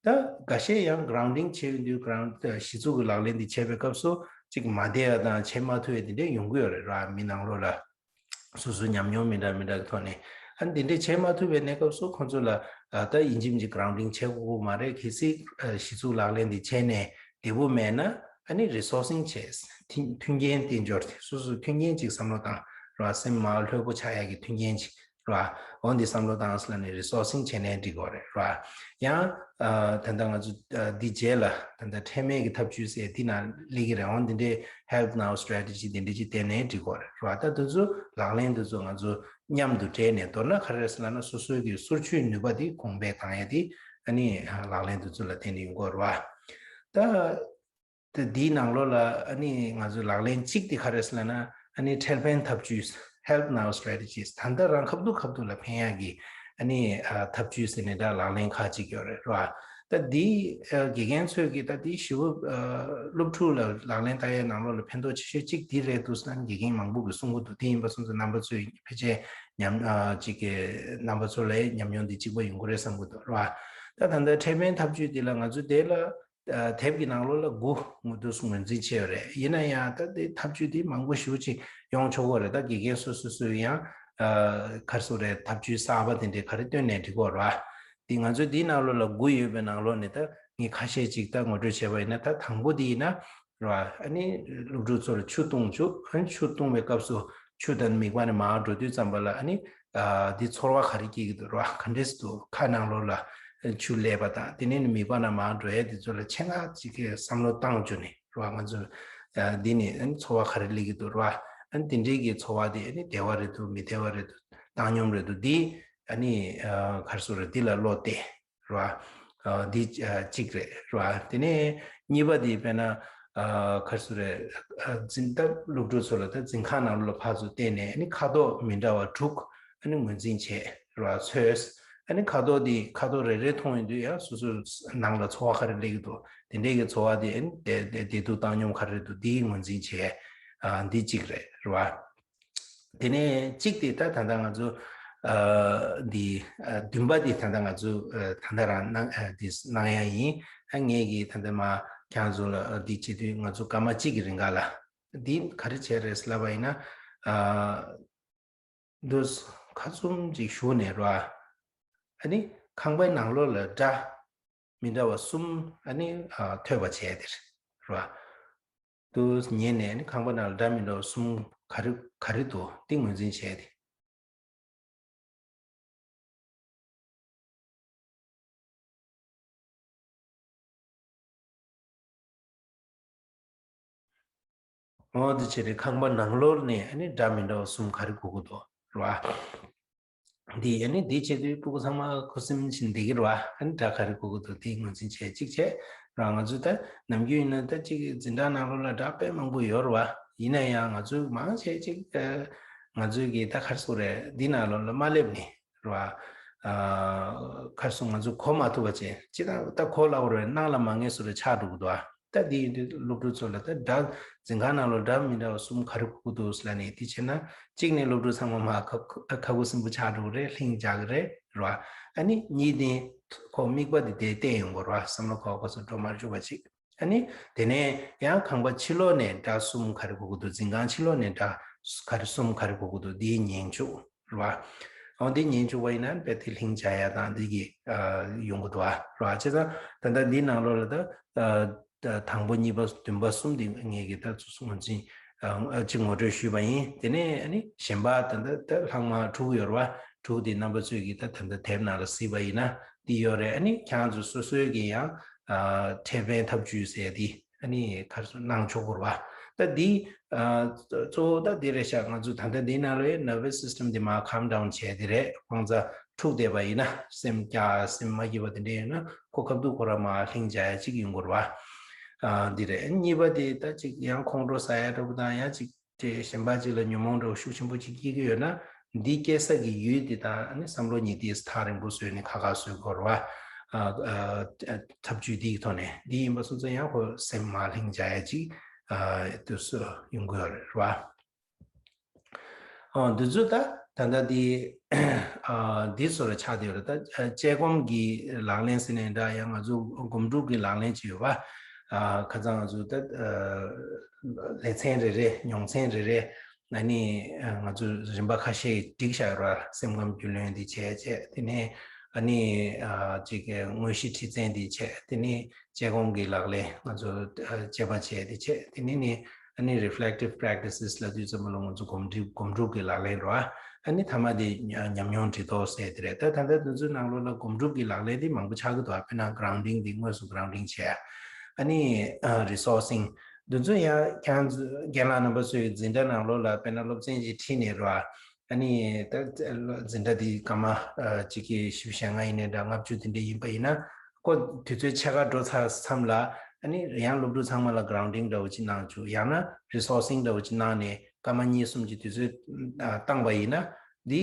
ད་འགའ་ཤས་ཡང་གྷ་རའུན་ཌིང་བྱེད་ཡོང་དུས་གྷ་རའུན་ཌིང་གཞི་ཚུགས་ཀྱི་ལག་ལེན་འདི་བྱེད་པའི་སྐབས་སུ་ཅིག་མ་བདེ་ཡ་དང་བྱེད་མ་ཐུབ་ཡ་དེ་འདྲ་ཡོང་གི་ཡོད་རེད་ར། མི་ནང་ལོགས་ལ། སོ་སོའི་ཉམས་མྱོང་མི་འདྲ་མི་འདྲ་གི་ཐོག་ནས། ཨ་ནི་འདི་འདྲས་བྱེད་མ་ཐུབ་པའི་གནས་སྐབས་སུ་ཁོང་ཚོ་ལ་ཨ་ད་ཡིན་གཅིག་མིན་གཅིག་གྷ་རའུན་ཌིང་བྱེད་དགོས་ཀྱི་མ་རེད། གལ་སྲིད་ཨ་གཞི་ཚུགས་ལག་ལེན་འདི་བྱས་ནས་བདེ་པོ་མེད་ན། ཨ་ནི་རི་སོར་སིང་བྱས། མཐུན་མཐུན་རྐྱེན་བསྟན་འབྱོར་ཏེ་སོ་སོའི་མཐུན་རྐྱེན་ཅིག་བསམ་བློ་བཏང་ར། སེམས་མ་ལྷོད་པོ་ཆགས་ཡག་གི་མཐུན་རྐྱེན་ཅིག་ར། འོ་འདི་བསམ་བློ་བཏང་ཟེར་ལབ་ནས་རི་སོར་སིང་བྱས་ནས་འགྲིག་གི་རེད་ར། ཡང་ཨ་ད་ལྟ་ང་ཚོ་ཨ་འདི་རྗེས་ལ་ད་ལྟ་ཁྲེལ་མེད་ཀྱི་ཐབས་ཇུས་ཟེར་འདི་ནང་སླེབས་ཀྱི་རེད། འོ་འདི་འདྲའི་ཧེལ་ཐི་ནའོ་སི་ཊེ་རེ་ཊི་ཇི་འདི་འདྲ་ཅིག་བསྟན་ནས་འགྲིག་གི་རེད་ར། ད་དེ་ཚོ་ལག་ལེན་དེ་ཚོ་ང་ཚོ་མཉམ་དུ་སྦྲེལ་ནས། མདོར་ན་ག་རེ་རེད་ཟེར་ལབ་ན་སོ་སོའི་གི་སོར་ཆུད་ནུས་པ་དེ་གོང་འཕེལ་བཏང་ཡ་དེ་ཨ་ནི་ལག་ལེན་དེ་ཚོ་ལ་བརྟེན་ནས་ཡོང་གི་རེད་བ། ད་དེ་འདིའི་ནང་ལོགས་ལ་ཨ་ནི་ང་ཚོའི་ལག་ལེན་གཅིག་དེ་ག་རེ་རེད་ཟེར་ལབ་ན་ཨ་ནི་ཁྲེལ་ཕན་ཐབས་ཇུས། ཧེལ་ཐི་ནའོ་སི་ཊེ་རེ་ཊི་ཇིས། ད་ལྟ་རང་ཁ་ཐུག་ཁ་ཐུག་ལ་ཕན་ཡ་གི་ཨ་ནི་ཨ་ཐབས་ཇུས་ཟེར་ནས་ད་ལག་ལེན་ཁག་ཅིག་ཡོད་རེད་ར། ད་འདི་ཨ་དགེ་རྒན་ཚོས་ཀྱིས་ད་འདི་ཞེ་པོ་ཨ་སློབ་ཕྲུག་ལ་ལག་ལེན་བསྟར་ཡའི་ནང་ལོགས་ལ་ཕན་ཐོགས་ཆེ་ཤོས་གཅིག་འདི་རེད་འདུག་ཟེར་ན་དགེ་རྒན་མང་པོ་གིས་གསུང་གི་འདུག་དེ་ཡིན་པ་སོང་ཙང་རྣམ་པ་ཚོས་ཕལ་ཆེར་ཉམས་ཨ་ཅིག་གི་རྣམ་པ་ཚོ་ལ་ཉམས་མྱོང་འདི་གཅིག་པ་ཡོང་གི་རེད་བསམ་གི་འདུག་ར། ད་ད་ལྟ་ཁྲེལ་ཕན་ཐབས་ཇུས་འདི་ལ་ང་ཚོས་དེ་ལ་ཨ་དེབ་ཀྱི་ནང་ལོགས་ལ་དགུ་ངོ་འདུག་ངོས་འཛིན་བྱས་ཡོད་རེད། ཡིན་ན་ཡང་ད་དེ་ཐབས་ཇུས་དེ་མང་པོ་ཞེ་པོ་ཅིག་ཡོང་ཆོག་གི་རེད། ད་དགེ་རྒན་སོ་སོ་སོས་ཡང་ཨ་ག་རེ་ཟེར་རེད། ཐབས་ཇུས་གསར་པ་དེ་འདྲའི་ག་རེ་བཏོན་ནས་འགྲིག་གི་རེད། དེ་ང་ཚོའི་དེའི་ནང་ལོགས་ལ་དགུ་ཡོད་པའི་ནང་ལོགས་ནས་ད་ངས་ཁ་ཤས་ཅིག་ད་ངོ་སྤྲོད་བྱས་པ་ཡིན་ན། ད་དང་པོ་དེ་ཡིན་ན་རེད་བ། ཨ་ནི་སློབ་ཕྲུག་ཚོར་ཆུ་བཏུང་བཅུག་ཨ་ནི་ཆུ་བཏུང་བའི་སྐབས་སུ་ཆུ་དང་མིད་པ་ནས་མར་འགྲོ་དུས་ཙམ་པ་ལ་ཨ་ནི་ཨ་འདི་ཚོར་བ་ག་རེ་སྐྱེ་གི་འདུག་རེད་བ། ག་འདྲས་འདུག་ཁ་ནང་ལོགས་ལ་ཆུ་སླེབས་པ་དང་དེ་ནས་ནི་མིད་པ་ནས་མར་འགྲོ་ཡ་དེ་ཚོ་ལ་ཆེད་མངགས་ཅིག་གི་བསམ་བློ་བཏང་བཅུག་ནས་རེད་བ། ང་ཚོ་ཨ་འདི་ནི་ཨ་ནི་ཚོར་བ་ག་རེ་སླེབས་ཀྱི་འདུག་རེད་བ། ཨ་ནི་དེ་འདྲས་ཀྱི་ཚོར་བ་དེ་ཨ་ནི་བདེ་བ་རེད་འདུག་མི་བདེ་བ་རེད་འདུག་བཏང་སྙོམས་རེད་འདུག་འདི་ཨ་ནི་ཨ་ག་རེ་ཟེར་རེད། འདི་ལ་བློ་གཏད་རེད་བ། ཨ་འདི་ཨ་གཅིག་རེད་རེད་བ། དེ་ནས་གཉིས་པ་འདི་དཔེར་ན་ཨ་ག་རེ་ཟེར་རེད། ཨ་འཛིན་ད་སློབ་ཕྲུག་ཚོ་ལ་ད་འཛིན་ཁང་ནང་ལོགས་ལ་ཕར་ཚུར་བལྟས་ནས་ཨ་ནི་ཁ་དོག་མི་འདྲ་བ་དྲུག་ཨ་ནི་ངོས་འཛིན་བྱས་རེད་བ། ཚོས། ཨ་ནི་ཁ་དོག་འདི་ཁ་དོག་རེ་རེ་མཐོང་ཡོང་དུས་ཡང་སོ་སོའི་ནང་ལ་ཚོར་བ་ག་རེ་སླེབས་ཀྱི་འདུག་དེ་འདྲས་ཀྱི་ཚོར་བ་དེ་ཨ་ནི་བདེ་བདེ་བདེ་སྡུག་བཏང་སྙོམས་ག་རེ་འདུག་འདི་ངོས་འཛིན་བྱས། ཨ་འདི་གཅིག་རེད་རེད་བ། དེ་ནས་གཅིག་དེ་ད་ད་ལྟ་ང་ཚོ་ ཨ་འདི་ཨ་བདུན་པ་འདི་ད་ལྟ་ང་ཚོ་ཨ་ད་ལྟ་རང་གནང་ཨ་འདི་གནང་ཡ་ཡིན། ཨ་ངས་ཀྱི་ད་ལྟ་མ་ཁྱེད་ཚོ་ལ་ཨ་འདི་བྱེད་དུས་ང་ཚོ་སྐར་མ་གཅིག་གི་རིང་ག་ལ་འདི་ག་རེ་བྱས་རེད་ལབ་པ་ཡིན་ན། ཨ་འདུ་ཁ་ཚུམ་ཅིག་ཞུགས་ནས་ར། ཨ་ནི་ཁང་པའི་ནང་ལོགས་ལ་སྒྲ་མི་འདྲ་བ་གསུམ་ཨ་ནི་ཨ་ཐོས་པ་བྱས་ཏེ་ར། དུ་ཉན་ནས་ཨ་ནི་ཁང་པ་ནང་ལ་སྒྲ་མི་འདྲ་བ་གསུམ་ག་རེ་ག་རེ་འདུག་དེ་ངོས་འཛིན་བྱས་ཏེ། འོ་དེ་བྱས་ཏེ་ཁང་པ་ནང་ལོགས་ནས་ཨ་ནི་སྒྲ་མི་འདྲ་བ་གསུམ་ག་རེ་གོ་གི་འདུག་ར། འདི་ཨ་ནི་འདི་བྱེད་དུས་སྤུ་གུ་ཚང་མ་ཁུ་སིམ་བཞིན་བསྡད་ཀྱི་རེད་བ། ཨ་ནི་སྒྲ་ག་རེ་གོ་གི་འདུག་དེ་ངོས་འཛིན་བྱས་གཅིག་བྱས། རང་ང་ཚོས་ད་ནམ་རྒྱུན་ཡིན་ན་ད་གཅིག་འཛིན་གྲྭ་ནང་ལོགས་ལ་སྒྲ་དཔེ་མང་པོ་ཡོད་རེད་བ། ཡིན་ན་ཡང་ང་ཚོས་མང་ཆེ་གཅིག་ཨ་ང་ཚོས་ཀྱི་ད་ག་རེ་ཟེར་དགོས་རེད། འདི་ནང་ལོགས་ལ་མ་སླེབས་ནས་རེད་བ། ཨ་ག་རེ་ཟེར། ང་ཚོས་གོ་མ་ཐུབ་པ་བྱས་ཅི་ད་ད་གོ་སླ་པོ་རེད། སྣང་ལ་མ་ངེས་བཟོ་འདྲ་ཆགས་འགྲོ་གི་འདུག་ཨ། ད་འདི་ཡིན་དུས་སློབ་ཕྲུག་ཚོ་ལ་ད་སྒྲ་འཛིན་ཁང་ནང་ལོགས་སྒྲ་མི་འདྲ་བ་གསུམ་ག་རེ་གོ་གི་འདུག་ལབ་ནས་དེ་བྱས་ན། གཅིག་ནས་སློབ་ཕྲུག་ཚང་མ་མར་ཁ་ཁ་ཁ་ཁུ་སིམ་པོ་ཆགས་འགྲོ་གི་རེད། ལྷིང་འཇགས་ཀྱི་རེད་ར། ཨ་ནི་གཉིས་ནས་ཁོ་དམིགས་པ་དེ་དེ་བསྟན་ཡོང་གི་རེད་བ། བསམ་བློ་ཁོག་ཁོ་ཚོ་འགྲོ་མ་བཅུག་པ་ཅིག་ཨ་ནི་དེ་ནས་ཡང་ཁང་པ་ཕྱི་ལོགས་ནས་སྒྲ་གསུམ་ག་རེ་གོ་གི་འདུག་འཛིན་ཁང་ཕྱི་ལོགས་ནས་སྒྲ་ག་རེ་གསུམ་ག་རེ་གོ་གི་འདུག་འདིའི་ཉན་བཅུག་རེད་བ། འོ་འདི་ཉན་བཅུག་པ་ཡིན་ན་དཔེ་དེ་ལྷིང་འཇགས་ཡ་དང་འདི་གི་ཨ་ཡོང་གི་འདུག་ཨ་རེད་བ། བྱས་ཙང་ད་ལྟ་འདི་ནང་ལོགས་ལ་ད་ཨ་ད་དང་པོ་གཉིས་པ་བདུན་པ་གསུམ་འདི་ངས་ཀྱི་ད་ཚོ་ངོས་འཛིན་ཨ་ཅིག་ངོ་སྤྲོད་ཞུས་པ་ཡིན། དེ་ནས་ཨ་ནི་གཞན་པ་ད་ལྟ་ད་ལྷག་མ་དྲུག་ཡོད་རེད་བ། དྲུག་འདི་རྣམ་པ་ཚོས་ཀྱི་ད་ད་ལྟ་དེབ་ནང་ལ་གཟིགས་པ་ཡིན་ན་འདི་ཡོད་རེད། ཨ་ནི་ཁྱེད་རང་ཚོ་སོ་སོའི་གི་ཡང་ཨ་འཕྲོད་པའི་ཐབས་ཇུས་ཟེར་འདི་ཨ་ནི་ག་རེ་ཟེར་གནང་ཆོག་གི་རེད་བ། ད་འདི་ཨ་གཙོ་བོ་ད་འདི་རེད་ཤག་ང་ཚོ་ད་ལྟ་འདི་ནང་ལ་nervous system་འདི་མར་calm down་བྱས་འདི་རེད། ཁོང་ཚ་འཁྲུག་བསྡད་པ་ཡིན་ན་སེམས་སྐྱ་སེམས་མ་སྐྱིད་པ་དེ་འདྲ་ཡོད་ན་ཁོ་སྐབས་དུས་ཁོ་རང་མར་ལྷིང་འཇགས་ཡ་གཅིག་ཡོང་གི་རེད་བ། ཨ་འདི་རེད། གཉིས་པ་དེ་ད་ཅིག་ཡང་ཁོང་ཁྲོ་ཟ་ཡ་འདྲ་པོ་དང་ཡང་ཅིག་དེ་གཞན་པ་ཅིག་ལ་ཉོན་མོངས་འདྲ་བོ་ཤུགས་ཆེན་པོ་ཅིག་སྐྱེ་གི་ཡོད་ན། འདི་སྐྱེ་ས་གི་ཡུལ་འདི་དང་ཨ་ནི་བསམ་བློ་གཉིས་དེ་ཐག་རིང་པོ་བཟོས་ནས་ཁ་ཁ་བཟོས་དགོས་རེད་བ། ཨ་ཨ་ཐབས་ཇུས་འདིའི་ཐོག་ནས་འདི་ཡིན་པ་སོང་ཙང་ཡང་ཁོ་སེམས་མར་ལྷིང་འཇགས་ཡ་ཅིག་ཨ་དུས་སུ་ཡོང་གི་ཡོད་རེད་བ། ཨ་འདི་ཚོ་ད་ད་ལྟ་འདི་ཨ་འདི་ཚོ་ལ་ཆགས་བསྡད་ཡོད་རེད། ད་ཨ་དཔྱད་སྒོམ་གྱི་ལག་ལེན་ཟེར་ནས་འདྲ་ཡང་ང་ཚོ་སྒོམ་སྒྲུབ་ཀྱི་ལག་ལེན་ཅིག་ཡོད་བ། ཨ་ཁ་སང་ང་ཚོ་ད་ཨ་ལེ་ཚན་རེ་རེ་མྱོང་ཚན་རེ་རེ་ཨ་ནི་ཨ་ང་ཚོ་རིམ་པ་ཁ་ཤས་བསྒྲིགས་བཞག་ཡོད་ར། སེམས་ཁམས་རྒྱུས་ལོན་འདི་བྱས་བྱས། དེ་ནས་ཨ་ནི་ཨ་ཅིག་དངོས་གཞི་ཁྲིད་ཚན་འདི་བྱས། དེ་ནས་དཔྱད་སྒོམ་གྱི་ལག་ལེན་ང་ཚོ་ཨ་དཔྱད་པ་བྱས་འདི་བྱས། དེ་ནས་ནི་ཨ་ནི་reflective practices་ལབ་དུས་ཙམ་པ་ལ་ང་ཚོ་སྒོམ་སྒྲུབ་སྒོམ་སྒྲུབ་ཀྱི་ལག་ལེན་ར། ཨ་ནི་མཐའ་མ་དེ་ཉམས་མྱོང་འདྲི་རྟོག་ཟེར་དེ་རེད། ད་ད་ལྟ་དུས་ཚོད་ནང་ལོགས་ལ་སྒོམ་སྒྲུབ་ཀྱི་ལག་ལེན་དེ་མང་པོ་ཆགས་ཀྱི་འདུག་དཔེར་ན་grounding་དེ་དངོས་སུ་grounding་བྱས། ཨ་ནི་resourcing་དུས་ཚོད་ཡང་ཁྱེད་རྒན་ལགས་རྣམ་པ་ཚོའི་འཛིན་གྲྭ་ནང་ལོགས་ལ་དཔེར་ན་སློབ་ཚན་ཅིག་ཁྲིད་ནས་ར། ཨ་ནི་ད་འཛིན་གྲྭ་དེ་སྐར་མ་གཅིག་གི་བཞི་བཅུ་ཞེ་ལྔ་ཡིན་ནའི་འདྲ་ལྔ་བཅུ་དེ་འདྲ་ཡིན་པ་ཡིན་ན། ཁོ་དུས་ཚོད་ཕྱེད་ཀ་འགྲོ་ཚར་མཚམས་ལ་ཨ་ནི་ཡང་སློབ་ཕྲུག་ཚང་མ་ལ་grounding་འདྲ་བོ་ཅིག་གནང་བཅུག་ཡང་ན་resourcing་འདྲ་བོ་ཅིག་གནང་ནས་སྐར་མ་གཉིས་གསུམ་གྱི་དུས་ཚོད་ཨ་བཏང་པ་ཡིན་ན། འདི་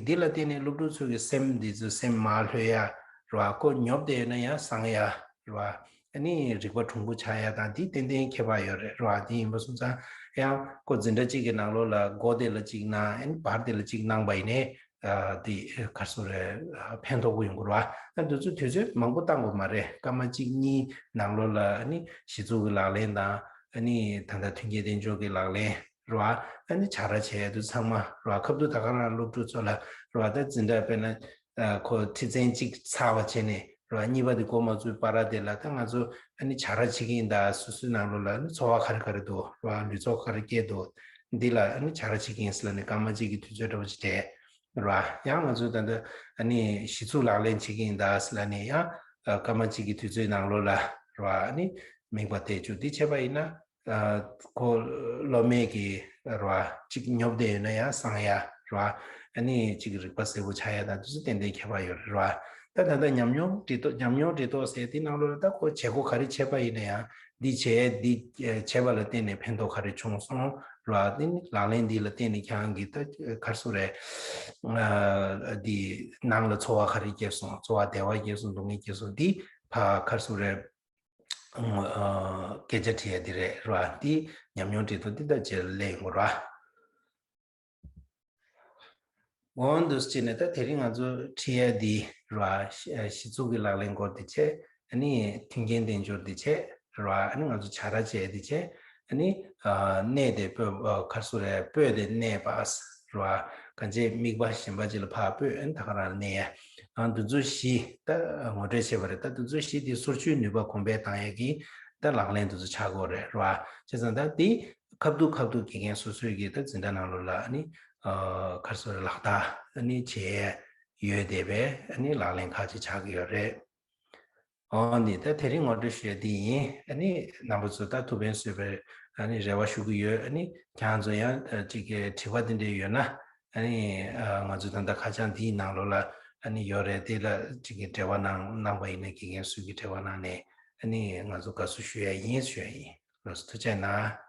འདི་ལ་བརྟེན་ནས་སློབ་ཕྲུག་ཚོ་གི་སེམས་འདི་ཚོ་སེམས་མར་ལྷོད་ཡ་རེད་བ། ཁོ་ཉོབ་བསྡད་ཡོད་ན་ཡང་སངས་ཡ་རེད་བ། ཨ་ནི་རིག་པ་གྲུང་པོ་ཆགས་ཡ་དང་འདི་ཏན་ཏན་ཁྱད་པར་ཡོད་རེད་རེད་བ། འདི་ཡིན་པ་སོང་ཙང་ཡང་ཁོ་འཛིན་གྲྭ་གཅིག་གི་ནང་ལོགས་ལ་མགོ་དེ་ལ་གཅིག་གནང་ཨ་ནི་བར་དེ་ལ་གཅིག་གནང་པ་ཡིན་ནའི། ཨ་དེ་ག་རེ་ཟེར་རེད། ཕན་ཐོགས་པོ་ཡོང་གི་རེད་བ། ཨ་འདི་ཚོ་དུས་ཚོད་མང་པོ་བཏང་དགོས་མ་རེད། སྐར་མ་གཅིག་གཉིས་ནང་ལོགས་ལ་ཨ་ནི་གཞི་ཚུགས་ཀྱི་ལག་ལེན་དང་ཨ་ནི་ད་ལྟ་མཐུན་རྐྱེན་གཏན་འཇགས་ཀྱི་ལག་ལེན་རེད་བ། ཨ་ནི་བྱ་ར་བྱས་དུས་ཚང་མ་རེད་བ། ཁ་ཐུག་ད་ག་རང་སློབ་ཕྲུག་ཚོ་ལ་རེད་བ། ད་འཛིན་གྲྭ་དཔེར་ན་ཨ་ཁོ་ཁྲིད་ཚན་གཅིག་ཚར་བ་བྱས་ནས་རེད་བ། གཉིས་པ་དེ་འགོ་མ་ཚུགས་བར་དེ་ལ་ད་ང་ཚོ་ཨ་ནི་བྱ་ར་བྱེད་ཀྱི་ཡིན་ད། སོ་སོའི་ནང་ལོགས་ལ་ཨ་ནི་འཚོ་བ་ག་རེ་ག་རེ་འདུག་རེད་བ། ལུས་སྲོག་ག་རེ་སྐྱེས་འདུག་འདི་ལ་ཨ་ནི་བྱ་ར་བྱེད་ཀྱི་ཡིན་ཟེར་ལབ་ནས་སྐར་མ་གཅིག་གི་དུས་ཚོད་འདྲ་བོ་ཅིག་སྤྲད། རེད་བ། ཡང་ང་ཚོས་ད་ལྟ་ཨ་ནི་གཞི་ཚུགས་ལག་ལེན་བྱེད་ཀྱི་ཡིན་ད་ཟེར་ལབ་ནས་ཡང་ཨ་སྐར་མ་གཅིག་གི་དུས་ཚོད་ནང་ལོགས་ལ་རེད་བ། ཨ་ནི་དམིགས་པ་གཏད་བཅུག་འདི་བྱས་པ་ཡིན་ན་ཨ་ཁོ་སློབ་མའི་གི་རེད་བ། གཅིག་ཉོབ་བསྡད་ཡོད་ན་ཡང་སངས་ཡ་རེད་བ། ཨ་ནི་གཅིག་རིག་པ་གསལ་པོ་ཆགས་ཡ་དང་དེ་ཚོ་ཏན་ཏན་ཁྱད་པར་ཡོད་རེད་བ། ད་ད་ལྟ་ཉམས་མྱོང་འདྲི་རྟོག་ཉམས་མྱོང་འདྲི་རྟོག་ཟེར་དེ་ནང་ལོགས་ལ་ད་ཁོ་བྱེད་སྒོ་ག་རེ་བྱས་པ་ཡིན་ན་ཡང་འདི་བྱས་འདི་བྱས་པ་ལ་བརྟེན་ནས་ཕན་ཐོགས་ག་རེ་བྱུང་སོང་། ར། དེ་ནི་ལག་ལེན་འདི་ལ་བརྟེན་ནས་ཁྱེད་རང་གིས་ད་ག་རེ་ཟེར་རེད། ཨ་འདི་ནང་ལ་ཚོར་བ་ག་རེ་སྐྱེས་སོང་། ཚོར་བ་བདེ་བ་སྐྱེས་སོང་། སྡུག་བསྔལ་སྐྱེས་སོང་། འདི་ཕ་ག་རེ་ཟེར་རེད། ཨ་སྐད་ཆ་དྲི་ཡ་འདི་རེད་ར། འདི་ཉམས་མྱོང་འདྲི་རྟོག་འདི་ད་རྗེས་ལ་སླེབས་ཡོང་གི་ར། འོ་འདུག་སེ་བྱས་ནས་ད་དེ་རིང་ང་ཚོ་ཁྲིད་ཡ་འདི་ར་གཞི་གཞི་ཚུགས་ཀྱི་ལག་ལེན་སྐོར་འདི་བྱས། ཨ་ནི་མཐུན་རྐྱེན་དལ་འབྱོར་འདི་བྱས་ར། ཨ་ནི་ང་ཚོ་བྱ་ར་བྱས་འདི་བྱས། ཨ་ནི་ཨ་གནས་དེ་སྤོས་ཨ་ག་རེ་ཟེར་དགོས་རེད། སྤོས་དེ་གནས་པ་ར། གང་བྱས་དམིགས་པ་གཞན་པ་ཅིག་ལ་ཕར་སྤོས། ཨ་ནི་ད་ག་རང་གནས་ཡ། ཨ་འདི་ཚོ་བཞི་ད་ངོ་སྤྲོད་བྱས་པ་རེད། ད་འདི་ཚོ་བཞི་དེ་སོར་ཆུད་ནུས་པ་གོང་འཕེལ་བཏང་ཡ་གི་ད་ལག་ལེན་འདི་ཚོ་ཆགས་ཀྱི་ཡོད་རེད་ར། བྱས་ཙང་ད་འདི་ཁ་ཐུག་ཁ་ཐུག་དགེ་རྒན་སོ་སོའི་གི་ད་འཛིན་གྲྭ་ནང་ལོགས་ལ་ཨ་ནི་ཨ་ག་རེ་ཟེར་དགོས་རེད། ལག་བསྟར་ཨ་ནི་བྱས་ཡོད་བསྡད་པའི་ཨ་ནི་ལག་ལེན་ཁག་ཅིག་ཆགས་ཀྱི་ཡོད་རེད། འོ་ནི་ད་དེ་རིང་ངོ་སྤྲོད་ཞུ་ཡ་འདི་ཡིན། ཨ་ནི་རྣམ་པ་ཚོ་ད་ཐུགས་ཕན་གསོས་པའི་ཨ་ནི་རེ་བ་ཞུ་གི་ཡོད། ཨ་ནི་ཁྱེད་རང་ཚོ་ཡང་ཨ་ཅིག་གི་དྲི་བ་དེ་འདྲ་ཡོད་ན། ཨ་ནི་ཨ་ང་ཚོ་ད་ལྟ་ཁ་བྱང་འདིའི་ནང་ལོགས་ལ་ཨ་ནི་ཡོད་རེད། དེ་ལ་ཅིག་གི་འབྲེལ་བ་གནང་གནང་པ་ཡིན་ན། དགེ་རྒན་ཚོས་ཀྱི་འབྲེལ་བ་གནང་ནས་ཨ་ནི་ང་ཚོ་དགའ་བསུ་ཞུ་ཡ་ཡིན་ཞུ་ཡ་ཡིན། ལགས་སོ། ཐུགས་རྗེ་གནང་།